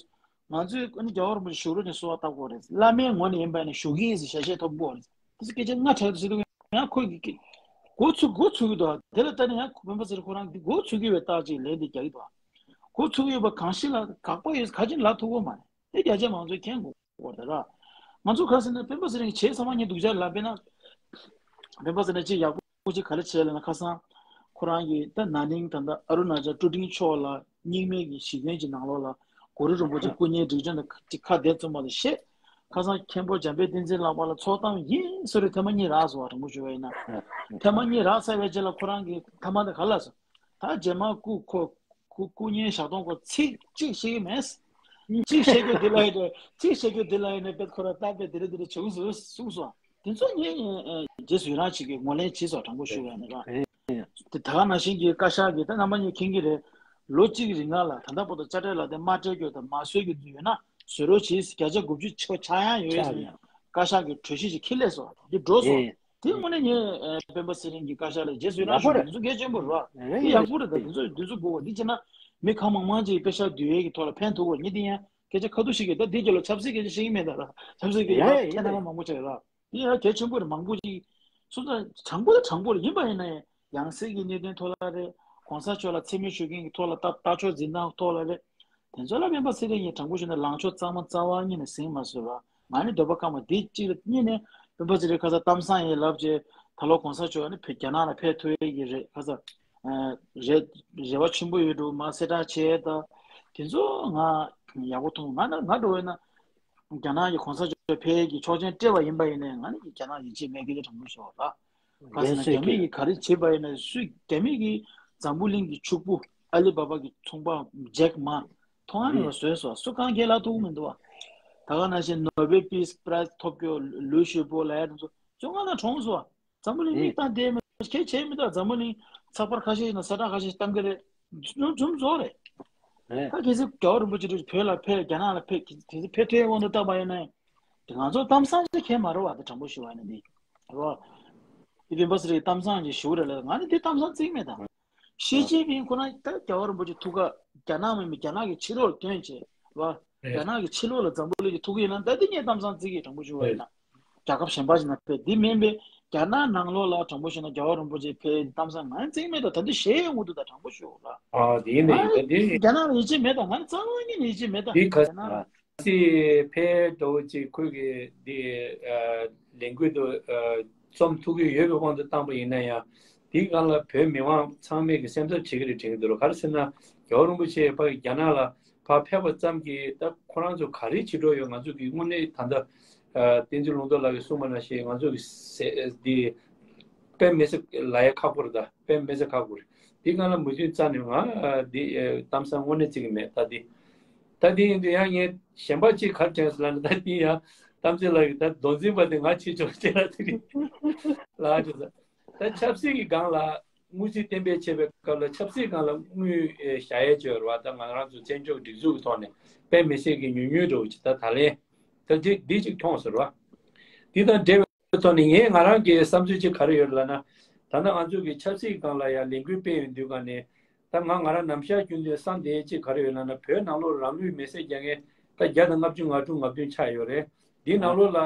ང་ཚོས་ཨ་ནི་རྒྱལ་བ་རིན་པོ་ཆེ་བཞུགས་རོགས་ནས་གསོལ་བ་བཏབ་དགོས་རེད། བླ་མའི་ངོས་ནས་ཡིན་པ་ནི་བཞུགས་ཀྱི་ཡིན་ཟེར་ཞལ་བཞེས་ཐོབ་དགོས་རེད། དེ་ཚོ་སྐད་ཆ་སྔ་དྲགས་ཀྱི་འདུག་ཟེར་དུས་ཡང་ཁོས་ཀྱི་ཀྱི་འགོ་ཚུགས་འགོ་ཚུགས་ཀྱི་འདུག། དེ་ལ་ལྟ་ནས་ཡང་སྤེན་པ་ཚེ་རིང་ཁོ་རང་འདི་འགོ་ཚུགས་ཀྱི་ཡོད་པའི་རྟགས་ཅིག་ལན་འདི་རྒྱག་གི་འདུག། འགོ་ཚུགས་ཀྱི་ཡོད་པ་གང་ཞིག་ལ་དགག་པ་ཡོད་ག་ཅིག་ལབ་ཐུབ་ཀྱི་མ་རེད། དེ་རྒྱ་ཆེ་མང་ཚོས་མཁྱེན་དགོས་པ་རེད་ར། ང་ཚོ་ཁ་སང་ནས་སྤེན་པ་ཚེ་རིང་གི་བྱས་ཚང་མ་ངས་སྡུག་ཅག་ལབ་པས་ན། སྤེན་པ་ཚེ་རིང་ཅིག་ཡག་པོ་ཅིག་ག་རེ་བྱས་ལབ་ན། ཁ་སང་ཁོ་རང་གིས་ད་ན་ནིང་ད་ལྟ་ཨ་རུ་ན་ཅལ་ཀྲུ་ཀྲིང་ཕྱོགས་ལ་རྙིང་མའི་གི་གཞི་རྟེན་གྱི་ནང་ལོགས་ལ་གོ་རི་རིན་པོ་ཆེ་སྐུ་བརྙན་སྒྲིག་སྦྱོར་དང་ཅིག་ཁ་བདེ་བཙུམ་པ་དང་བཤད། ཁ་སང་མཁན་པོ་འཇམ་དཔལ་བསྟན་འཛིན་ལགས་པ་ལ་ཚོགས་གཏམ་ཡིན་ཟེར་རེ་ཐེངས་མ་གཉིས་རག་སོང་བ། དྲང་པོ་ཞུ་བ་ཡིན་ན། ཐེངས་མ་གཉིས་རག་ཚར་བའི་རྗེས་ལ་ཁོ་རང་གིས་ཐ་མ་དེ་ག་ལ་སོང་། ད་རྗེས་མ་སྐུ་ཁོ་སྐུ་སྐུ་བརྙན་བཞག་སྟངས་ཁོ་ཚིག་གཅིག་ཤེས་ཀྱི་མེད། གཅིག་བཤད་རྒྱུ་འདི་ལ་ཡིན་ཏེ། གཅིག་བཤད་རྒྱུ་འདི་ལ་ཡིན་ནས་དཔེ་ཁོ་ར་ད་དཔེ་དེ་རེད་དེ་རེད་བྱུང་ཟེར་གསུངས་སོང་། དེ་ཚོ་ངས་རྗེས་སུ་ཡི་རང་བྱེད་ཀྱི་ངོས་ལེན་བྱས་སོང་། དྲང་པོ་ཞུ་བ་ཡིན་ན་ར། དེ་ད་ག་ནང་བཞིན་གྱི་བཀའ་ཤག་གིས་ད་རྣམ་པ་གཉིས་མཁྱེན་གྱི་རེད། ལོ་གཅིག་རིང་ལ་ད་ལྟ་བར་དུ་དཔྱ་ཁྲལ་ལ་དེ་མ་སྤྲད་རྒྱུ་དང་མ་བཟོ་རྒྱུ་དེ་ཡོད་ན་བཟོ་རོགས་བྱེད། བརྒྱ་ཆ་དགུ་བཅུ་ཆ་ཆག་ཡང་ཡོད་ཟེར་ནས་བཀའ་ཤག་གིས་གྲོས་གཞི་ཞིག་འཁྱེར་སླེབས་སོང་། འདི་འགྲོ་སོང་། དེ་དངོས་གནས་ངས་ཨ་སྤེན་པ་ཚེ་རིང་གི་བཀའ་ཤག་ལ་རྗེས་སུ་ཡི་རང་ཞུ་རྒྱུ་གལ་ཆེན་པོ་རེད་བ། དེ་ཡག་པོ་རེད། ད་དེ་ཚོ་དེ་ཚོ་དགོས་བ། འདི་བྱས་ན་མི་གང་མང་མང་ཅིག་དཔེ་ཤག་བསྡུ་ཡས་ཀྱི་ཐོག་ལ་ཕན་ཐོགས་བ། ངས་འདི་ཡང་སྐད་ཆ་ཁ་ཐུག་ཞིག་གིས་ད་འདི་རྒྱབ་ལ་ཆབ་སྲིད་སྐད་ཆ་བཤད་ཀྱི་མེད་ད་ར། ཆབ་སྲིད་སྐད་ཆ་ཡ་ཡ་ཁྱེད་རྣམ་པ་མང་པོ་ཅིག་ར། འདི་ཡང་གལ་ཆེན་པོ་རེད། མང་པོ་ཅིག་སོང་ཙང་དྲང་པོ་ད་དྲང་པོ་རེད། ཡིན་པ་ཡིན་ན་ཡང་ཡང་སྲིད་ཀྱི་གནད་དོན་ཐོག་ལ་རེད། གོང་ས་མཆོག་ལ་མཚན་སྨད་ཞུ་མཁན་གྱི་ཐོག་ལ་ལྟ་ལྟ་ཕྱོགས་འཛིན་སྟངས་ཐོག་ལ་རེད། དེ་ཚོ་ལ་སྤེན་པ་ཚེ་རིང་གིས་དྲང་པོ་ཞུས་ན་ལངས་ཕྱོགས་གཙང་མ་རྩ་བ་ཉིད་ནས་ཟིན་མ་སོང་བ། ང་ནི་འདོད་པ་ཁ་མ་འདི་གཅིག་རེད། གཉིས་ནས་སྤེན་པ་ཚེ་རིང་ཁ་སང་གཏམ་བཟང་ཡིན་ལབ་བྱས་ད་ལོ་གོང་ས་མཆོག་ནི་བོད་རྒྱ་ནག་ལ་ཕེབས་ཐུབ་ཡས་ཀྱི་རེད། ཁ་སང་ཨ་རེ་རེ་བ་ཆེན་པོ་ཡོད་འགྲོ་མ་གསལ་བསྒྲགས་བྱས་ད། དེ་ཚོ་ང་ཡག་པོ་མཐོང་། ང་ན་ང་འགྲོ་བས་ན་རྒྱ་ནག་གི་གོང་ས་མཆོག་ཕེབས་ཡས་ཀྱི་ཆོག་མཆན་སྤྲད་པ་ཡིན་པ་ཡིན་ནའི་ང་ནི་རྒྱ་ནག་ཡིད་ཆེས་མེད་ཀི་ལ་དྲང་པོ་ཞུ་བ་ལ། ག་ཟེར་ན་རྒྱ་མི་གིས་ག་རེ་བྱེད་པ་ཡིན་ན་སུས་རྒྱ་མི་གིས་འཛམ་བུ་གླིང་གི་ཕྱུག་པོ་ཨ་ལི་བ་བ་གི་ཚོང་པ་ཇེག་མ་མཐོང་ཨ་ནི་བ་བཟོས་སོ། སུ་གང་གལ་ལ་ཐུག་མི་འདུག་བ། ད་ག་ནང་བཞིན་ནོ་བེལ་ཕིས་པ་རའི་ཛི་ཐོབ་རྒྱུ་ལུའུ་ཞུ་པོ་ལ་ཡ་དེ་ཚོ་བཙོན་ཁང་ནང་གྲོངས་སོ། འཛམ་བུ་གླིང་མིག་བཏང་བསྡད་མི་ཁྱད་བྱས་མི་འདུག། འཛམ་བུ་གླིང་ཚགས་པར་ཁ་ཤས་ཤིག་དང་གསལ་བསྒྲགས་ཁ་ཤས་ཤིག་བཏང་གི་རེད། ནོར་འཛུམ་ཚོགས་རེད། ད་གལ་སྲིད་རྒྱལ་བ་རིན་པོ་ཆེ་བོད་ལ་ཕེབས། རྒྱ་ནག་ལ་ཕེབས། དེ་ཚོ་ཕེབས་ཐུབ་ཡས་དབང་དུ་བཏང་པ་ཡིན་ན། དེ་ང་ཚོ་གཏམ་བཟང་ཅིག་གང་མ་རེད་བ། དེ་དྲང་པོ་ཞུ་བ་ཡིན་ན་འདི་རོ། དེ་སྤེན་པ་ཚེ་རིང་གཏམ་བཟང་ཅིག་ཞུ་རེད་ལ། ང་ནི་དེ་གཏམ་བཟང་བརྩི་གི་མེད་ད། ཞི་ཅིན་ཕིང་ཁོ་རང་ད་རྒྱལ་བ་རིན་པོ་ཆེ་ཐུགས་ཀ་རྒྱ་ནག་མི་མི་རྒྱ་ནག་གི་ཕྱི་ལོགས་ལ་བཏོན་བྱས་བ། རྒྱ་ནག་གི་ཕྱི་ལོགས་ལ་འཛམ་བུ་གླིང་གི་ཐུག་གི་ཡིན་ན་ད་དེ་ངས་གཏམ་བཟང་བརྩི་གི། དྲང་པོ་ཞུ་བ་ཡིན་ན། རྒྱལ་ཁབ་གཞན་པ་ཞིག་ན་ཕེབས། འདི་མིན་པའི་རྒྱ་ནག་ནང་ལོགས་ལ་དྲང་པོ་ཞུ་ན་རྒྱལ་བ་རིན་པོ་ཆེ་ཕེབས་གཏམ་བཟང་ང་ཡང་བརྩི་གི་མེད་ད། ད་འདི་ཞེ་ཡོང་གི་འདུག་ད། དྲང་པོ་ཞུ་ལ། ཨ་དེ་ཡིན་ནའི་ད་འདི་རྒྱ་ནག་ལ་ཡིད་ཆེས་མེད་ད། ང་ནི་རྩ་བ་ཉིད་ནས་ཡིད་ཆེས་མེད་ད། འདི་ག་རྒྱ་ནག་ལ། སི་ཕེ་འདྲ་བོ་ཅིག་ཁོས་ཀྱི་འདི་ཨ་ལས་འགུལ་དུ་ཨ་རྩོམ་ཐུག་གི་ཡོད་པའི་དབང་དུ་བཏང་པ་ཡིན་ན་ཡང་། འདིའི་སྒང་ལ་བོད་མི་མང་ཚང་མས་ཀྱི་སེམས་འཚབ་བྱེད་ཀྱི་རེད་དྲན་གྱི་འདུག་རོ། ག་རེ་ཟེར་ན་རྒྱལ་བ་རིན་པོ་ཆེ་ཕ་གི་རྒྱ་ནག་ལ་ཕར་ཕེབས་པ་ཙམ་གྱིས་ད་ཁོ་རང་ཚོ་ག་རེ་བྱེད་འགྲོ་ཡོད། ང་ཚོ་གི་དངོས་གནས་ད་ལྟ་ཨ་བསྟན་འཛིན་ལུང་རྟོགས་ལགས་ཀྱིས་གསུངས་པ་ནང་བཞིན་ང་ཚོ་གི་ཟས་འདི་དཔེ་མི་སྲིད་ལབ་ཡ་ཁག་པོ་རེད། ད་དཔེ་མི་སྲིད་ཁག་པོ་རེད། འདི་སྒང་ལ་མོས་མཐུན་རྩ་ནས་ང་ཨ་འདི་ཨ་གཏམ་བཟང་དངོས་གནས་བརྩི་གི་མེད་ད་འདི། ད་འདི་ཡིན་དུས་ཡང་ངས་གཞན་པ་གཅིག་ག་རེ་དྲན་སོང་ལབ་ན། ད་འདི་ཡང་གཏམ་ཚེ་ལགས་ཀྱིས་ད་མདོ་འཛིན་པ་དེ་ང་ཆེ་ཆུང་བྱས་ལ་དེ་རིང་ལ་ཅོ་ད་ཆབ་སྲིད་ཀྱི་སྒང་ལ་དངུལ་རྩིས་གཏན་འབེབས་བྱེད་པའི་སྐབས་ལ་ཆབ་སྲིད་སྒང་ལ་དངུལ་ཨེ་བཞག་ཡས་ཅིག་ཡོད་རེད་བ། ད་ང་རང་ཚོ་བཙན་བྱོལ་སྒྲིག་འཛུགས་ཀྱི་ཐོག་ནས་དཔེ་མི་སྲིད་ཀྱི་ཉུང་ཉུང་འདྲ་བོ་ཅིག་ད་ད་ལན་ད་འདི་འདི་ཅིག་མཐོང་སོང་རེད་བ། འདི་དང་འབྲེལ་བའི་ཐོག་ནས་ངས་ང་རང་གི་བསམ་ཚུལ་ཅིག་ག་རེ་ཡོད་ལབ་ན། ད་ལྟ་ང་ཚོ་གི་ཆབ་སྲིད་སྒང་ལ་ཡང་ལས་འགུལ་སྤེལ་ཡོང་དུས་སྒང་ནས། ད་ང་ང་རང་ནམ་ཞག་རྒྱུན་དུ་བསམ་བསྡད་ཅིག་ག་རེ་ཡོད་ལབ་ན། བོད་ནང་ལོགས་རང་ལུས་མེར་སྲེག་རྒྱག་མཁན་ད་བརྒྱ་དང་ལྔ་བཅུ་ང་དྲུག་ང་བདུན་ཆགས་ཡོད་རེད། འདི་ནང་ལོགས་ལ་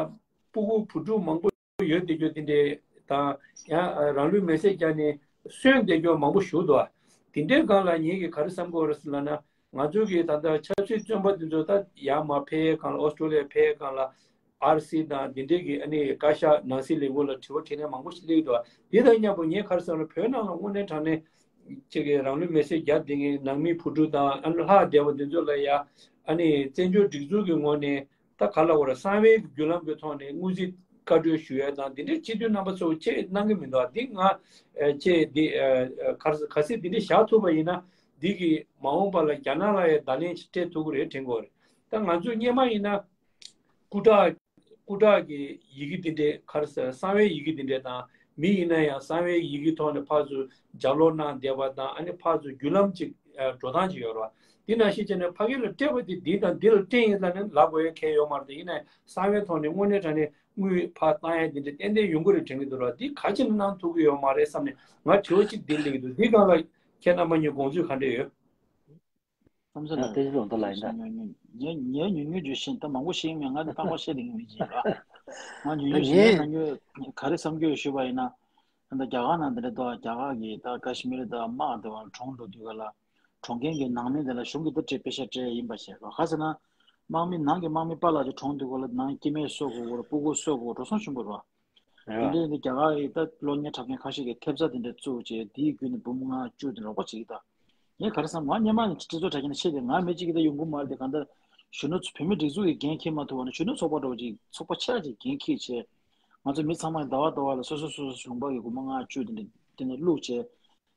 སྤུ་གུ་བུ་ཕྲུག་མང་པོ་ ཡོད་བསྡད་རྒྱུ་དེ་འདྲས་དང་། ཡང་རང་ལུས་མེར་སྲེག་བརྒྱབ་ནས་གསོན་བསྡད་རྒྱུ་མང་པོ་ཞིག་འདུག། དེ་འདྲའི་སྒང་ལ་ངེད་ཀྱིས་ག་རེ་བསམ་གྱི་ཡོད་རེད་ཟེར་ལབ་ན། ང་ཚོ་གི་ད་ལྟ་ཆབ་སྲིད་བཙོན་པ་དེ་ཚོ་ད་ཡར་མར་ཕེབས་ཡས་སྒང་ལ། ཨོ་སི་ཀྲོ་ལི་ཡ་ཕེབས་ཡས་སྒང་ལ། ཨར་སི་དང་དེ་འདྲས་ཀྱི་ཨ་ནི་བཀའ་ཤག་ནང་སྲིད་ལས་ཁུངས་ལ་དྲི་བ་དྲིས་ལན་མང་པོ་ཞིག་སླེབས་འདུག། དེ་དང་མཉམ་པོ་ངས་ག་རེ་བསམ་ན། བོད་ནང་ལ་དངོས་གནས་དྲང་གནས་ཅིག་གི་རང་ལུས་མེར་སྲེག་བརྒྱབ་བསྡད་མཁན་ནང་མི་བུ་ཕྲུག་དང་། ཨ་ནི་ལྷག་བསྡད་པ་དེ་ཚོ་ལ་ཡ། ཨ་ནི་བཙན་བྱོལ་སྒྲིག་འཛུགས་ཀྱི་ངོས་ནས་ད་ག་ལབ་དགོས་རེད། གསང་བའི་བརྒྱུད་ལམ་གྱི་ཐོག་ནས་སྔོན་རྩིས་བཀའ་འཁྲོལ་ཞུ་ཡས་དང་། འདི་འདྲའི་སྤྱི་འཐུས་རྣམ་པ་ཚོ་ཅིག་གནང་གི་མི་འདུག། འདི་ང་ཨ་ཅིག་འདི་ཨ་ག་རེ་ཟེར། གལ་སྲིད་འདི་འདྲ་བཞག་ཐུབ་པ་ཡིན་ན། འདི་གིས་མ་འོངས་པ་ལ་རྒྱ་ནག་ལ་ཡང་བརྡ་ལན་ཞིག་སྤྲད་ཐུབ་ཀྱི་རེད་དྲན་གྱི་ཡོད་རེད། ད་ང་ཚོས་སྔོན་མ་ཡིན་ན་སྐུ་དྲག་སྐུ་དྲག་གི་ཡི་གེ་འདི་འདྲས། ག་རེ་ཟེར། གསང་བའི་ཡི་གེ་འདི་འདྲས་དང་། མི་ཡིན་ན་ཡང་གསང་བའི་ཡི་གེ་ཐོག་ནས་ཕར་ཚུར་ལྗགས་ཀློག་གནང་བསྡད་པ་དང་། ཨ་ནི་ཕར་ཚུར་བརྒྱུད་ལམ་ཅིག་ཨ་འགྲོ་སྟངས་ཅིག་ཡོད་རེད་བ། འདི་ནང་བཞིན་བྱས་ནས་ཕ་གི་ལ་སྤྲད་པ་དེ་འདི་དང་འདི་ལ་སྤྲད་ཡིན་ལབ་ནས་ལབ་དགོས་ཡ་གང་ཡང་ཡོད་མ་རེད། དེ་ཡིན་ན་ཡང་གསང་བའི་ཐོག་ནས་དངོས་གནས་དྲང་གནས་དངུལ་ཕར་བཏང་ཡ་འདི་འདྲས་ཏན་ཏན་ཡོང་གི་རེད་དྲན་གྱི་འདུག་ར། འདི་ག་ཅི་ནས་གནང་ཐུབ་ཀྱི་ཡོད་མ་རེད་བསམ་ནས་ང་དྲི་བ་གཅིག་འདི་སླེབས་ཀྱི་འདུག། འདི་སྒང་ལ་ཁྱེད་རྣམ་པ་གཉིས་དགོངས་ཚུལ་ག་འདྲས་ཡོད། ཁམས་ཚན་ལགས། བསྟན་འཛིན་རོང་ལྟ་ལགས་ཡིན་ད། ངས་ངས་ཉུང་ཉུང་བརྗོད་བཞིན། ད་མང་པོ་བཤད་ཀྱི་མེད། ང་ནི་རྟག་པར་བཤད་བསྡད་མཁན་མི་ཅིག་ཡིན་ལ། ང་ཉུང་ད་ཉུང་ཞིག་ངས་ནང་ཁུལ་ག་རེ་བསམ་རྒྱུ་ཞུས་པ་ཡིན་ན། ད་རྒྱ་གར་ནང་འདི་འདྲ་འདུག། རྒྱ་གར་གྱི་ད་ཀ་ཤི་མིར་ད་དམག་འདི་བ་གྲོངས་འགྲོ་དུས་ག་ལ། གྲོངས་མཁན་གྱི་ནང་མི་འདི་ལ་གཞུང་གིས་ད་སྤྲད་པེ་ཤག་སྤྲད་ཡིན་པ་བྱས་རོགས། ག་ཟེར་ན། དམག་མི་ནང་གི་དམག་མི་པཱ་ལགས་ཅིག་གྲོངས་དུས་ག་ལ་ནང་སྐྱེ་དམན་གསོ་དགོས་རེད། སྤུ་གུ་གསོ་དགོས་རེད། འགྲོ་སོང་ཆེན་པོ་རེད་བ། དེ་འདྲའི་འདི་རྒྱ་གར་གྱི་ད་གློག་བརྙན་འཁྲབ་མཁན་ཁ་ཤས་ཀྱིས་ཐེབས་རྩ་དེ་འདྲ་བཙུགས་བྱས། དེའི་བརྒྱུད་ནས་འབུམ་ལྔ་བཅུ་དེ་རོགས་པ་བྱེད་ཀྱི་ད། ངས་ག་རེ་བསམ། ང་སྔོན་མ་ནས་སྤྱི་ཚོགས་དྲ་རྒྱ་ནས་བཤད་དེ། ང་མི་གཅིག་གིས་ད་ཡོང་གི་མ་རེད་དེ། གང་ལྟར་གཞོན་ནུ་ཚོ་བོད་མི་སྒྲིག་འཛུགས་ཀྱིས་འགན་འཁྱེར་མ་ཐུབ་པ་ན། གཞོན་ནུ་ཚོགས་པ་འདྲ་བོ་ཅིག་ཚོགས་པ་ཆེ་ཅིག་འགན་འཁྱེར་བྱས། ང་ཚོ་མི་ཚང་མ་ཟླ་བ་ཟླ་བ་ལ་སོ་སོ་སོ་སོ་ལུང་པ་གི་འབུམ་ལྔ་བཅུ་དེ་འདྲ་དེ་ནས་བླུགས་བྱས།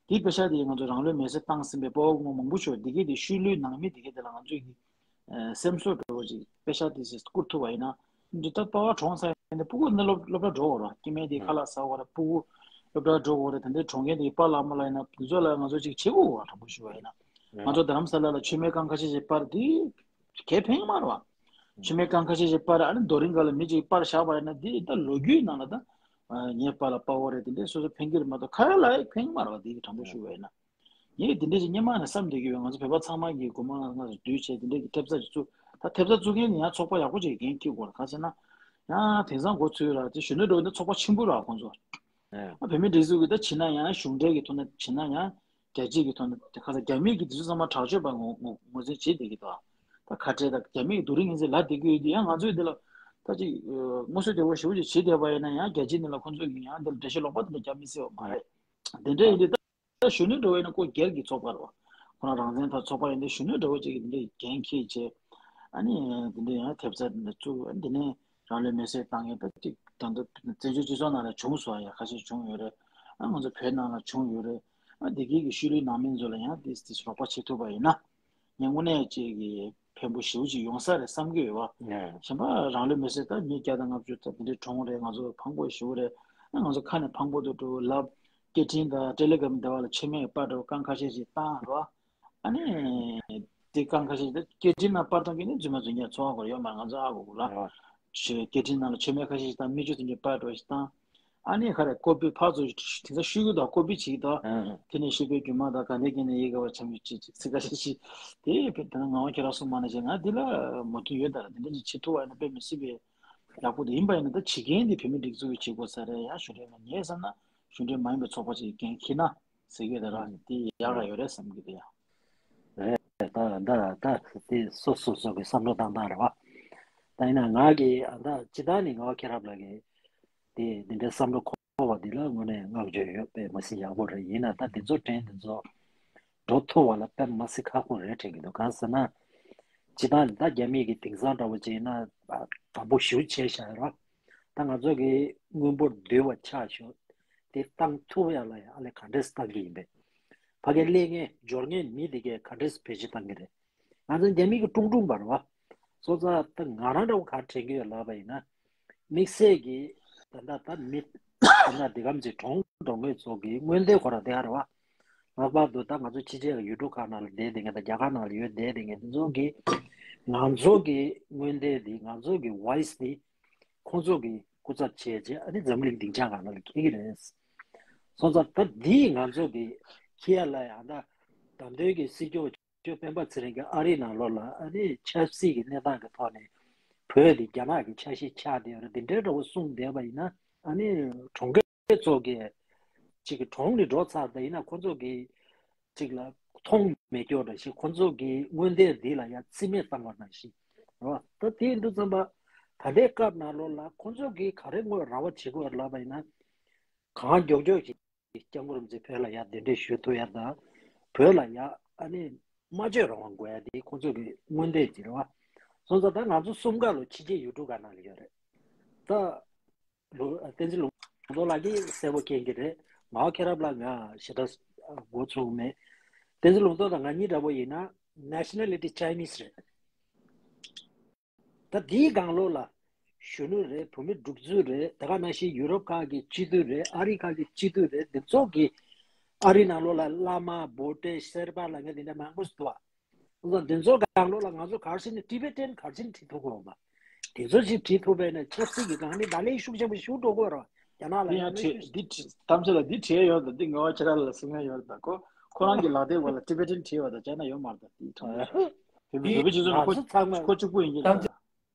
དེའི་པེ་ཤག་དེ་ང་ཚོ་རང་ལུས་མེར་སྲེག་བཏང་ཟིན་པའི་པ་ཕ་བུ་མོ་མང་པོ་ཞིག་ཡོད། དེ་གའི་དེ་ཤུལ་ལུས་ནང་མི་དེ་གའི་དེ་ལ་ང་ཚོས་ཀྱི་ཨ་སེམས་གསོ་འདྲ་བོ་ཅིག་པེ་ཤག་དེ་ཚོས་བསྐུར་ཐུབ་པ་ཡིན་ན། འདི་ལྟར་པ་ཕ་གྲོངས་ཚར་ཡིན་ན་སྤུ་གུ་ནི་སློབ་སློབ་གྲྭ་འགྲོ་དགོས་རེད། སྐྱེ་དམན་དེ་ཁ་ལག་ཟ་དགོས་རེད། སྤུ་གུ་སློབ་གྲྭ་འགྲོ་དགོས་རེད། དེ་འདྲའི་གྲོངས་མཁན་དེ་གི་པཱ་ལགས་མ་ལགས་ཡིན་ན། འདི་ཚོ་ལ་ང་ཚོ་ཅིག་བྱེད་དགོས་རེད། དྲང་པོ་ཞུ་བ་ཡིན་ན། ང་ཚོ་རྡ་རམ་ས་ལ་ལ་མཆོད་མེ་རྐང་ཁ་ཤས་ཤིག་སྤར་དེ་གས་ཕན་གྱི་མ་རེད་བ། མཆོད་མེ་རྐང་ཁ་ཤས་ཤིག་སྤར། ཨ་ནི་རྡོ་རིང་སྒང་ལ་མི་གཅིག་སྤར་བཞག་པ་ཡིན་ན། དེ་ད་ལོ་རྒྱུས་ནང་ལ་ད་ཨ་ངའི་པཱ་ལགས་དཔའ་བོ་རེད། དེ་འདྲའི་སོ་སོ་ཕན་གྱི་རེད་མ་གཏོགས་ཁ་ཡ་ལག་ཡ་ཕན་གྱི་མ་རེད་བ། དེ་གི་དྲང་པོ་ཞུ་བ་ཡིན་ན། ངས་དེ་འདྲ་ཞིག་སྔོན་མ་ནས་བསམ་བསྡད་ཀྱི་ཡོད། ང་ཚོ་བོད་པ་ཚང་མ་གིས་དགོང་མོ་སྔ་སུ་བསྡུས་བྱས་དེ་འདྲ་གི་ཐེབས་རྩ་ཞིག་བཙུགས། ད་ཐེབས་རྩ་བཙུགས་མཁན་ནི་ཡང་ཚོགས་པ་ཡག་པོ་ཅིག་གི་འགན་འཁྱེར་དགོས་རེད། ག་ཟེར་ན། ཡང་དེང་སང་འགོ་ཚུགས་ར་དེ་གཞོན་ནུ་འགྲོ་འདི་ཚོགས་པ་ཆེན་པོ་ར་ཁོང་ཚོ། ཨ་བོད་མི་སྒྲིག་འཛུགས་ཀྱི་ད་བྱེད་ན་ཡང་། གཞུང་འབྲེལ་གྱི་ཐོག་ནས་བྱེད་ན་ཡང་། རྒྱལ་སྤྱི་གི་ཐོག་ནས་དེ་ག་ས་རྒྱ་མི་གི་དེ་ཚོ་ཚང་མ་དྲག་སྤྱོད་པ་ངོ་ངོ་ངོས་འཛིན་བྱེད་བསྡད་ཀྱི་འདུག། ད་ཁ་བྲལ་དང་རྒྱ་མི་གི་རྡོ་རིང་ངན་ཚད་ལབ་བསྡད་ཀྱི་ཡོད་དུས། ཡང་ང་ཚོས་འདི་ལ་ད་ཅིག་ཨ་ངོ་སོ་བདེ་བོ་ཞེ་པོ་ཅིག་བྱེད་བསྡད་པ་ཡིན་ན། ཡང་རྒྱལ་སྤྱིའི་ནང་ལ་ཁོང་ཚོ་གིས་ཡང་འདི་ལ་འགྲེལ་བཤད་ལོག་པ་དེ་འདྲ་རྒྱག་མི་སྲིད་པ་མ་རེད། དེ་འདྲ་ཡིན་དུས་ད་གཞོན་ནུ་འདྲ་བོ་ཡིན་ན་ཁོ་སྒེར་གྱི་ཚོགས་པ་རེད་བ། ཁོ་རང་རང་བཙན་ཐོག་ཚོགས་པ་ཡིན་དུས། གཞོན་ནུ་འདྲ་བོ་ཅིག་གིས་འདི་འདྲའི་འགན་འཁྱེར་བྱས། ཨ་ནི་འདི་འདྲའི་ཡང་ཐེབས་རྩ་འདི་འདྲ་བཙུགས། ཨ་ནི་འདི་ནས་རང་ལུས་མེར་སྲེག་བཏང་མཁན་ད་ཅིག་ད་ལྟ་བཙན་བྱོལ་སྤྱི་ཚོགས་ནང་ལ་བྱུང་སོང་། ཡ་ཁ་ཤས་བྱུང་ཡོད་རེད། ཨ་ང་ཚོ་བོད་ནང་ལ་བྱུང་ཡོད་རེད། ཨ་དེ་གའི་གི་ཤུལ་ལུས་ནང་མི་ཚོ་ལ་ཡང་དེ་དེ་རོགས་པ་བྱེད་ཐུབ་པ་ཡིན་ན། ངས་དངོས་གནས་ཅིག་གི་ཕན་པོ་ཞེ་པོ་ཅིག་ཡོང་ས་རེད་བསམ་གྱི་ཡོད་བ། ཨ་གཞན་པ་རང་ལུས་མེར་སྲེག་ད་མི་བརྒྱ་དང་ལྔ་བཅུ་ད་དེ་འདྲའི་གྲོངས་རེད། ང་ཚོ་ཕངས་པོ་ཞེ་པོ་རེད། ཨ་ང་ཚོ་ཁ་ནས་ཕངས་པོ་འདུག་འགྲོ་ལབ། སྐད་འཕྲིན་དང་ཊེ་ལི་གྷ་རམ་འདི་བ་ལ་མཆོད་མེ་སྤར་འགྲོ། རྐང་ཁ་ཤས་ཤིག་བཏང་རོགས། ཨ་ནི་དེ་རྐང་ཁ་ཤས་ཤིག་ད་སྐད་འཕྲིན་ནང་སྤར་བཏང་གི་ནི་རྫུན་མ་རྫུན་རྐྱང་ཚོར་བ་གོ་ཡོད་མ་རེད། ང་ཚོ་ཧ་གོ་དགོས་ལ། ཨ་ཆོས་སྐད་འཕྲིན་ནང་ལ་མཆོད་མེ་ཁ་ཤས་ཤིག་བཏང་། མིག་ཆུ་དེ་འདྲ་སྤར་འགྲོ་ཞིག་བཏང་། ཨ་ནི་ག་རེ་ཀོ་པི་ཕར་ཚུར་དེ་ཚོ་ཤོད་ཀྱི་འདུག། ཀོ་པི་བྱེད་ཀྱི་འདུག། ཨ་དེ་ནས་ཤུག་པའི་རྒྱུ་མ་དང་དགའ་ལྡན་སྐྱིད་ནས་ཡི་གེ་བ་འཆམ་གྱི་ཅིག་ཅིག་ཚིག་ཁ་ཤས་ཤིག་དེ་བས་ད་ང་བ་ཁྱེད་རང་གསུངས་མ་ན་བྱས། ང་འདི་ལ་མོས་མཐུན་ཡོད། ད་ར་དེ་འདྲ་ཅིག་བྱེད་ཐུབ་པ་ཡིན་ན་དཔེ་མི་སྲིད་པའི་ཡག་པོ་དེ་ཡིན་པ་ཡིན་ན། ད་བྱེད་མཁན་དེ་བོད་མི་སྒྲིག་འཛུགས་ཀྱིས་བྱེད་དགོས་ས་རེད། ཡང་གཞུང་འབྲེལ་མ། ངས་བསམ་ན་གཞུང་འབྲེལ་མ་ཡིན་པའི་ཚོགས་པ་ཅིག་གི་འགན་འཁྱེར་ན་ཟེར་གྱི་ཡོད། ད་ར་དེ་ཡག་ག་ཡོད་རེད་བསམ་གྱི་འདུག་ཡ། རེད། ད་ད་ད་དེ་སོ་སོ་སོ་གི་བསམ་བློ་བཏང་སྟངས་རེད་བ། ད་ཡིན་ན་ང་གི་ཨ་ད་སྤྱིར་བཏང་ནས་ངག་དབང་མཁྱེན་རབ་ལགས་ཀྱིས་དེ་འདི་འདྲའི་བསམ་བློ་འཁོར་བ་འདི་ལ་དངོས་གནས་བསྔགས་བརྗོད་ཡོད། དཔེ་མ་སྲིད་ཡག་པོ་རེད། ཡིན་ན་ད་འདི་ཚོ་དྲན། འདི་ཚོ་འགྲོ་ཐུབ་པ་ལ་དཔེ་མ་སྲིད་ཁག་པོ་རེད་དྲན་གྱི་འདུག། གང་ཟེར་ན། སྤྱིར་བཏང་ནས་ད་རྒྱ་མི་གི་དེང་སང་འདྲ་བོ་ཅིག་ཡིན་ན་དམ་པོ་ཞེ་པོ་བྱས་བཞག་ཡོད་རེད། ད་ང་ཚོ་གི་དངུལ་འབོར་བསྡུས་པ་ཆགས་ཤོག། དེ་བཏང་ཐུབ་ཡ་ལ་ཡ་ཨ་ལས་ག་འདྲས་བཏང་གི་ཡིན་པས། ཕ་གིར་སླེབས་མཁན་འབྱོར་མཁན་མི་དེ་གས་ག་འདྲས་བེད་སྤྱོད་བཏང་གི་རེད། ང་ཚོ་རྒྱ་མི་གི་ཀྲུང་ཀྲུང་པ་རེད་བ། སོང་ཙང་ད་ང་རང་འདྲ་བོ་ག་རེ་དྲན་གྱི་ཡོད་ལབ་པ་ཡིན་ན། དམིགས་བསལ་གྱི་ད་ལྟ་ད་མི་ད་ལྟ་འདི་གམ་ཚིག་གྲོངས་འགྲོ་མཁན་ཚོ་གི་སྔོན་བསྡད་ཁོ་རང་དེ་ག་རེད་བ། ལྷག་པར་དུ་ད་ང་ཚོ་ཕྱི་རྒྱལ་གྱི་ཡུལ་གྲུ་ཁག་ནང་ལ་བསྡད་བསྡད་མཁན་དང་། རྒྱ་གར་ནང་ལ་ཡོད་བསྡད་བསྡད་མཁན་དེ་ཚོ་གིས་ང་ཚོ་གི་སྔོན་བསྡད་འདི། ང་ཚོ་གི་ཝོ་ཡི་སི་འདི་ཁོང་ཚོ་གིས་སྐུ་ཚབ་བྱས་བྱས་ཨ་ནི་འཛམ་གླིང་སྡིངས་ཆ་སྒང་ལ་འཁྱེར་གྱི་རེད། སོང་ཙང་ད་འདི་ང་ཚོ་གིས་འཁྱེར་ཡ་ལ་ཡང་ད་བདམས་ཐོན་གྱི་སྲིད་སྐྱོང་། སྐྱོབ་སྤེན་པ་ཚེ་རིང་གིས་ཨ་རིའི་ནང་ལོགས་ལ་ཨ་ནི་ཆབ་སྲིད་ཀྱི་གནས་སྟངས་ཀྱི་ཐོག་ནས་བོད་འདི་རྒྱ་ནག་གི་ཆ་ཤས་ཆགས་བསྡད་ཡོད་རེད། འདི་འདྲའི་འདྲ་བོ་གསུངས་བསྡད་པ་ཡིན་ན། ཨ་ནི་གྲོང་ཁྱེར་ཚོ་གི་ཅིག་གྲོང་ནས་འགྲོ་ཚར་ད་ཡིན་ན་ཁོ་ཚོ་གི་ཅིག་ལ་མཐོང་མེད་སྐྱོ་འདྲ་ཞིག་ཁོ་ཚོ་གི་དངོས་འདས་འདི་ལ་ཡ་རྩིས་མེད་བཏང་བ་ནང་བཞིན་རེད་བ། ད་དེ་ཡིན་དུས་ཙམ་པ་ད་ལྟའི་སྐབས་ནང་ལོགས་ལ་ཁོ་ཚོ་གི་ག་རེ་དངོས་ར་བ་བྱེད་དགོས་ལབ་པ་ཡིན་ན། གང་མགྱོགས་མགྱོགས་ཀྱི་སྐྱབས་མགོན་རིན་པོ་ཆེ་བོད་ལ་ཡ་གདན་འདྲེན་ཞུ་ཐུབ་ཡ་དང་། བོད་ལ་ཡ་ཨ་ནི་སྨྲ་བརྗོད་རང་དབང་དགོས་ཡ་དེ་ཁོང་ཚོ་གི་དངོས་འབྲེལ་ཅིག་རེད་བ། སོང་ཙང་ད་ང་ཚོ་གསུམ་ཀ་ལོ་ཕྱི་རྒྱལ་ཡུལ་གྲུ་ག་ན་ལ་ཡོད་རེད། ད་ལོ་བསྟན་འཛིན་ལུང་རྟོགས་ལགས་ཀྱིས་གསལ་པོ་མཁྱེན་གྱི་རེད། ངའོ་ཁྱེད་རབ་ལ་ང་ཞེ་དྲག་མགོ་ཚོས་མེད། བསྟན་འཛིན་ལུང་རྟོགས་དང་ང་གཉིས་འདྲ་པོ་ཡིན་ན་nationality Chinese་རེད། ད་དེའི་སྒང་ལོགས་ལ་གཞོན་ནུ་རེད། བུད་མེད་སྒྲིག་འཛུགས་རེད། དེ་ག་ནང་བཞིན་ཡུ་རོབ་ཁག་གི་སྤྱི་འཐུས་རེད། ཨ་རི་ཁག་གི་སྤྱི་འཐུས་རེད། འདི་ཚོ་གི་ཨ་རི་ནང་ལོགས་ལ་བླ་མ་བྷོ་ཊེ་སེར་པ་ལ་ངས་དེ་འདྲ་མང་པོ་ཞིག་འདུག་ཨ། འདི་ཚོ་སྒང་ལོགས་ལ་ང་ཚོ་ག་རེ་ཟེར་ནས་ཊི་བེ་ཊན་ག་རེ་ཟེར་ནས་བྲིས་ཐུབ་དགོས་བ། དེ་ཚོ་ཞིག་བྲིས་ཐུབ་པས་ན་ཆབ་སྲིད་ཀྱི་སྒང་ནས་ད་ལས་ཤུགས་ཆེན་པོ་ཞུགས་འགྲོ་དགོས་ར། རྒྱ་ནག་ལ་ཡང་ཡང་ནུས་བྲིས་ཤུགས་འདི་བྲིས་གཏམ་བཤད་ལ་འདི་བྲིས་ཡོད་ད། འདི་ངོ་བ་ཁྱེད་རང་ལ་གསུང་ཡ་ཡོད་ད། ཁོ་ཁོ་རང་གི་ལག་དེབ་བ་ལ་ཊི་བེ་ཊན་བྲིས་ཡོད་ད། བྱས་ན་ཡོད་མ་རེད་ད། དེ་ཁྲོམ་ར་བོད་པའི་སྤྱི་ཚོགས་ལ་ཁོ་ཁོ་གཅིག་པུ་ཡིན་གྱི་རེད་ད།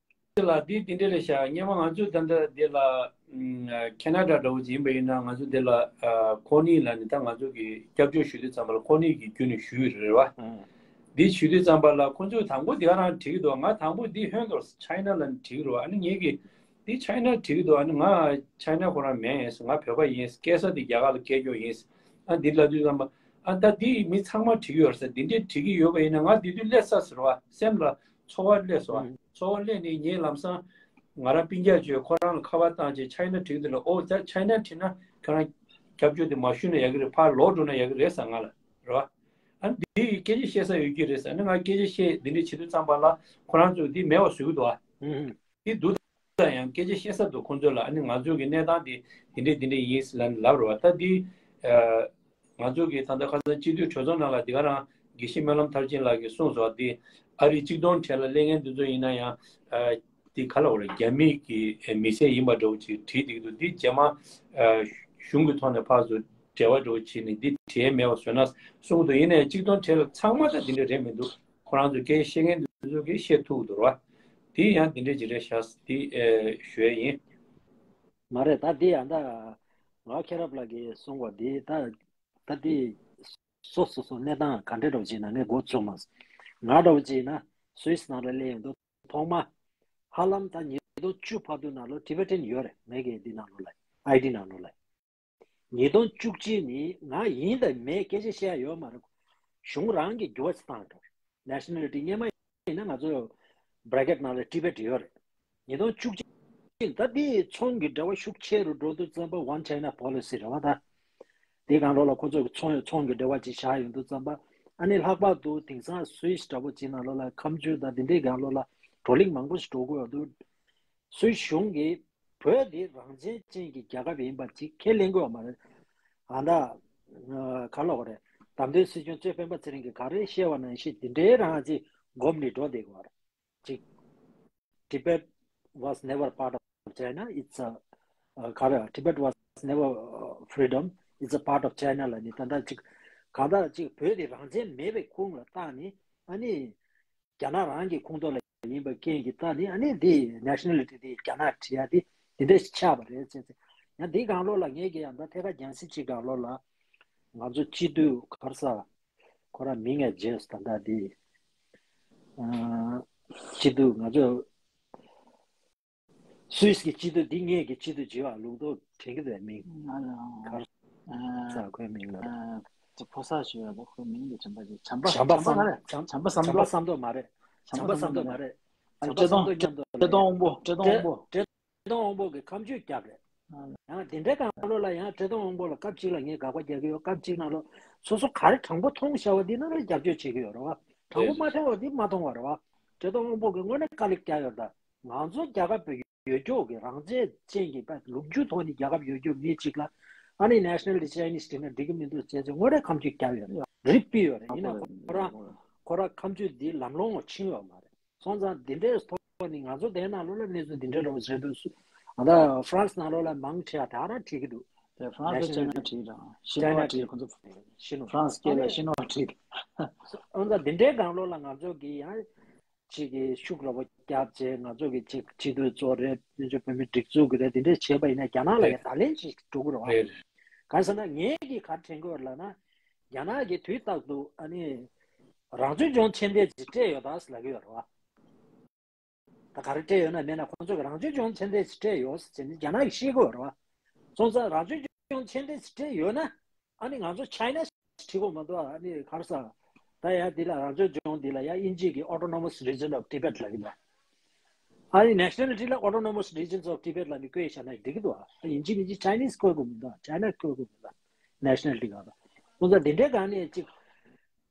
ལ་འདི་འདི་འདྲ་རེད་ཤག་སྔོན་མ་ང་ཚོ་ད་ལྟ་འདི་ལ་ཨམ་ཁེ་ན་ཌ་འདྲ་བོ་ཅིག་ཡིན་པ་ཡིན་ན། ང་ཚོ་འདི་ལ་ཨ་ཁོ་ནི་ལ་ནི་ད་ང་ཚོ་གི་སྐྱབས་བཅོལ་ཞུ་དུས་ཙམ་པ་ལ་ཁོ་ནི་གི་བརྒྱུད་ནས་ཞུས་རེད་བ། འདི་ཞུ་དུས་ཙམ་པ་ལ་ཁོ་ཚོས་དང་པོ་འདི་ག་རང་བྲིས་ཀྱི་འདུག་ང་དང་པོ་འདི་ཧོན་དུ་ཆའི་ན་ལ་ནི་བྲིས་ཀྱི་རེད་བ། ཨ་ནི་ངེད་ཀྱི་འདི་ཆའི་ན་བྲིས་ཀྱི་འདུག་ཨ་ནི་ང་ཆའི་ན་ཁོ་རང་མིན། ང་བོད་པ་ཡིན། སྐྱེས་ས་འདི་རྒྱ་གར་ལ་སྐྱེས་རྒྱུ་ཡིན། ཨ་འདི་ལབ་དུས་ཙམ་པ་ཨ་ད་འདི་མི་ཚང་མ་བྲིས་ཀྱི་ཡོད་རེད་ཟེར། འདི་འདྲས་བྲིས་ཀྱི་ཡོད་པ་ཡིན་ན་ང་འདི་དུས་སླེབས་ས་ཟེར་བ་སེམས་ལ་ཚོར་བ་སླེབས་སོང་བ། ཚོར་བ་སླེབས་ནས་ངས་ལམ་སང་ང་རང་སྤུན་ཀྱག་ཅིག་ཁོ་རང་ལ་ཁ་པར་བཏང་བྱས་ཆའི་ན་བྲིས་འདི་ལ། ཨོ་ད་ཆའི་ན་བྲིས་ན་ཁྱོད་རང་སྐྱབས་བཅོལ་དེ་མ་ཞུས་ན་ཡག་གི་རེད། ཕར་ལོག་འགྲོ་ན་ཡག་གི་རེད་ཟེར་ང་ལ་རེད་བ། ཨ་ནི་འདི་སྐད་ཆ་བཤད་ས་ཡོད་ཀྱི་རེད་ཟེར། ཨ་ནི་ང་སྐད་ཆ་བཤད་འདི་འདྲས་བྱེད་དུས་ཙམ་པ་ལ་ཁོ་རང་ཚོས་འདི་མེད་པ་བཟོ་གི་འདུག་ཨ། འདི་འདུག་ད་ཡང་སྐད་ཆ་བཤད་ས་འདུག་ཁོང་ཚོ་ལ། ཨ་ནི་ང་ཚོ་གི་གནས་སྟངས་འདི་འདི་འདྲས་འདི་འདྲས་ཡིན་ཟེར་ལབ་ལབ་རེད་བ། ད་འདི་ཨ། ང་ཚོ་གི་ད་ལྟ་ཁ་སང་སྤྱི་འཐུས་གྲོས་ཚོགས་ནང་ལ་འདི་ག་རང་དགེ་བཤེས་སྨོན་ལམ་མཐར་ཕྱིན་ལགས་ཀྱིས་གསུངས་སོང་། འདི་ཨ་རི་གཅིག་སྟོང་གྲས་ལ་སླེབས་མཁན་འདི་ཚོ་ཡིན་ན་ཡང་ཨ། འདི་ག་ལ་འོ་རེད། རྒྱ་མི་གི་མི་སེར་ཡིན་པ་འདྲ་བོ་ཅིག་བྲིས་བསྡད་ཀྱི་འདུག་འདི་རྗེས་མ་ཨ། གཞུང་གི་ཐོག་ནས་ཕར་ཚུར་འབྲེལ་བ་འདྲ་བོ་བྱས་ནས་འདི་བྲིས་མེད་པ་བཟོས་ན་གསུངས་འདུག་ཡིན་ནའི་གཅིག་སྟོང་གྲས་ལ་ཚང་མ་ད་འདི་འདྲ་རེད་མི་འདུག་ཁོ་རང་ཚོ་སྐད་བཤད་མཁན་འདི་ཚོ་གིས་བཤད་ཐུབ་འདུག་ར། འདི་ཡང་འདི་འདྲ་ཅིག་རེད་ཤག་འདི་ཨ། ཞུ་ཡ་ཡིན། མ་རེད། ད་འདི་ཡང་ད་ང་ཁྱེད་རབ་ལགས་ཀྱིས་གསུངས་པ་འདི་ད་ད་འདི་སོ་སོ་སོ་གནས་སྟངས་ག་འདྲ་འདྲ་བོ་ཅིག་ན་ངས་མགོ་ཚོས་མ་སོང་། ང་འདྲ་བོ་ཅིག་ན་སུད་སི་ནང་ལ་སླེབས་ཡོང་དུས་ཐོག་མ་ཧ་ལམ་ད་ཉིས་སྟོང་བཅུ་བར་དུ་ནང་ལོགས་ཊི་བེ་ཊན་ཡོད་རེད། ངའི་གི་འདི་ནང་ལོགས་ལ་ཨའི་ཌི་ནང་ལོགས་ལ། ཉིས་སྟོང་བཅུ་གཅིག་ནི་ང་ཡིན་དང་མེད་སྐད་ཆ་བཤད་ཡ་ཡོད་མ་རེད། གཞུང་རང་གིས་འགྱུར་བ་ཞིག་བཏང་འགྲོ། ནེ་ཤ་ནལ་ཊི་སྔོན་མ་ཡིན་ན་ང་ཚོ་བྷ་རེ་ཀེཊ་ནང་ལ་ཊི་བེ་ཊ་ཡོད་རེད། ཉིས་སྟོང་བཅུ་གཅིག་ད་དེ་ཚོང་གི་འབྲེལ་བ་ཤུགས་ཆེ་རུ་འགྲོ་དུས་ཙམ་པ་One China Policy་རེད་བ། ད་དེ་སྒང་ལོགས་ལ་ཁོ་ཚོ་གི་ཚོང་ཚོང་གི་འབྲེལ་བ་ཅིག་བཞག་ཡོང་དུས་ཙམ་པ་ཨ་ནི་ལྷག་པར་དུ་དེང་སང་སུད་སི་འདྲ་པོ་ཅིག་ནང་ལོགས་ལ་ཁ་མཆུ་དང་དེ་འདྲའི་སྒང་ལོགས་ལ་བགྲོ་གླེང་མང་པོ་ཞིག་འགྲོ་གི་ཡོད་འདུག་སུད་སི་གཞུང་གིས་བོད་འདི་རང་བཙན་ཅན་གྱི་རྒྱལ་ཁབ་ཡིན་པ་ཅིག་ཁས་ལེན་གྱི་ཡོད་མ་རེད། ཨ་ད་ག་ལབ་དགོས་རེད། བདམས་ཐོན་སྲིད་སྐྱོང་གཙོས་སྤེན་པ་ཚེ་རིང་གིས་ག་རེ་བཤད་པ་ནང་བཞིན་དེ་འདྲའི་རང་ཅིག་སྒོམ་ནས་འགྲོ་བསྡད་དགོས་རེད། ཅིག Tibet was never part of China. It's a ཨ་ག་རེ། Tibet was never ཨ་freedom. It's a part of China ལབ་ནས་ད་ལྟ་ཅིག་གང་ལྟར་ཅིག་བོད་དེ་རང་བཙན་མེད་པའི་ཁོངས་ལ་བཏང་ནས་ཨ་ནི་རྒྱ་ནག་རང་གི་ཁོངས་གཏོགས་ལ་ཡིན་པའི་རྐྱེན་གྱིས་ད་ནི་ཨ་ནི་འདི་ནེ་ཤ་ནལ་ཊི་འདི་རྒྱ་ནག་བྲིས་ཡ་འདི་འདི་འདྲ་ཞིག་ཆགས་པ་རེད་ཟེར་ཚེ། ཡང་འདི་སྒང་ལོགས་ལ་ངས་ཀྱི་ཡང་ད་ཐད་ཀར་རྒྱང་སྲིང་གཅིག་སྒང་ལོགས་ལ་ང་ཚོ་སྤྱི་འཐུས་ག་རེ་ཟ་ཁོ་རང་མིང་ཡང་བརྗེད་སོང་། ད་ལྟ་འདི་ཨ་སྤྱི་འཐུས་ང་ཚོ་སུད་སི་གི་སྤྱི་འཐུས་འདི་ངས་ཀྱི་སྤྱི་འཐུས་བྱེད་པ་ལུང་རྟོགས་དྲན་གྱི་རེད། མིང་ང་ལ་ག་རེ་ཟ་ཁོའི་མིང་ལ། ཨ་ཅི་ཕོ་གསར་ཞུ་ཡ་ད་ཁོའི་མིང་དེ་བྱམས་པ་ཅིག་བྱམས་པ་བྱམས་པ་བསམ་བྱམས་པ་བསམ་བྱམས་པ་བསམ་རྡོ། བསམ་རྡོ་མ་རེད། བྱམས་པ་བསམ་རྡོ་མ་རེད། བྱམས་པ་བསམ་རྡོ་མཉམ་དུ་བཀྲས་མཐོང་དབང་པོ། བཀྲས་མཐོང་དབང་པོ། བཀྲས་མཐོང་དབང་པོ་གིས་ཁ་མཆུ་བརྒྱབ་རེད། ཡང་དེ་འདྲའི་སྒང་ལོགས་ལ་ཡང་བཀྲས་མཐོང་དབང་པོ་ལ་སྐབས་གཅིག་ལ་ངས་དགག་པ་རྒྱག་གི་ཡོད། སྐབས་གཅིག་ནང་ལོགས་སོ་སོ་ག་རེ་དྲང་པོ་མཐོང་ཤར་བ་འདི་ནང་ལ་རྒྱབ་སྐྱོར་བྱེད་ཀྱི་ཡོད་རེད་བ། དྲང་པོ་མ་མཐོང་བ་འདི་མ་མཐོང་བ་རེད་བ། བཀྲས་མཐོང་དབང་པོ་གིས་དངོས་གནས་དཀའ་ལས་བརྒྱབ་ཡོད། ད་ང་ཚོ་རྒྱལ་ཁབ་ཡོད་རྒྱུ་གི་རང་བཙན་ཅན་གྱི་ལོ་རྒྱུས་ཐོག་ནས་རྒྱལ་ཁབ་ཡོད་རྒྱུ་མི་གཅིག་ལ་ཨ་ནི་ནེ་ཤ་ནལ་ཊི་ཆའི་ནིས་བྲིས་ན་འགྲིག་གི་མི་འདུག་ཅེས་ཚེ་དངོས་གནས་ཁ་མཆུ་བརྒྱབ་ཡོད་རེད། རེ་སྐུལ་ཡོད་རེད། ཡིན་ན་ཁོ་རང་ཁོ་རང་ཁ་མཆུ་འདི་ལམ་ལྷོང་ཕྱིན་ཡོད་མ་རེད། སོང་ཙང་འདི་འདྲའི་ཐོག་ནས་ང་ཚོ་དེ་ནང་ལོགས་ལ་གནས་ཚུལ་འདི་འདྲ་རེད་བཟོས་འདུག་ཨ་ད་ཧྥ་རན་སི་ནང་ལོགས་ལ་མང་ཆེ་བ་ད་རང་བྲིས་ཀྱི་འདུག་དེ་ཧྥ་རན་སི་ཆའི་ན་བྲིས་དང་ཤིན་ཧྭ་བྲིས། ཁོ་ཚོ་ཤིན་ཧྭ་ཧྥ་རན་སི་སྐད་ལ་ཤིན་ཧྭ་བྲིས། ཨ་ད་འདི་འདྲའི་སྒང་ལོགས་ལ་ང་ཚོ་གི་ཡང་ ཅིག་གི་ཤུགས་ར་བ་བརྒྱབ་བྱས། ང་ཚོ་གི་ཅིག་སྤྱི་འཐུས་ཚོགས་རེད། བཙན་བྱོལ་བོད་མིའི་སྒྲིག་འཛུགས་ཀྱི་རེད། དེ་འདྲས་བྱས་པ་ཡིན་ན་རྒྱ་ནག་ལ་ཡང་ད་ལན་ཅིག་འགྲོ་གི་རེད་བ། རེད། གང་ཟེར་ན་ངས་ཀྱིས་ག་རེ་དྲན་གྱི་ཡོད་ལབ་ན། རྒྱ་ནག་གིས་དུས་རྟག་ཏུ་ཨ་ནི་རང་སྐྱོང་ལྗོངས་མཆན་འདེབས་ཅིག་སྤྲད་ཡོད་ད་ཟེར་ལབ་ཀྱི་ཡོད་རེད་བ། ད་ག་རེ་སྤྲད་ཡོད་ན་མེད་ན་ཁོང་ཚོ་གི་རང་སྐྱོང་ལྗོངས་མཆན་འདེབས་ཅིག་སྤྲད་ཡོད་ཟེར་ནས་རྒྱ་ནག་གིས་བཤད་ཀྱི་ཡོད་རེད་བ། སོང་ཙང་རང་སྐྱོང་ལྗོངས་མཆན་འདེབས་ཅིག་སྤྲད་ཡོད་ན། ཨ་ནི་ང་ཚོ་China་བྲིས་དགོས་མ་གཏོགས། ཨ་ནི་ག་རེ་ཟེར། ད་ཡ་འདི་ལ་རང་སྐྱོང་ལྗོངས་འདི་ལ་ཡ་དབྱིན་ཇི་གི་Autonomous Region of Tibet་ལབ་ཀྱི་འདུག་ཨ་ནི་Nationality་ལ་Autonomous Regions of Tibet་ལབ་ནས་བཀོད་བཞག་ན་འགྲིག་གི་འདུག་ཨ་ཡིན་གཅིག་མིན་གཅིག་Chinese་བཀོད་དགོས་མི་འདུག China་བཀོད་དགོས་མི་འདུག Nationality་ག་ལ། སོང་ཙང་འདི་འདྲའི་སྒང་ནས་ཅིག་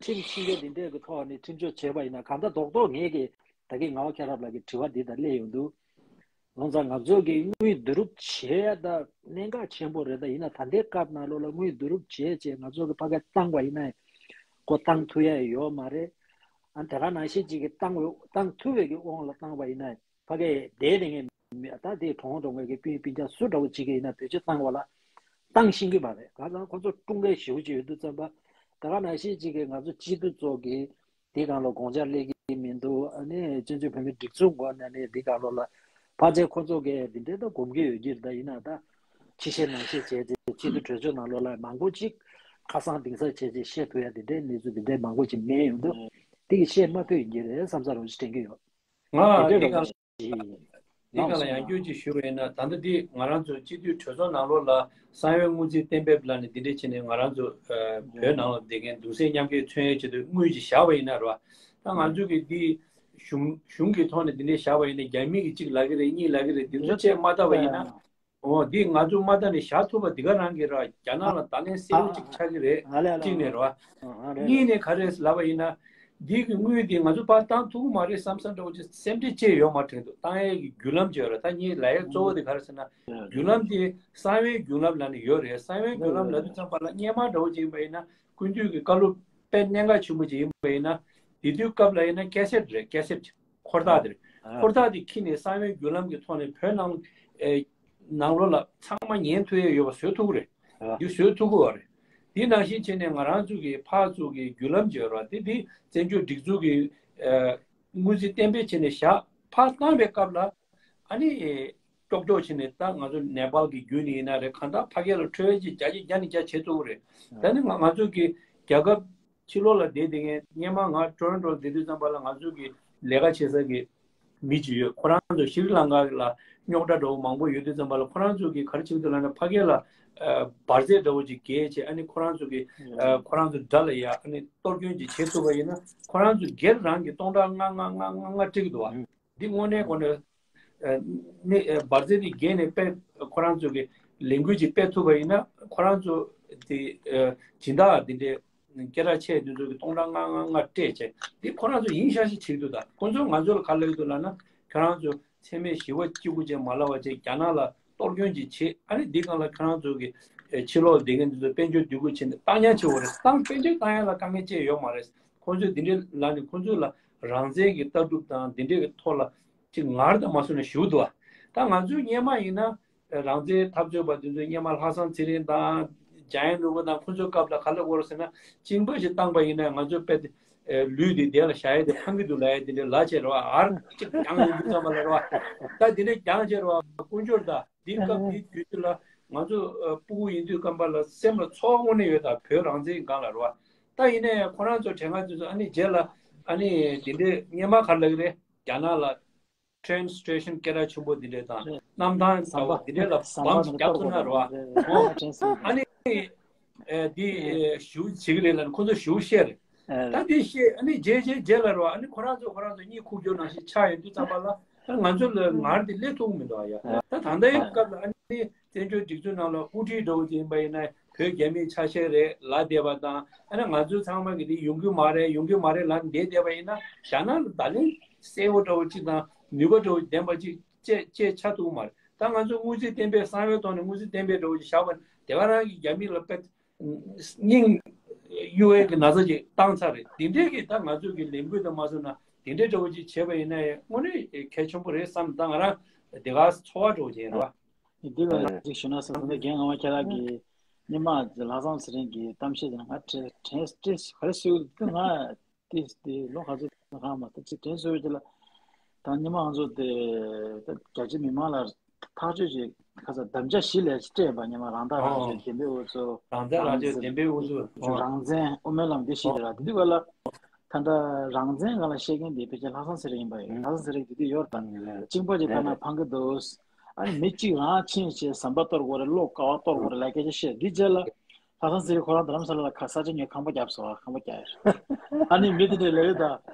ཁྲིམས་ཤིང་གི་འདི་འདྲའི་གི་ཐོག་ནས་ཁྲིམས་གཅོད་བྱས་པ་ཡིན་ན། གང་ལྟར་རྡོག་རྡོག་ངེད་ཀྱི་ད་གིན་ངག་དབང་མཁྱེན་རབ་ལགས་ཀྱི་དྲི་བ་འདི་ད་སླེབས་ཡོང་དུས། ལོང་ཙང་ང་ཚོ་གིས་དངུལ་བསྡུ་རུབ་བྱེད་ཡ་ད་གནད་འགག་ཆེན་པོ་རེད། ད་ཡིན་ན་ད་ལྟའི་སྐབས་ནང་ལོགས་ལ་དངུལ་བསྡུ་རུབ་བྱས་བྱས་ང་ཚོ་གིས་ཕ་གིར་བཏང་བ་ཡིན་ན་ཁོ་བཏང་ཐུབ་ཡ་ཡོད་མ་རེད། ཨ་དེ་ག་ནང་བཞིན་ཅིག་གིས་བཏང་བ་བཏང་ཐུབ་པའི་གི་དབང་ལ་བཏང་བ་ཡིན་ན་ཕ་གིར་བསྡད་དེ་ངས་མི་ད་དེ་གྲོང་གྲོང་གི་སྤུན་སྤུན་ཀྱག་སུ་འདྲ་བོ་ཅིག་གིས་ཡིན་ན་བེད་སྤྱོད་བཏང་བ་ལ་བཏང་ཤེས་ཀྱི་མ་རེད། གང་ལྟར་ཁོ་ཚོ་ཀྲུང་གའི་ཞེ་པོ་ཅིག་ཡོད་དུས་ཙམ་པ། དེ་ག་ནང་བཞིན་ཅིག་གིས་ང་ཚོ་སྤྱི་འཐུས་ཚོ་གིས། འདི་སྒང་ལ་དགོངས་འཆར་སླེབས་ཀྱི་མི་འདུག་ཨ་ནི་བཙན་བྱོལ་བོད་མིའི་སྒྲིག་འཛུགས་ངོས་ནས་ནི་འདི་སྒང་ལོགས་ལ་ཕལ་ཆེར་ཁོ་ཚོ་གིས་འདི་འདྲའི་ད་གོམས་ཀྱི་ཡོད་ཀྱི་རེད། ད་ཡིན་ན་ད་ཕྱི་བཤད་ནང་བཤད་བྱས་ཏེ་སྤྱི་འཐུས་གྲོས་ཚོགས་ནང་ལོགས་ལ་མང་པོ་ཅིག་ཁ་སང་དེང་སང་བྱས་ཏེ་བཤད་ཐུབ་ཡ་འདི་འདྲའི་གནས་ཚུལ་འདི་འདྲའི་མང་པོ་ཅིག་མེད་ཡོང་དུས། འདི་གི་བཤད་མ་ཐུབ་ཡིན་གྱི་རེད་བསམ་ས་རང་ཅིག་དྲན་གྱི་ཡོད། ང་དེ་འདྲའི་འདི་རང་ག་ཅིག་འདི་ག་ལ་ཡང་བསྐྱར་ཅིག་ཞུ་བ་ཡིན་ན། ད་ལྟ་འདི་ང་རང་ཚོ་སྤྱི་འཐུས་གྲོས་ཚོགས་ནང་ལོགས་ལ་གསང་བའི་དངུལ་རྩིས་གཏན་འབེབས་ལབ་ནས་འདི་འདྲས་བྱས་ནས་ང་རང་ཚོ་ཨ་བོད་ནང་ལ་བསྡད་མཁན་གདུང་སེམས་མཉམ་སྐྱེད་མཚོན་ཡས་ཆེད་དུ་དངུལ་ཅིག་བཞག་པ་ཡིན་ན་རེད་བ། ད་ང་ཚོ་གི་འདི་གཞུང་གཞུང་གི་ཐོག་ནས་འདི་འདྲས་བཞག་པ་ཡིན་ན་རྒྱ་མི་གིས་གཅིག་ལབ་ཀྱི་རེད། གཉིས་ལབ་ཀྱི་རེད། འདི་ཚོ་བྱས་མ་བལྟས་པ་ཡིན་ན། འོ་འདི་ང་ཚོ་མ་བལྟས་ནས་བཞག་ཐུབ་པ་འདི་ག་རང་གི་རེད་བ། རྒྱ་ནག་ལ་བརྡ་ལན་གསལ་པོ་ཅིག་ཆགས་ཀྱི་རེད། གཅིག་ནས་རེད་བ། གཉིས་ནས་ག་རེ་ལབ་པ་ཡིན་ན། འདི་གི་དངུལ་འདི་ང་ཚོ་ཕར་བཏང་ཐུབ་ཀྱི་མ་རེད་བསམ་བསམ་འདྲ་བོ་ཅིག་སེམས་ཁྲལ་ཅིག་ཡོད་མ་རེད། འདུག་བཏང་ཡས་ཀྱི་བརྒྱུད་ལམ་ཅིག་ཡོད་རེད། ད་ངས་ལབ་ཡས་གཙོ་བོ་དེ་ག་རེ་ཟེར་ན། བརྒྱུད་ལམ་དེ་གསང་བའི་བརྒྱུད་ལམ་ལབ་ནས་ཡོད་རེད། གསང་བའི་བརྒྱུད་ལམ་ལབ་དུས་ཙམ་པ་ལ་སྔོན་མ་འདྲ་བོ་ཅིག་ཡིན་པ་ཡིན་ན་སྐུ་མདུན་གྱི་བཀའ་སློབ་དཔེ་གནད་འགག་ཆེན་པོ་ཅིག་ཡིན་པ་ཡིན་ན། དེ་དུས་སྐབས་ལ་ཡིན་ན་ཀེ་སེཊ་རེད། ཀེ་སེཊ་འཁོར་ཐག་དེ་རེད། འཁོར་ཐག་དེ་འཁྱེར་ནས་གསང་བའི་བརྒྱུད་ལམ་གྱི་ཐོག་ནས་བོད་ནང་ཨེ་ནང་ལོགས་ལ་ཚང་མ་ཉན་ཐུབ་ཡས་ཡོད་པ་བཟོ་ཐུབ་ཀྱི་རེད། འདི་བཟོ་ཐུབ་ཀྱི་ཡོད་རེད། དེ་ནང་བཞིན་བྱས་ནས་ང་རང་ཚོ་གི་ཕར་ཚུར་གྱི་བརྒྱུད་ལམ་ཅིག་ཡོད་རེད་བ། དེ་དེ་བཙན་བྱོལ་སྒྲིག་འཛུགས་ཀྱི་ཨ་དངུལ་རྩིས་གཏན་འབེབས་བྱས་ནས་བཞག་ཕར་བཏང་བའི་སྐབས་ལ་ཨ་ནི་ཀྱོག་ཀྱོག་བྱས་ནས། ད་ང་ཚོ་ནེ་པཱལ་གྱི་བརྒྱུད་ནས་ཡིན་ན་རེད། གང་ལྟར་ཕ་གི་ལ་འཕྲོད་ཅིག་བརྒྱ་ཆ་བརྒྱ་ནས་བརྒྱ་བྱེད་ཐུབ་ཀྱི་རེད། ད་ནི་ང་ང་ཚོ་གི་རྒྱལ་ཁབ་ཕྱི་ལོགས་ལ་བསྡད་བསྡད་མཁན། སྔོན་མ་ང་ཊོ་རོན་ཊོ་ལ་བསྡད་དུས་ཙམ་པ་ལ་ང་ཚོ་གི་ལས་ཀ་བྱེད་ས་གི་མི་ཅིག་ཡོད། ཁོ་རང་ཚོ་ཤྲི་ལང་ཀ་ལ་རྙོག་དྲ་འདྲ་བོ་མང་པོ་ཡོད་དུས་ཙམ་པ་ལ་ཁོ་རང་ཚོ་གིས་ག་རེ་བྱེད་ཀྱི་འདུག་ལབ་ན། ཕ་གི་ལ་ཨ་འབར་རྫས་འདྲ་བོ་ཅིག་བརྒལ་བྱས། ཨ་ནི་ཁོ་རང་ཚོ་གི་ཨ་ཁོ་རང་ཚོ་དགྲ་ལ་ཡ་ཨ་ནི་གཏོར་སྐྱོན་ཅིག་བྱེད་ཐུབ་པ་ཡིན་ན། ཁོ་རང་ཚོ་སྒེར་རང་གི་སྟོང་ཕྲག་ལྔ་ལྔ་ལྔ་ལྔ་ལྔ་སྤྲད་ཀྱི་འདུག་བ། འདི་དངོས་གནས་དགོས་ན། ཨ་ནི་ཨ་འབར་རྫས་འདི་བརྒལ་ནས་དཔེ་ཁོ་རང་ཚོ་གི་ལས་འགུལ་ཅིག་སྤེལ་ཐུབ་པ་ཡིན་ན། ཁོ་རང་ཚོ་དེ་ཨ་སྦྱིན་བདག་འདི་འདྲའི་སྐད་གྲགས་ཆེ་དེ་ཚོ་གི་སྟོང་ཕྲག་ལྔ་ལྔ་ལྔ་སྤྲད་བྱས། འདི་ཁོ་རང་ཚོ་ཡིན་ཤག་ཤག་བྱེད་ཀྱི་འདུག་ད་ཁོ་ཚོས་ང་ཚོ་ལ་ག་རེ་ལབ་ཀྱི་འདུག་ལབ་ན། ཁྱོད་རང་ཚོ་འཚེ་མེད་ཞི་བ་གཅིག་པུ་ཅིག་མ་ལབ་པ་བྱས། རྒྱ་ནག་ལ་གཏོར་སྐྱོན་ཅིག་བྱེད། ཨ་ནི་འདི་སྒང་ལ་ཁྱོད་རང་ཚོ་གི་ཨ་ཕྱི་ལོགས་ལ་བསྡད་མཁན་འདི་ཚོ་དཔལ་འབྱོར་སྡུད་ཁུལ་བྱས་ནས་བཏང་ཉར་བྱེད་དགོས་རེད། བཏང་དཔལ་འབྱོར་བཏང་ཡ་ལ་དཀའ་ངལ་ཅི་ཡོད་མ་རེད། ཁོ་ཚོས་འདི་འདྲའི་ལབ་ནས་ཁོ་ཚོ་ལ་རང་བཙན་གྱི་ལྟ་གྲུབ་དང་འདི་འདྲའི་གི་ཐོག་ལ་ཅིག་ངར་དང་མ་སོང་ནས་ཞུ་འདུག་བ། ད་ང་ཚོའི་སྔོན་མ་ཡིན་ན་རང་བཙན་འཐབ་རྩོད་པ་འདི་ཚོའི་སྔོན་མ་ལྷག་བསམ་ཚེ་རིང་དང་འཇམ་དབྱངས་ནོར་བུ་དང་ཁོ་ཚོའི་སྐབས་ལ་ག་ལ་གོ་ར་ཟེར་ན། གཅིན་པ་ཞིག་བཏང་པ་ཡིན་ན་ང་ཚོའི་དཔེ་དེ་ལུས་དེ་དེ་ལ་བཞག་ཡས་དེ་ཕངས་ཀྱི་འདུག་ལབ་ཡས་དེ་འདྲའི་ལབ་བྱས་རེད་བ། ཨར་ཅིག་རྒྱང་ཡོང་དུས་ཙམ་པ་ལ་རེད་བ། ད་དེ་འདྲའི་རྒྱང་བྱས་རེད་བ། དཀོན་མཆོག་ད། འདི་སྐབས་འདིའི་དུས་ཚོད་ལ་ང་ཚོ་ཨ་སྤུ་གུ་ཡིན་དུས་སྐབས་པ་ལ་སེམས་ལ་ཚོར་བ་དངོས་གནས་ཡོད། ད་བོད་རང་བཙན་སྒང་ལ་རེད་བ། ད་ཡིན་ནའི་ཁོ་རང་ཚོ་དྲན་ཁ་དེ་ཚོ་ཨ་ནི་རྗེས་ལ་ཨ་ནི་དེ་འདྲའི་སྔོན་མ་ག་རེ་ལབ་ཀྱི་རེད། རྒྱ་ནག་ལ་ཊེན་སི་ཊེ་ཤན་སྐད་གྲགས་ཆེན་པོ་དེ་འདྲའི་དང་གནམ་ཐང་ཟམ་པ་དེ་འདྲའི་ལ་བམ་ཞིག་བརྒྱབ་ཐུབ་ན་རེད་བ། འོ་ཨ་ནི་ཨ་ཞུ་བྱེད་ཀྱི་རེད་ལབ་ནས་ཁོ་ཚོ་ཞུ་བཤད་རེད། ད་དེ་བཤད་ཨ་ནི་རྗེས་རྗེས་རྗེས་ལ་རེད་བ། ཨ་ནི་ཁོ་རང་ཚོ་ཁོ་རང་ཚོ་གཉིད་ཁུག་རྒྱུ་ནང་བཞིན་ཆགས་ཡོང་དུས་ཙམ་པ་ལ། ད་ང་ཚོ་ལ་ངར་དེ་སླེབས་ཐུབ་ཀྱི་མི་འདུག་ཨ་ཡ། ད་ད་ལྟའི་སྐབས་ལ་ཨ་ནི་བཙན་བྱོལ་སྒྲིག་འཛུགས་ནང་ལ་དབུ་ཁྲིད་འདྲ་བོ་ཅིག་ཡིན་པ་ཡིན་ན་བོད་རྒྱ་མིའི་ཆ་ཤས་རེད་ལབ་བསྡད་པ་དང་། ཨ་ནི་ང་ཚོ་ཚང་མ་གི་དེ་ཡོང་གི་མ་རེད་ཡོང་གི་མ་རེད་ལབ་བསྡད་བསྡད་པ་ཡིན་ན། རྒྱ་ནག་ལ་བརྡ་ལན་གསལ་པོ་འདྲ་བོ་ཅིག་དང་ནུས་པ་འདྲ་བོ་ལྡན་པ་ཅིག་བཅས་བཅས་ཆགས་ཐུབ་ཀྱི་མ་རེད། ད་ང་ཚོ་དངུལ་རྩིས་གཏན་འབེབས་གསང་བའི་ཐོག་ནས་དངུལ་རྩིས་གཏན་འབེབས་འདྲ་བོ་ཅིག་བཞག་པ་ནི་དེ་ག་རང་གི་རྒྱ་མི་ལ་དཔེ་སྙིང་གཡོ་བའི་གི་ན་ཚ་ཅིག་བཏང་ཚར་རེད། དེ་འདྲའི་གི་ད་ང་ཚོ་གི་ལས་འགུལ་དང་མ་སོང་ན་དེ་འདྲའི་འདྲ་བོ་ཅིག་བྱས་པ་ཡིན་ན་ཡང་དངོས་གནས་གལ་ཆེན་པོ་རེད་བསམ། ད་ང་རང་དེ་ག་ཚོར་བ་འདྲ་བོ་ཅིག་ཡིན་རེད་བ། འདི་ལ་ཅིག་ཞུ་ན་བསམ་སོང་། ད་རྒན་ངག་དབང་ཁྱེད་རང་གི་སྔོན་མ་ལྷག་བསམ་ཚེ་རིང་གི་གཏམ་བཤད་དེ་ང་དྲན་དྲན་དྲན་ག་རེ་ཞུ་གི་འདུག་ང་ ཏིས་དེ་ལོ་ག་ཚོད་གང་མ་ད་ཅིག་དྲན་གསོ་ཡོད་ཅེ་ལ། ད་ཉི་མ་ང་ཚོ་དེ་ད་རྒྱ་ཆེ་མི་མང་ལ་ཐག་གཅོད་ཅིག་ཁ་ས་དམ་བཅའ་བཞི་ལས་སྤྲད་པ། ཉི་མ་རང་ཐག་རང་གཅོད་བདེན་པའི་འུ་ཚོ་རང་བཙན་རང་གཅོད་བདེན་པའི་འུ་ཚོ་རང་བཙན་དབུ་མའི་ལམ་དེ་བཞི་དེ་ར། དེ་དུས་ག་ལ་ད་ད་རང་བཙན་ག་ལ་བཤད་མཁན་དེ་ཕལ་ཆེར་ལྷག་བསམ་ཚེ་རིང་ཡིན་པ་ཡིན། ལྷག་བསམ་ཚེ་རིང་དེ་དུས་ཡོད་རེད་ད། གཅིག་པ་ཅིག་ལྟ་ན་ཕང་གི་འདུག་ཨ་ནི་མི་གཅིག་རང་ཕྱིན་བྱས་ཟམ་པ་གཏོར་དགོས་རེད། བློ་ཀ་བ་གཏོར་དགོས་རེད་ལབ་སྐད་ཆ་བཤད། འདི་རྗེས་ལ་ལྷག་བསམ་ཚེ་རིང་ཁོ་རང་རྡ་རམ་ས་ལ་ལ་ཁ་ས་ཆ་ཉོས་ཁང་པ་བརྒྱབ་སོང་། ཁང་པ་བརྒྱབ་ཡོད། ཨ་ནི་མི་དེ་འདྲས་ལབ་ཡོད་ད།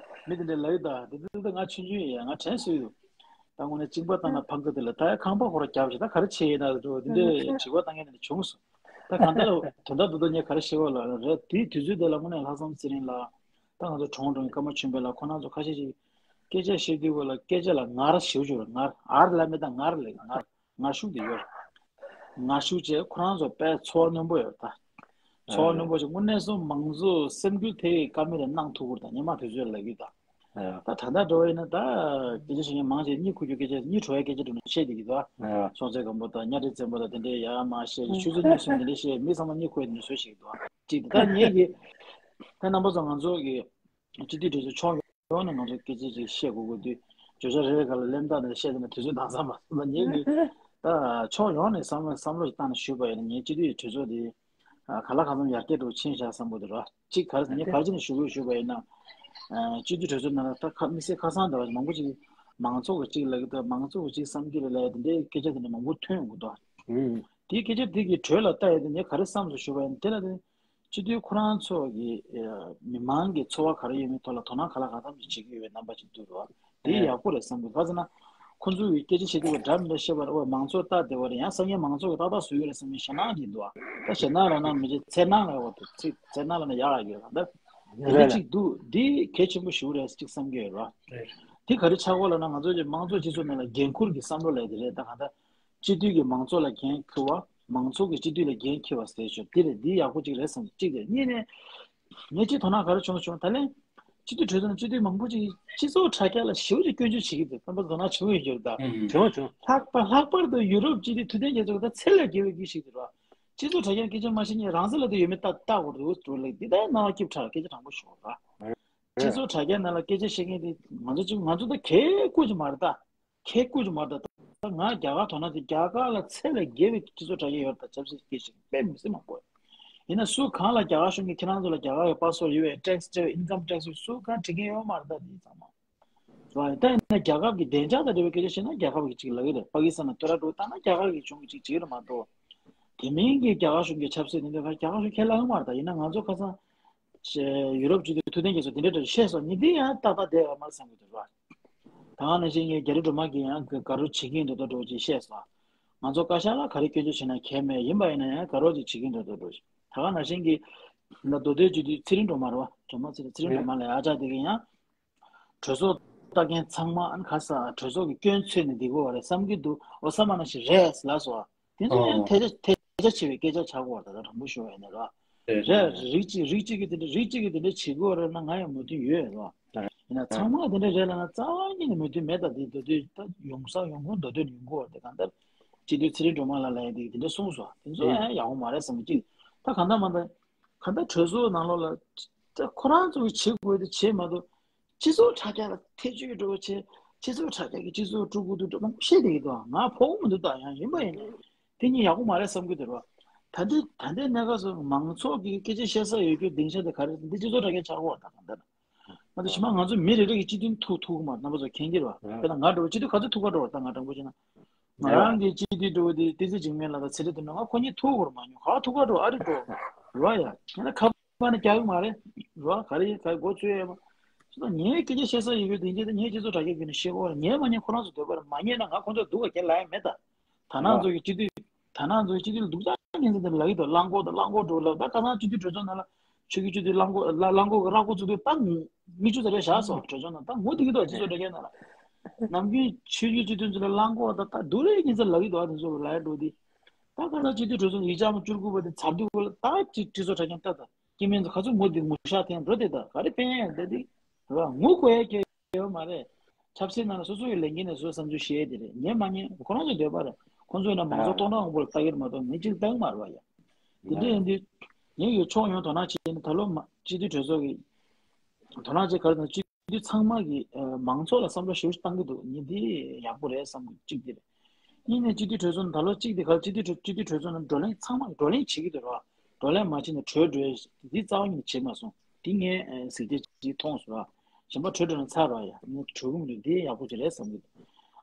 མི་དེ་འདྲས་ལབ་ཡོད་ད། དེ་དུས་ད་ང་ཆུང་ཆུང་ཡིན། ང་དྲན་གསོ་ཡོད། ད་དངོས་གནས་གཅིག་པ་ལྟ་ན་ཕང་གི་དེ་ལ་ད་ཡ་ཁང་པ་ཁོ་རང་བརྒྱབ་བྱས་ད་ག་རེ་བྱས་ཡིན་ན་འདུག་དེ་འདྲས་དྲི་བ་བཏང་མཁན་དེ་འདྲས་བྱུང་སོང་། ད་གང་ལྟར་དོན་དག་འདི་ད་ངས་ག་རེ་བཤད་དགོས་ལབ་རེད། དེའི་དུས་ཚོད་དེ་ལ་དངོས་གནས་ལྷག་བསམ་ཚེ་རིང་ལགས། ད་ང་ཚོ་གྲོང་གྲོང་ཀརྨ་ཆོས་འཕེལ་ལགས་ཁོང་རྣམ་ཚོ་ཁ་ཤས་ཤིག་སྐད་ཆ་བཤད་དུས་སྐོར་ལ་སྐད་ཆ་ལ་ངར་ཞེ་པོ་ཅིག་ཡོད་རེད། ངར་ཨར་ལ་མེད་ད། ངར་ལས་ངར་ངར་ཤུགས་དེ་ཡོད་རེད། ངར་ཤུགས་བྱས་ཁོ་རང་ཚོ་དཔེ་ཚོར་བ་རྣོན་པོ་ཡོད་ད། ཚོར་བ་རྣོན་པོ་ཞིག་དངོས་གནས་སོ་མང་གཙོ་སེམས་འགུལ་དེ་ཀ་མེད་ལ་གནང་ཐུབ་ཀྱི་རེད་ད། སྔོན་མ་དུས་ཚོད་ལ་ཡོད་ད། ད་ད་ལྟ་འགྲོ་བ་ཡིན་ན་ད་སྐད་ཆ་བཤད་མཁན་མང་ཆེ་གཉིད་ཁུག་རྒྱུ་སྐད་ཆ་གཉིད་བྲོ་བའི་སྐད་ཆ་འགྲོ་ནས་བཤད་བསྡད་ཀྱི་འདུག་ཨ། སྲོང་བཙན་སྒམ་པོ་དང་གཉའ་ཁྲི་བཙན་པོ་དང་དེ་འདྲས་ཡར་མར་བཤད། ཆུ་ཚོད་གཉིས་གསུམ་དེ་འདྲས་བཤད། མི་ཚང་མ་གཉིད་ཁུག་ཡ་དེ་འདྲས་བཟོས་བཤད་ཀྱི་འདུག་ཨ། གཅིག་དེ་ད་ངེད་ཀྱི་ད་རྣམ་པ་ཚོ་ང་ཚོ་གི་སྤྱི་འཐུས་གྲོས་ཚོགས་ཕྱོགས་ཡོངས་ནས་ང་ཚོ་སྐད་ཆ་ཅིག་བཤད་དགོས་དགོས་དུས་བརྗོད་བྱ་རེ་རེ་ག་ལ་ལན་བཏགས་ནས་བཤད་དེ་ན་དུས་ཚོད་འདང་ས་མ་སོང་ད། ངེད་ཀྱི་ད་ཕྱོགས་ཡོངས་ནས་བསམ་བློ་བསམ་བློ་ཞིག་བཏང་ནས་ཞུས་པ་ཡིན་ན་ངེད་སྤྱི་འཐུས་གྲོས་ཚོགས་དེ་ག་ལ་གང་འཚམ་ཡར་རྒྱས་འགྲོ་ཕྱིན་བཞག་བསམ་གྱི་འདུག་ར། གཅིག་ག་རེ་ངས་ག་རེ་བྱས་ནས་ཞུ་དགོས་ཞུས་པ་ཡིན་ན། སྤྱི་འཐུས་གྲོས་ཚོགས་ནང་ལ་ད་ཁ་དམིགས་བསལ་ཁ་སང་འདྲ་བ་མང་པོ་ཅིག་མང་ཚོགས་ཀྱི་གཅིག་ལབ་ཀྱི་འདུག་མང་ཚོགས་ཀྱི་གཅིག་བསམ་གྱི་རེད་ལབ་ཡ་དེ་འདྲའི་སྐད་ཆ་དེ་འདྲ་མང་པོ་ཐོན་ཡོང་གི་འདུག་དེའི་སྐད་ཆ་དེ་གི་འགྲོས་ལ་ལྟ་ཡ་དེ་ངས་ག་རེ་བསམ་སོང་ཞུས་པ་ཡིན་ན། དེ་ལ་དེ་སྤྱི་འཐུས་ཁོ་རང་ཚོ་གི་མི་མང་གི་འཚོ་བ་ག་རེ་ཡོད་མེད་ཐོག་ལ་དོ་སྣང་ག་ལ་གང་འཚམ་ཅིག་བྱེད་ཀྱི་ཡོད་པའི་རྣམ་པ་ཅིག་འདུག་རེད་བ། དེ་ཡག་པོ་རེད་བསམ་གི། ག་ཟེར་ན་ཁོ་ཚོ་གི་སྐད་ཆ་བཤད་དུས་འདྲ་མི་འདྲ་བཤད་པ་རེད་བ། མང་ཚོགས་ལྟ་བདེ་བ་རེད། ཡང་སང་ཉིན་མང་ཚོགས་ཀྱི་ཏག་ཏག་བཟོ་གི་རེད་བསམ་པའི་ཞེད་སྣང་ཅིག་འདུག་ཨ། ད་ཞེད་སྣང་ལབ་ན་མི་བྱེད་ཚེར་སྣང་ལབ་ཡག་པོ་འདུག་ཚེ་ཚེར་སྣང་ལབ་ན་ཡག་ཡག་ཡོད་རེད་ད། དེ་འདྲ་ཅིག་འདུག་འདི་གལ་ཆེན་པོ་ཞིག་རེད་ཅིག་བསམ་གྱི་ཡོད་རེད་བ། དེ་ག་རེ་ཆགས་ཀྱི་ཡོད་ལབ་ན་ང་ཚོ་ཀྱི་དམངས་གཙོ་སྤྱི་ཚོགས་ནང་ལ་འགན་འཁུར་གྱི་བསམ་བློ་ལབ་ཡ་དེ་རེད་ད། གང་ལྟར་སྤྱི་འཐུས་ཀྱིས་མང་ཚོགས་ལ་འགན་འཁུར་བ། མང་ཚོགས་ཀྱིས་སྤྱི་འཐུས་ལ་འགན་འཁྱེར་བ་ཟེར་ཆོག་དེ་རེད། འདི་ཡག་པོ་ཅིག་རེད་བསམ། གཅིག་རེད། གཉིས་ནས་ངས་ཅིག་དོ་སྣང་ག་རེ་བྱུང་བྱུང་ད་ལན་སྤྱི་འཐུས་གྲོས་ཚོགས་ནང་སྤྱི་འཐུས་མང་པོ་ཅིག་སྤྱི་ཚོགས་དྲ་རྒྱ་ལ་ཞེ་པོ་ཅིག་སྐྱོན་བརྗོད་བྱེད་ཀྱི་འདུག་རྣམ་པ་དོ་སྣང་བྱུང་ཡོད་རྒྱུ་རེད་ད། བྱུང་བྱུང་། ལྷག་པར་ལྷག་པར་དུ་ཡུ་རོབ་སྤྱི་འཐུས་ཐུབ་བསྟན་རྒྱ་མཚོ་ད་ཚད་ལས་བརྒལ་བའི་སྐད་ཆ་ཞིག་རེད་བ། སྤྱི་ཚོགས་དྲ་རྒྱ་སྐད་ཆ་མ་བཤད་ཉིན་རང་སེམས་ལ་དེ་ཡོད་མེད་ལྟ་ལྟ་དགོས་འདུག་འགྲོ་ལེགས་འདི་ལྟར་སྣང་བ་སྐྱིད་དྲགས་སྐད་ཆ་དྲང་པོ་ཞུ་བ་ར། སྤྱི་ཚོགས་དྲ་རྒྱ་ནང་ལ་སྐད་ཆ་བཤད་མཁན་དེ་ང་ཚོ་ཅིག་ང་ཚོ་ད་གལ་ཀུ་ཅིག་མ་རེད་ད། ཁེ་ཀུ་ཅིག་མ་རེད་ད། ད་ང་རྒྱ་གར་དོ་སྣང་དེ་རྒྱ་གར་ལ་ཚད་ལས་བརྒལ་བའི་སྤྱི་ཚོགས་དྲ་རྒྱ་ཡོད་རེད་ད། ཆབ་སྲིད་སྐད་ཆ་དཔེ་མི་སྲིད་མང་པོ་ཡོད། ཡིན་ན་སུ་གང་ལ་རྒྱ་གར་གཞུང་གིས་ཁྱེད་རང་ཚོ་ལ་རྒྱ་གར་གྱི་པ་སི་པོར་ཡོད་པའི་ཊེག་སི་སྤྲད་པའི་ཨིན་ཀམ་ཊེག་སི་སུ་གང་འབྲི་མཁན་ཡོད་མ་རེད་ད། དེ་ཚང་མ་རེད་བ། ད་ཡིན་ན་རྒྱ་གར་གྱི་བདེ་འཇགས་དང་འབྲེལ་བའི་སྐད་ཆ་བཤད་ན་རྒྱ་གར་གྱིས་ཅིག་ལབ་ཀྱི་རེད། པ་ཀི་སི་ཐན་ལ་ཐོ་རེ་འགྲོ་བཏང་ན་རྒྱ་གར་གྱི་གཞུང་གིས་ཅིག་བྱེད་ཀྱི་རེད་མ་གཏོགས། དེ་མིན་གྱི་རྒྱ་གར་གཞུང་གི་ཆབ་སྲིད་དེ་འདྲ་རྒྱ་གར་གཞུང་ཁས་ལེན་མ་རེད་ད། ཡིན་ན་ང་ཚོ་ཁ་སང་ཡུ་རོབ་སྤྱི་འཐུས་ཐུབ་བསྟན་རྒྱ་མཚོ་དེ་འདྲ་འདྲ་བཤད་སོང་། ཉིན་དེ་ཡང་ཏག་ཏག་བསྡད་ཡོད་མ་རེད་བསམ་གྱི་འདུག་ར། ད་ག་ནང་བཞིན་ངས་རྒྱ་རི་སྒྲོལ་མ་གིས་ཡང་དགའ་རོགས་བྱེད་ཀྱིན་འདུག་ད་འགྲོ་ཅེས་བཤད་སོང་། ང་ཚོ་བཀའ་ཤག་ལ་ག་རེ་སྐྱོན་བརྗོད་བྱས་ན་གལ་མེད། ཡིན་པ་ཡིན་ན་ཡང་དགའ་རོགས་ཅིག་བྱེད་ཀྱིན་འདུག་ད་འགྲོ་ཅེས། ད་ག་ནང་བཞིན་གྱི་ད་མདོ་སྟོད་སྤྱི་འཐུས་ཚེ་རིང་སྒྲོལ་མ་རེད་བ། སྒྲོལ་མ་ཚེ་རིང་། ཚེ་རིང་སྒྲོལ་མ་ལ་ཡ་ཅག་དེ་གིས་ཡང་གྲོས་ཚོགས་ལྟ་མཁན་ཚང་མ་ཨ་ནི་ཁ་ས་གྲོས་ཚོགས་ཀྱི་སྐྱོན་འཚོལ་ནས་བསྡད་དགོས་པ་རེད་བསམ་གྱི་འདུག་འོ་བསམ་པ་ནང་བཞིན་རེད་ལབ་སོང་བ། དེ་ཚོ་ཡང་ཐལ་ཆ་ཐལ་ཆ་ཆེ་བའི་སྐད་ཆ་ཆགས་ཀྱི་ཡོད་རེད། ད་དྲང་པོ་ཞུ་བ་ཡིན་ན་ར། རེད། རེད། རེད། རིགས་གཅིག་རིགས་གཅིག་གིས་དེ་འདྲ་རིགས་གཅིག་གིས་དེ་འདྲ་བྱེད་ཀྱི་ཡོད་རེད་ན་ང་ཡང་མོས་མཐུན་ཡོད་རེད་བ། ཡིན་ན་ཚང་མ་དེ་འདྲ་རེད་ལབ་ན་རྩ་བ་ཉིད་ནས་མོས་མཐུན་མེད། ད་དེ་མདོ་སྟོད་ད་ཡོང་ས་ཡོང་ཁུངས་མདོ་སྟོད་ནས་ཡོང་གི་ཡོད་རེད། དེ་གང་ལྟར་སྤྱི་འཐུས་ཚེ་རིང་སྒྲོལ་མ་ལགས་ལབ་ཡ་དེ་དེ་འདྲ་གསུངས་སོང་། དེ་ཚོ་ཡང་ཡག་པོ་མ་རེད་བསམ་གྱི། ད་གང་ལྟར་མ་ད་གང་ལྟར་གྲོས་ཚོགས་ནང་ལོགས་ལ་ད་ཁོ་རང་ཚོ་གིས་བྱེད་དགོས་དེ་བྱེད་མ་གཏོགས། སྤྱི་ཚོགས་དྲ་རྒྱ་ལ་ཐེ་བྱུས་འགྲོ་བྱས། སྤྱི་ཚོགས་དྲ་རྒྱ་གིས་སྤྱི་ཚོགས་དཀྲུག་གི་འདུག་འདྲ་མང་པོ་བཤད་བསྡད་ཀྱི་འདུག་ང་ཕོག་གི་མི་འདུག་ད་ཡང་ཡིན་པ་ཡིན་ན་དེ་གཉིས་ཡག་པོ་མ་རེད་བསམ་གྱི་འདུག་ར། ད་འདི་ད་ལྟའི་གནས་སྐབས་སུ་མང་ཚོགས་ཀྱིས་སྐད་ཆ་བཤད་ས་ཡོད་རྒྱུ་སྡིངས་ཆ་དེ་ག་རེ་རེད། འདི་སྤྱི་ཚོགས་དྲ་རྒྱ་ཆགས་ཀྱི་ཡོད་རེད་ད་གང་ལྟར། ང་ཚོ་ཕྱི་མ་ང་ཚོ་མི་རེ་རེ་གིས་སྤྱི་འཐུས་ཐུག་ཐུག་གི་མ་རེད། རྣམ་པ་ཚོ་མཁྱེན་གྱི་རེད་བ། དཔེར་ན་ང་འདྲ་བོ་སྤྱི་འཐུས་ག་ཚོད་ཐུག་ག་འགྲོ་བ་རེད། ད་ང་དྲང་པོ་བཤད་ན། ང་རང་གི་སྤྱི་འཐུས་འདྲ་བོ་དེ་བསྟན་འཛིན་འཇིགས་མེད་ལགས་དང་ཚེ་རིང་དོན་གྲུབ་ང་ཁོ་གཉིས་ཐུག་གི་རེད་མ་གཞི། ག་ཐུག་ག་འགྲོ་ཨ་རི་འགྲོ་རེད་བ་ཡ། ཡང་ན་ཁ་པ་ནས་རྒྱག་གི་མ་རེད་རེད་བ། ག་རེ་ག་རེ་མགོ་ཚོས་ཡོད་མ། སོ་ད་ངས་སྐད་ཆ་བཤད་ས་ཡོད་རྒྱུ་དེ་འདྲ་ད་ངས་སྤྱི་ཚོགས་དྲ་རྒྱ་བརྒྱུད་ནས་བཤད་དགོས་རེད། ངས་མ་ཉན་ཁོ་རང་ཚོ་འདོད་པ་རེད། མ་ཉན་ན་ང་ཁོ་ཚོ་སྡུག་པ་རྒྱག་ལབ་ཡ་མེད་ད། ད་ནང་ཚོ་གི་སྤྱི་འཐུས། ད་ནང་ཚོ་གི་སྤྱི་འཐུས་ལ་སྡུག་ཅག་ཉན་ཚེ་འདི་ལ་ཡིད་དུ་རླངས་འཁོར་དང་རླངས་འཁོར་འགྲོ་ལ་ད་ཁ་སང་སྤྱི་འཐུས་གྲོས་ཚོགས་ནང་ལ་ཆོས་ཀྱི་སྤྱི་འཐུས་རླངས་འཁོར་ལ་རླངས་འཁོར་གི་ར་སྐོར་ཚུགས་དུས་ད་མི་བཅུ་ཙམ་རེ་བཞག་སོང་གྲོས་ཚོགས་ནང་། ད་ངུ་བསྡད་ཀྱི་འདུག་སྤྱི་ཚོགས་དྲ་རྒྱ་ནང་ལ། ནམ་རྒྱུན་ཆོས་ཀྱི་སྤྱི་འཐུས་ཚོ་ལ་རླངས་འཁོར་ད་ད་སྡུག་རེ་ཉན་ཚེ་ལ་ཡིད་དུ་ཨ་དེ་ཚོ་ལ་ཡ་འགྲོ་དུས། ད་ཁ་སང་སྤྱི་འཐུས་གྲོས་ཚོགས་ཡིག་ཆ་མ་བཅུ་དགུ་པ་དེ་ཚར་དུས་གོ་ལ་ད་ཅིག་སྤྱི་ཚོགས་དྲ་རྒྱ་ལྟ་ད། སྐྱེ་དམན་ཚོ་ག་ཚོད་ངུ་དེ་ངུ་ཤ་འཐེན་འགྲོ་དེ་ད་ག་རེ་ཕན་ཡོད་ད་དེ། རེད་བ། ངུ་དགོས་ཡ་གལ་ཡོད་མ་རེད། ཆབ་སྲིད་ནང་ལ་སོ་སོ་ཡི་ལས་འགན་ནས་སོ་བསམ་ཚུལ་བཤད་དེ་རེད། ཉན་མ་ཉན་ཁོ་རང་ཚོའི་འདོད་པ་རེད། ཁོ་ཚོས་ན་མང་ཚོགས་སྟོང་ཕྲག་མང་པོ་ལ་ལྟ་གི་རེད་མ་གཏོགས་ངས་གཅིག་ལྟ་གི་མ་རེད་བ་ཡ། དེ་འདྲ་ཡིན་དུས་ངས་ཡོད་ཕྱོགས་ཡོངས་དོ་སྣང་བྱས་ནས་ད་ལོ་མ་སྤྱི་འཐུས་གྲོས་ཚོགས་ཀྱི་ དོ་སྣང་བྱེད་ག་རེ་དང་སྤྱི་འཐུས་ཚང་མ་གིས་ཨ་མང་ཚོགས་ལ་བསམ་བློ་ཞེ་པོ་ཞིག་བཏང་གི་འདུག་ཉིན་འདི་ཡག་པོ་རེད་བསམ་གི་གཅིག་འདི་རེད། གཉིས་ནས་སྤྱི་འཐུས་གྲོས་ཚོགས་ནང་ད་ལོ་གཅིག་འདི་ག་སྤྱི་འཐུས་གྲོས་སྤྱི་འཐུས་གྲོས་ཚོགས་ནང་བགྲོ་གླེང་ཚང་མ་བགྲོ་གླེང་བྱེད་ཀྱི་འདུག་ར། བགྲོ་གླེང་མ་བྱས་ནས་གྲོལ་འགྲོ་འདི་རྩ་བ་ཉིད་ནས་བྱེད་མ་སོང་། འདི་ངས་ཨ་གཟིགས་ཏེ་ཅིག་མཐོང་སོང་ར། གཞན་པ་གྲོལ་འགྲོ་ན་ཚར་ར་ཡ་ངས་གྲོལ་གི་མི་འདུག་འདི་ཡག་པོ་ཅིག་རེད་བསམ་གི་འདུག་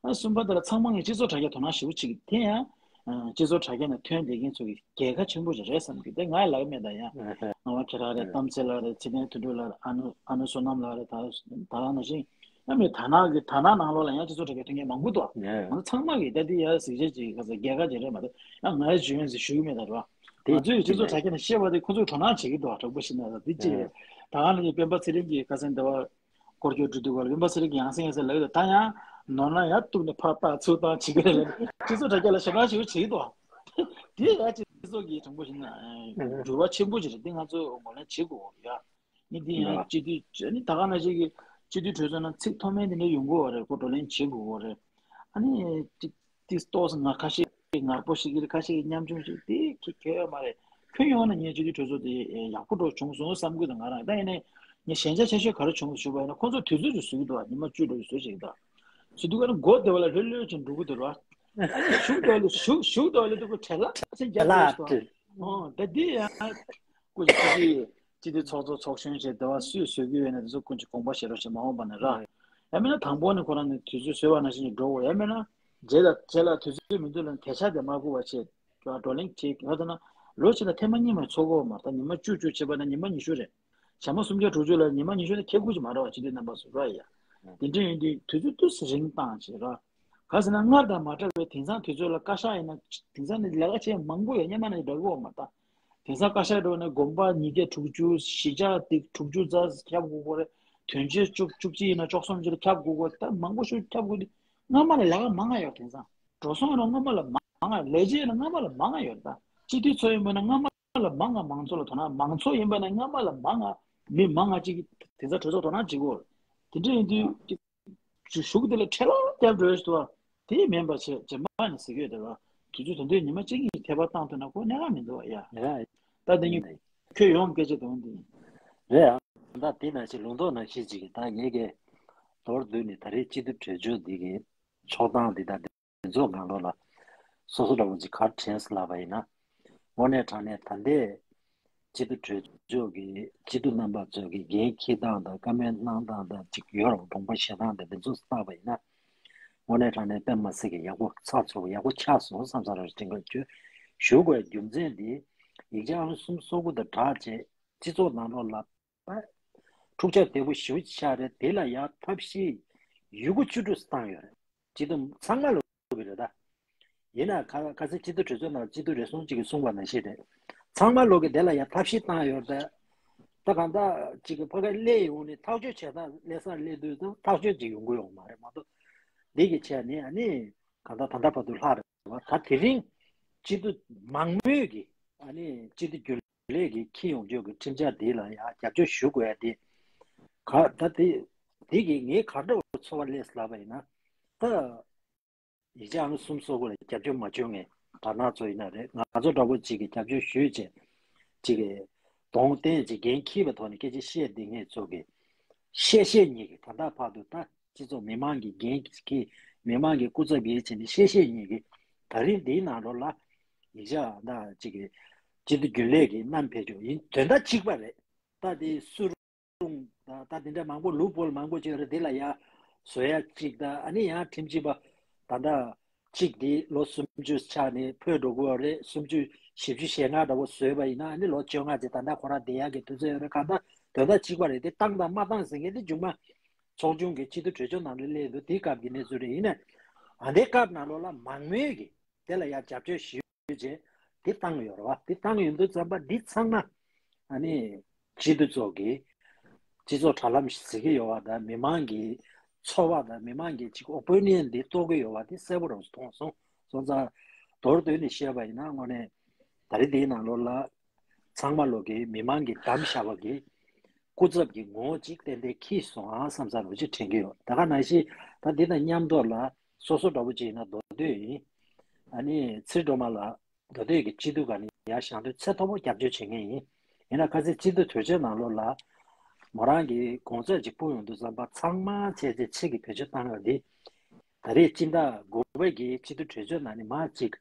ཨ་གསུམ་པ་དེ་ལ་ཚང་མ་ངས་སྤྱི་ཚོགས་དྲ་རྒྱ་དོ་སྣང་ཞེ་པོ་བྱེད་ཀྱི་དེ་ཡང་སྤྱི་ཚོགས་དྲ་རྒྱ་ནས་ཐོན་བསྡད་མཁན་ཚོ་གི་རྒྱལ་ཁ་ཆེན་པོ་ཞིག་རེད་བསམ་གི་དེ་ང་ཡི་ལབ་མེད་ད་ཡང་ངག་དབང་ཁྱེད་རང་རེད། གཏམ་ཚེ་ལགས་རེད། ཚེ་བརྟན་དོན་གྲུབ་ལགས་རེད། ཨ་ནུ་ཨ་ནུ་བསོད་ནམས་ལགས་རེད། ད་ད་ག་ནང་བཞིན་ཡང་མེད་ད་ནང་གི་ད་ནང་ནང་ལོགས་ལ་ཡང་སྤྱི་ཚོགས་དྲ་རྒྱ་ཐོན་མཁན་མང་པོ་འདུག་ང་ཚོ་ཚང་མ་གི་ད་དེ་ཡ་གཟིགས་བྱེད་ཅིག་ག་ཚོད་རྒྱལ་ཁ་ཅིག་རེད་མ་གཏོགས་ཡང་ང་ཡི་ཇུས་ཡོན་ཟེར་ཞུ་གི་མེད་ད་ར། ང་ཚོས་སྤྱི་ཚོགས་དྲ་རྒྱ་ནས་བཤད་པ་དེ་ཁོ་ཚོས་དོ་སྣང་བྱེད་ཀྱི་འདུག་དྲང་པོ་བཤད་ན་ད་དེ་ཅི་རེད། ད་ག་ནང་བཞིན་སྤེན་པ་ཚེ་རིང་གི་ཁ་སང་འདི་བ། སྐོར་སྐྱོད་འགྲོ་དུས་སྐབས་ལ་སྤེན་པ་ཚེ་རིང་གིས་ཡང་སེ་ཡང་སེ་ལབ་ཡོད། ད་ཡང་ནོར་ན་ཡར་གཏུག་ནས་ཕར་ཕར་ཚུར་བཏང་བྱེད་ཀྱི་རེད་ལབ་ནས་སྤྱི་ཚོགས་དྲ་རྒྱ་ལ་ཞེ་དྲག་ཞེ་པོ་བྱེད་ཀྱི་འདུག་དེ་ཡང་སྤྱི་ཚོགས་ཀྱི་དྲང་པོ་བཤད་ན་འགྱུར་བ་ཆེན་པོ་ཞིག་རེད། དེ་ང་ཚོས་ངོས་ལེན་བྱེད་དགོས་ཡ། ནི་འདི་ཡང་སྤྱི་འཐུས་ནི་ད་ག་ནང་བཞིན་གྱི་སྤྱི་འཐུས་གྲོས་ཚོགས་ནང་ཚིག་མཐོ་དམན་དེ་འདྲ་ཡོང་གི་ཡོད་རེད། ཁོ་བགྲོ་གླེང་བྱེད་དགོས་ཡོད་རེད། ཨ་ནི་ཏིག་ཏིག་ཏོག་ཙམ་ང་ཁ་ཤས་ངར་པོ་ཞིག་གིས་ཁ་ཤས་ཀྱིས་ཉམ་ཆུང་ཞིག་དེ་ཁྱད་ཁྱད་ཡོད་མ་རེད། ཁྱོན་ཡོངས་ནས་ངས་སྤྱི་འཐུས་གྲོས་ཚོགས་དེ་ཡག་པོ་འགྲོ་བྱུང་སོང་བསམ་གྱི་འདུག་ང་རང་ད་ཡིན་ནའི་ངས་ཞན་ཆ་ཆེ་ཤོས་ག་རེ་བྱུང་ཞུས་པ་ཡིན་ན་ཁོང་ཚོ་དུས་ཚོད་ཅིག་བཟོ་གི་འདུག་ཉི་མ་བཅུ་འགྲོ་བཟོ་བྱེད་ཀྱི་འདུག་བྱེད་དུས་ཀ་ནི་མགོ་བདེ་བ་ལ་ལྷོད་ལྷོད་ཅིག་འགྲོ་གི་འདུག་ར། ཨ་ནི་ཞུགས་འདུག་ལ་ཞུགས་ཞུགས་འདུག་ལ་འདུག་གི་བྲེལ་ལ་ཅིག་རྒྱབ་ལ་ཡོད་ཞུ་ཨོ་ད་འདི་ཡང་སྐུ་མཁྱེན་སྤྱི་འཐུས་སྤྱི་འཐུས་ཚོགས་གཙོ་ཚོགས་གཞོན་བྱས་བདེ་བ་སུས་བཟོ་གི་ཡོད་ན་དེ་ཚོ་ཀུན་གྱིས་དགོངས་པ་བཞེས་རོགས་ཞེས་མ་འོངས་པ་ནས་ར། ཡང་མིན་ན་དང་པོ་ནས་ཁོ་རང་ནས་དུས་ཚོད་བཟོས་པ་ནང་བཞིན་གྱི་འགྲོ་དགོས། ཡང་མིན་ན་རྗེས་ལ་རྗེས་ལ་དུས་ཚོད་མི་འདུག་ལབ་ནས་དེ་ཆ་དེ་མ་སྒུག་པ་བྱས་བགྲོ་གླེང་བྱེད་ཡོད་ད་ན་ལོ་གཅིག་ལ་ཐེངས་མ་གཉིས་མ་ཚོགས་དགོས་མ་རེད། ད་ཉི་མ་བཅུ་བཅུ་བྱས་པ་ན་ཉི་མ་ཉི་ཤུ་རེད། བྱ་མ་སུམ་བརྒྱ་དྲུག་ཅུ་ལ་ཉི་མ་ཉི་ཤུ་ནི་ཁེ་ཁུར་གྱི་མ་རེད་བ། སྤྱི་འཐུས་རྣམ་པ་ཚོ་ར་ཡ། དེ་འདྲ་ཡིན་དུས་དུས་ཚོད་ཏོག་ཙམ་རིང་བཏང་བྱས་ར། ག་ཟེར་ན་སྔར་དང་མ་འདྲ་བའི་དེང་སང་དུས་ཚོད་ལ་བཀའ་ཤག་ཡིན་ན་དེང་སང་ནི་ལས་ཀ་བྱེད་མང་པོ་ཡོད། སྔོན་མ་ནང་བཞིན་འདྲ་གི་ཡོད་མ་རེད། དེང་སང་བཀའ་ཤག་འགྲོ་ནས་དགོན་པ་ཉིས་བརྒྱ་དྲུག་ཅུ་གཞིས་ཆགས་དེ་དྲུག་ཅུ་རྩ་ཁྱབ་དགོས་ཀྱི་རེད། དོན་གཅོད་བཅུ་བཅུ་གཅིག་ཡིན་ན་བཅུ་གསུམ་ཅིག་ལ་ཁྱབ་དགོས་ཀྱི་རེད། ད་མང་པོ་ཞིག་ཁྱབ་དགོས་དུས་སྔོན་མ་ལ་ལས་ཀ་མང་ང་ཡོད། དེང་སང་འགྲོ་སོང་ཡིན་ན་སྔོན་མ་ལ་མང་ང་ཡོད། ལས་བྱེད་ཡིན་ན་སྔོན་མ་ལ་མང་ང་ཡོད། ད་སྤྱི་འཐུས་ཚོ་ཡིན་པ་ན་སྔོན་མ་ལ་མང་ང་མང་ཚོགས་ལ་དོ་སྣང་། མང་ཚོགས་ཡིན་པ་ན་སྔོན་མ་ལ་མང་ང་མི་མང་ང་ཅིག་གིས་དེང་སང་གྲོས་ཚོགས་དོ་སྣང་བྱེད་དགོས། དེ་འདྲ་ཡིན་དུས་ཅིག་གཞུག་དེ་ལ་ཁྲལ་ལོ་བརྒྱབ་འགྲོ་ཡོད་དོ། དེ་མིན་པ་བྱས་རྗེས་མ་ནས་ཟེར་གྱི་ཡོད་དེ་བ། དུས་ཚོད་དེ་འདྲའི་ཉི་མ་གཅིག་གཉིས་ཐེབས་པ་བཏང་ཐུབ་ན་ཁོ་གནད་འགག་མི་འདུག་བ་ཡ། རེད། ད་དེ་ཉིད་ཁྱོད་ཡོང་སྐད་ཆ་དང་དེ་རེད་ཨ། ད་དེ་ནང་བཞིན་ལུང་རྟོགས་ནང་བཞིན་ཅིག་གིས་ད་ངེད་ཀྱི་མདོར་བསྡུས་ནས་ད་རེས་སྤྱི་འཐུས་གྲོས་ཚོགས་འདི་གི་ཕྱོགས་སྟངས་འདི་དང་འདི་ཚོ་སྒང་ལོགས་ལ་སོ་སོ་འདྲ་བོ་ཅིག་ག་རེ་དྲན་སོང་ལབ་པ་ཡིན་ན། དངོས་གནས་དྲང་གནས་ད་ལྟའི་སྤྱི་འཐུས་གྲོས་ཚོགས་ཀྱི་སྤྱི་འཐུས་རྣམ་པ་ཚོ་གི་འགན་འཁྱེར་སྟངས་དང་བཀའ་མོལ་གནང་སྟངས་དང་ཅིག་ཡོད་རེད་བ། དགོངས་པ་བཞེས་སྟངས་དང་འདི་ཚོ་བལྟས་པ་ཡིན་ན། དངོས་གནས་དྲང་གནས་དཔེ་མ་སྲིད་ཀྱི་ཡག་པོ་ཚགས་ཚུད་པོ་ཡག་པོ་ཆགས་སོང་བསམ་ས་རེད། དྲན་གྱི་ཡོད། ཞུ་དགོས་རྒྱུ་མཚན་འདི་ཡིག་ཆ་ཨང་གསུམ་སོ་དགུ་དང་སྦྲགས་བྱས་སྤྱི་ཚོགས་ནང་ལོགས་ལ་འཁྲུག་ཆ་དོད་པོ་ཞེ་པོ་ཆགས་རེད། དེ་ལ་ཡང་ཐབས་ཤེས་ཡོད་རྒུ་ཅུ་དྲུག་བཏང་ཡོད་རེད། སྤྱི་འཐུས་ཚང་མ་ལ་གི་རེད་ད། ཡིན་ན་ཁ་ཁ་སང་སྤྱི་འཐུས་གྲོས་ཚོགས་ནང་སྤྱི་འཐུས་རེ་ཟུང་གཅིག་གིས་གསུངས་པ་ནང་བཞིན་རེད། ཚང་མ་ལོག་གི་དེ་ལ་ཡང་ཐབས་ཤེས་བཏང་ཡོད་རེད། ད་གང་ལྟར་གཅིག་གི་ཕ་ག་སླེབས་ཡོང་ནས་ཐག་གཅོད་བྱེད་སྟངས་སླེབས་སར་སླེབས་དུས་ད་ཐག་གཅོད་ཅིག་ཡོང་གི་ཡོད་མ་རེད་མ་གཏོགས། འདི་གི་ཆ་ནས་ཨ་ནི་གང་ལྟར་ད་ལྟ་བར་དུ་ལྷག་རེད་བ། ད་དེ་རིང་སྤྱི་འཐུས་མང་མོས་ཀྱིས་ཨ་ནི་སྤྱི་འཐུས་རྒྱུན་ལས་ཀྱི་འཁྱེར་ཡོང་རྒྱུ་གི་ཁྲིམས་འཆར་འདི་ལ་ཡང་རྒྱབ་སྐྱོར་ཞུ་དགོས་ཡ་དེ་ག་ད་དེ་དེ་གི་ངས་ག་འདྲ་བ་ཚོར་བ་སླེབས་ལབ་པ་ཡིན་ན། ད་ཡིག་ཆ་ཨང་གསུམ་སོ་དགུ་ལ་རྒྱབ་སྐྱོར་མ་བྱུང་ངས་དྲ་སྣང་ཚོ་ཡིན་ན་རེད། ང་ཚོ་འདྲ་པོ་ཅིག་གིས་རྒྱབ་སྐྱོར་ཞུས་བྱས་ཅིག་གི་གདོང་བསྟན་ཅིག་འགན་འཁྱེར་བའི་ཐོག་ནས་སྐད་ཆ་བཤད་བསྡད་མཁན་ཚོ་གི་བཤད་བཤད་ཉིད་ཀྱི་ད་ལྟ་བར་དུ་ད་སྤྱི་ཚོགས་མི་མང་གི་འགན་འཁྱེར་མི་མང་གི་སྐུ་ཚབ་ཡིན་བྱས་ནས་བཤད་བཤད་ཉིད་ཀྱི་ད་རིང་འདིའི་ནང་ལོགས་ལ་ཡིག་ཆ་ད་ཅིག་གི་སྤྱི་འཐུས་རྒྱུན་ལས་ཀྱི་བསྣམས་ཕེབས་ཆོག་ཡིན་དོན་དག་གཅིག་པ་རེད། ད་དེ་སུ་རུང་ད་ད་དེ་འདྲ་མང་པོ་ལུག་པོལ་མང་པོ་ཅིག་ཡོད་རེད། དེ་ལ་ཡ་བཟོ་ཡ་གཅིག་ད་ཨ་ནི་ཡང་ཁྲིམས་ཞིབ་པ་ད་ད་གཅིག་དེ་ལོ་སུམ་ཅུ་ཆགས་ནས་འཕོས་འགྲོ་གི་ཡོད་རེད། སུམ་ཅུ་བཞི་བཅུ་ཞེ་ལྔ་འདྲ་བོ་བཟོས་པ་ཡིན་ན་ཨ་ནི་ལོ་བཅོ་ལྔ་ཅིག་ད་ལྟ་ཁོ་རང་བསྡད་ཡག་གི་དུས་ཚོད་ཡོད་རེད། གང་ལྟར་དོན་དག་གཅིག་པ་རེད། དེ་བཏང་དང་མ་བཏང་ཟེར་མཁན་དེ་མཇུག་མ་ཚོགས་ཆུང་གི་སྤྱི་འཐུས་གྲོས་ཆོད་ནང་ལ་སླེབས་འདུག་དེའི་སྐབས་ཀྱི་གནས་ཚུལ་རེད། ཡིན་ནའི་ཨ་འདའི་སྐབས་ནང་ལོགས་ལ་མང་མོས་ཀྱིས་དེ་ལ་ཡང་རྒྱབ་སྐྱོར་ཞུས་བྱས་དེ་བཏང་ཡོད་རེད་བ། དེ་བཏང་ཡོད་དུས་ཙམ་པ་འདི་ཚང་མ་ཨ་ནི་སྤྱི་འཐུས་ཚོགས་ཀྱི་སྤྱི་ཚོགས་དྲ་ལམ་ཟེར་གྱི་ཡོད་བ་དང་མི་མང་གི་ཚོར་བ་དང་མི་མང་གི་ཅིག་ཨོ་པི་ནི་ཡན་འདི་རྟོགས་ཀྱི་ཡོད་བ་དེ་གསལ་པོ་རང་མཐོང་སོང་། སོང་ཙང་མདོར་བསྡུས་ནས་བཤད་པ་ཡིན་ན་དངོས་གནས་ད་རེས་འདིའི་ནང་ལོགས་ལ་ཚང་མ་ལོག་གི་མི་མང་གིས་བདམས་བཞག་པ་གི་སྐུ་ཚབ་ཀྱི་ངོ་བོ་ཅིག་ཏན་ཏན་འཁྱེར་སོང་ཨ་བསམ་བསམ་རུ་ཅིག་དྲན་གྱི་ཡོད། ད་ག་ནང་བཞིན་ད་འདི་དང་མཉམ་དུ་ལ་སོ་སོ་འདྲ་བོ་ཅིག་ཡིན་ན་མདོ་སྟོད་ཡིན། ཨ་ནི་ཚེ་སྒྲོལ་མ་ལགས་མདོ་སྟོད་ཀྱི་སྤྱི་འཐུས་སྒང་ནས་ཡར་བཞེངས་དུས་ཚད་མཐོ་པོ་རྒྱབ་སྐྱོར་བྱེད་མཁན་ཡིན། ཡིན་ན་ཁ་སང་སྤྱི་འཐུས་དོན་གཅོད་ནང་ལོགས་ལ་ མོ་རང་གིས་གོང་ཚད་ཅིག་སྤུངས་ཡོང་དུས་ཙམ་པ་ཚང་མ་བྱས་ཏེ་ཕྱི་གི་བེད་སྤྱོད་བཏང་ཡོད་དེ། ད་རེས་སྤྱི་ཟླ་དགུ་པའི་གི་སྤྱི་འཐུས་གྲོས་ཆོད་ནང་ནས་མར་ཅིག་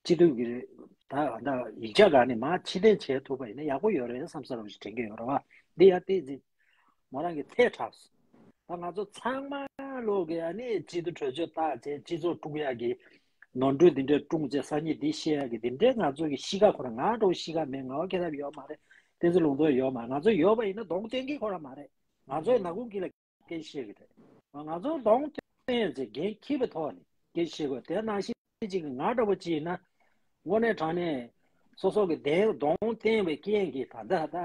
སྤྱི་འཐུས་ཀྱི་ད་ད་ཡིག་ཆ་སྒང་ནས་མར་ཕྱིར་འཐེན་བྱས་ཐུབ་པ་ཡིན་ན་ཡག་པོ་ཡོད་རེད་བསམ་ས་རང་ཞིག་དྲན་གྱི་ཡོད་རེད་བ། འདི་ཡང་ཏོག་ཙམ་མོ་རང་གིས་ཐལ་དྲགས་སོང་། ད་ང་ཚོ་ཚང་མ་ལོག་གི་ཨ་ནི་སྤྱི་འཐུས་གྲོས་ཆོད་བཏང་བྱས་སྤྱི་ཚོགས་དཀྲུག་ཡག་གི་ནོར་འཁྲུལ་འདི་འདྲ་དཀྲུག་བྱས་སང་ཉིན་འདི་བཤད་ཡག་གི་འདི་འདྲའི་ང་ཚོ་གི་གཤིས་ཀ་ཁོ་རང་ང་འདྲ་བོ་གཤིས་ཀ་མེད། ང་བ་ཁྱད་ཐབ་ཡོད་མ་རེད། བསྟན་འཛིན་ལུང་རྟོགས་ཡོད་མ་རེད། ང་ཚོ་ཡོད་པ་ཡིན་ན་གདོང་བསྟན་གྱི་ཁོ་རང་མ་རེད། ང་ཚོའི་ནག་ཁུང་དཀྱིལ་ལ་སྐད་ཆ་བཤད་ཀྱི་རེད། ང་ཚོ་གདོང་བསྟན་ཡོད་ཚེ་འགན་འཁྱེར་བའི་ཐོག་ནས་སྐད་ཆ་བཤད་དགོས། དེ་ནང་བཞིན་གཅིག་གི་ང་འདྲ་བོ་གཅིག་ཡིན་ན་དངོས་གནས་དྲང་གནས་སོ་སོ་གི་གདོང་གདོང་བསྟན་པའི་རྐྱེན་གྱིས་ད་ལྟ་ད་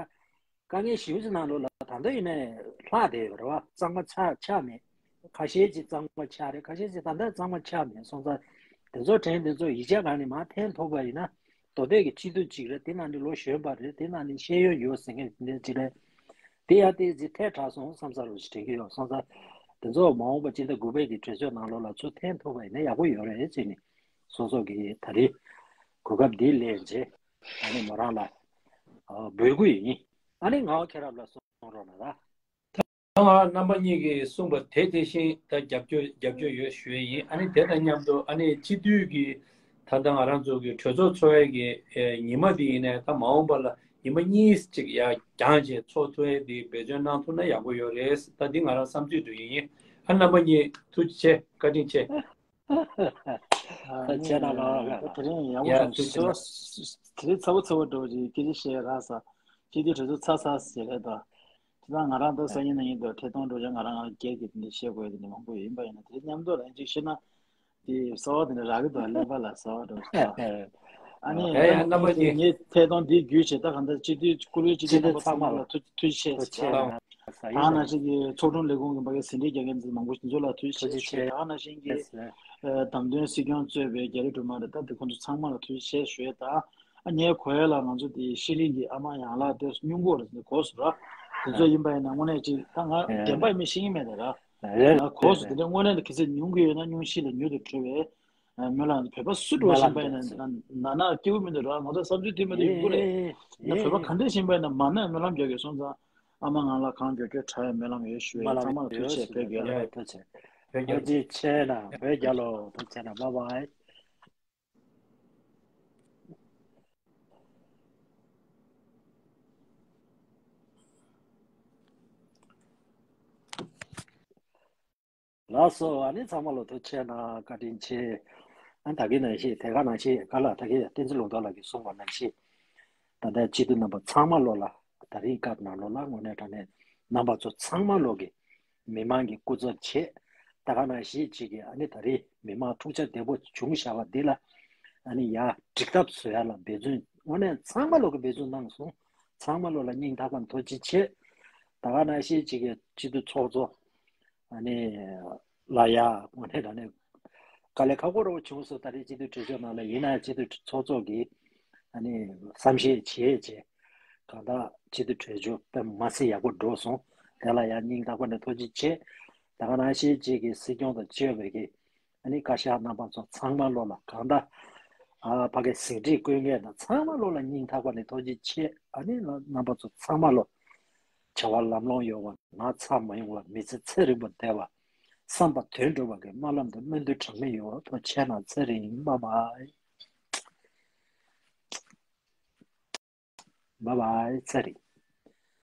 དཀའ་ངལ་ཞེ་པོ་ཅིག་ནང་ལོགས་ལ་ད་ལྟ་ཡིན་ནའི་ལྷག་བསྡད་ཡོད་རེད་བ། གཙང་མ་ཆགས་ཆགས་མེད། ཁ་ཤས་ཅིག་གཙང་མ་ཆགས་རེད། ཁ་ཤས་ཅིག་ད་ལྟ་གཙང་མ་ཆགས་མེད་སོང་ཙང་། དེ་ཚོ་དྲན་དེ་ཚོ་ཡིག་ཆ་སྒང་ནས་མར་འཐེན་ཐུབ་པ་ཡིན་ན་མདོ་སྟོད་ཀྱི་སྤྱི་འཐུས་གཅིག་རེད། དེ་ནང་ནས་ལོ་གཞོན་པ་རེད། དེ་ནང་ནས་ཤེས་ཡོན་ཡོད་ཟེར་མཁན་དེ་འདྲ་ཅིག་རེད། དེ་ཡང་ཏོག་ཙམ་ཐལ་དྲགས་སོང་བསམ་ས་རུ་ཞིག་དྲན་གྱི་ཡོད་སོང་ཙང་། དེ་ཚོ་མ་འོངས་པ་སྤྱི་ཟླ་དགུ་པའི་གི་གྲོས་ཆོད་ནང་ལོགས་ལ་ཚུར་འཐེན་ཐུབ་པ་ཡིན་ན་ཡག་པོ་ཡོད་རེད་ཅེས་ནས་སོ་སོ་གི་ད་རེས་གོ་སྐབས་འདི་ལེན་རྗེས་ཨ་ནི་མོ་རང་ལ་འབོད་སྐུལ་ཡིན། ཨ་ནི་ངག་དབང་མཁྱེན་རབ་ལ་གསུང་རོགས་གནང་ར། ད་ང་རྣམ་པ་གཉིས་ཀྱིས་གསུངས་པ་དེ་དེ་བཞིན་ད་རྒྱབ་སྐྱོར་རྒྱབ་སྐྱོར་ཡོད་ཞུ་ཡས་ཡིན། ཨ་ནི་དེ་དང་མཉམ་དུ་ཨ་ནི་སྤྱི་འཐུས་ཀྱི་ད་ལྟ་ང་རང་ཚོ་གི་གྲོས་ཚོགས་འཚོགས་ཡས་ཀྱི་ཨེ་ཉི་མ་འདི་ཡིན་ནའི་ད་མ་འོངས་པ་ལ་ཉི་མ་གཉིས་ཅིག་ཡར་འགྱངས་བྱས་ཚོགས་ཐུབ་ཡས་འདི་འབད་བརྩོན་གནང་ཐུབ་ན་ཡག་པོ་ཡོད་རེད། ད་འདི་ང་རང་བསམ་ཚུལ་དུ་ཡིན། ཨ་རྣམ་པ་གཉིས་ཐུགས་རྗེ་ཆེ། བཀའ་དྲིན་ཆེ། ད་ཆེ་ན་ལ་ད་དེ་རིང་ཡག་པོ་ཡ་བྱུང་ཐུགས་རྗེ་ཆེ། ཚ་དེ་རིང་ཚ་པོ་ཚ་པོ་འགྲོ་གི་སྐད་ཆ་བཤད་རག་ས། སྤྱི་འཐུས་གྲོས་ཚོགས་ཚར་ཚར་ཟེར་རེད་ད། དེ་དང་ང་རང་ད་སང་ཉིན་གནངས་ཉིན་དུ་ཐད་གཏོང་འགྲོ་ཆ་ང་རང་ང་རང་སྒེར་གྱི་དེ་འདྲ་བཤད་དགོས་ཡ་དེ་འདྲ་མང་པོ་ཡོད་ཡིན་པ་ཡིན་ན་དེ་མཉམ་དུ་ལ་ཡིན་ཅིག་བཤད་ན། དེ་གསར་བ་དེ་འདྲ་རག་གི་འདུག་གླེན་པ་ལ་གསར་བ་འགྲོ་ཞིག་ད། ཨ་ནི་ཡ་ཡ་རྣམ་པ་གཉིས་ངས་ཐད་གཏོང་འདི་བརྒྱུད་བྱས་ད་གང་ལྟར་སྤྱི་འཐུས་སྐུ་ལུས་སྤྱི་འཐུས་རྣམ་པ་ཚང་མ་ལ་ཐུགས་ཐུགས་རྗེ་ཆེ་ཞུ་ཡ་ལ། ད་ནང་བཞིན་གྱི་ཚོགས་དྲུང་ལས་ཁུངས་ཀྱི་ཕ་གི་ཟིན་བྲིས་རྒྱག་མཁན་ཚོ་མང་པོ་ཞིག་ཚོ་ལ་ཐུགས་རྗེ་ཆེ་ཞུ་ཡ། ད་ནང་བཞིན་གྱི་བདམས་ཐོན་སྲིད་སྐྱོང་གཙོས་པའི་རྒྱ་རི་སྒྲོལ་མ་རེད་ད་དེ་ཁོང་ཚོ་ཚང་མ་ལ་ཐུགས་རྗེ་ཆེ་ཞུ་ཡ་ད། ཨ་ངའི་གོ་ཡ་ལ་ང་ཚོ་དེ་ཤི་ལིང་གི་ཨ་མ་ཡང་ལགས་དེ་སྙུང་གོ་རེད་གོ་སོང་ར། དེ་ཚོ་ཡིན་པ་ཡིན་ན་དངོས་གནས་ཅིག་ད་ང་བདེན་པ་ཡིན་མིན་ཤེས་ཀྱི་མེད་ད་ར། ང་གོ་སོང་དེ་འདྲ་དངོས་གནས་ལ་གི་ཚེ་ཉུང་གི་ཡོད་ན་ཉུང་ཤས་ལ་མྱུར་དུ་གྲོལ་བའི་སྨོན་ལམ། བོད་པ་སུ་འགྲོ་བཞིན་པ་ཡིན་ན་ན་ན་སྐྱེ་བོ་མི་འདུག་ར། ང་ཚོ་བསམ་ཚུལ་མཐུན་པ་དེ་ཡོང་གི་རེད། ཡིན་ན་བོད་པ་ག་འདྲ་བཞིན་པ་ཡིན་ན་མ་ན་སྨོན་ལམ་རྒྱག་གི་སོང་ཙང་ཨ་མ་ང་ལ་གང་མགྱོགས་མགྱོགས་དྲག་ཡ་སྨོན་ལམ་ཡོད་ཞུ་བའི་ཚང་མ་ལ་ཐུགས་རྗེ་ཆེ། བོད་རྒྱལ་ལོ། ཐུགས་རྗེ་ཆེ་ན་བོད་རྒྱལ་ལོ། ཐུགས་རྗེ་ཆེ་ན་བྷའི་བྷའི། ལགས་སོ། ཨ་ནི་ཚང་མ་ལོ་ཐུགས་རྗེ་ཆེ་གནང་། བཀའ་དྲིན་ཆེ། ཨ་ད་གིན་ནང་བཞིན་དེ་ག་ནང་བཞིན་ག་ལ་ད་གིན་བསྟན་འཛིན་ལུང་རྟོགས་ལགས་ཀྱིས་གསུངས་པ་ནང་བཞིན། ད་ལྟའི་སྤྱི་འཐུས་རྣམ་པ་ཚང་མ་ལོ་ལ་ད་རིང་སྐབས་ནང་ལོ་ལ་དངོས་གནས་དྲང་གནས་རྣམ་པ་ཚོ་ཚང་མ་ལོ་གི་མི་མང་གི་སྐུ་ཚབ་བྱས། ད་ག་ནང་བཞིན་ཅིག་གིས་ཨ་ནི་ད་རིང་མི་མང་འཁྲུག་ཆ་དོད་པོ་བྱུང་བཞག་པ་འདི་ལ་ཨ་ནི་ཡར་འགྲིག་ཐབས་བཟོ་ཡ་ལ་འབད་བརྩོན་དངོས་གནས་ཚང་མ་ལོ་གི་འབད་བརྩོན་གནང་སོང་། ཚང་མ་ལོ་ལ་སྙིང་ཐག་པ་ནས་ཐུགས་རྗེ་ཆེ། ད་ག་ནང་བཞིན་ཅིག་གིས་སྤྱི་འཐུས་ཚོགས་གཙོ་ཨ་ནི་ལ་ཡ་དངོས་གནས་དྲང་གནས་དཀའ་ལས་ཁག་པོ་རུ་བྱུང་སོང་། ད་རེས་སྤྱི་འཐུས་གྲོས་ཆོད་ནང་ལ་ཡིན་ན་སྤྱི་འཐུས་ཚོགས་གཙོ་གིས་ཨ་ནི་བསམ་ཤེས་བྱས་བྱས་གང་ལྟར་སྤྱི་འཐུས་གྲོས་ཆོད་དཔེ་མ་སྲིད་ཡག་པོ་འགྲོ་སོང་། དེ་ལ་ཡང་སྙིང་ཐག་པ་ནས་ཐུགས་རྗེ་ཆེ། ད་ག་ནང་བཞིན་ཅིག་གིས་སྲིད་སྐྱོང་དང་བཅས་པའི་གི་ཨ་ནི་བཀའ་ཤག་རྣམ་པ་ཚོ་ཚང་མ་ལོ་ལ་གང་ལྟར་ཨ་ཕ་གི་ཟིན་བྲིས་བཀོད་མཁན་དང་ཚང་མ་ལོ་ལ་སྙིང་ཐག་པ་ནས་ཐུགས་རྗེ་ཆེ། ཨ་ནི་རྣམ་པ་ཚོ་ཚང་མ་ལོ་བྱ་བ་ལམ་ལྷོང་ཡོང་བ། ན་ཚ་མ་ཡོང་བ། མི་ཚེ་ཚེ་རིང་པོ་བསྡད་པ། བསམ་པ་དོན་འགྲུབ་པ་གི་སྨོན་ལམ་དང་སྨོན་འདུན་གྲངས་མེད་ཡོད། ཐུགས་རྗེ་ཆེ་གནང་། ཚེ་རིང་། བྷའི་བྷའི། བྷའི་བྷའི། ཚེ་རིང་།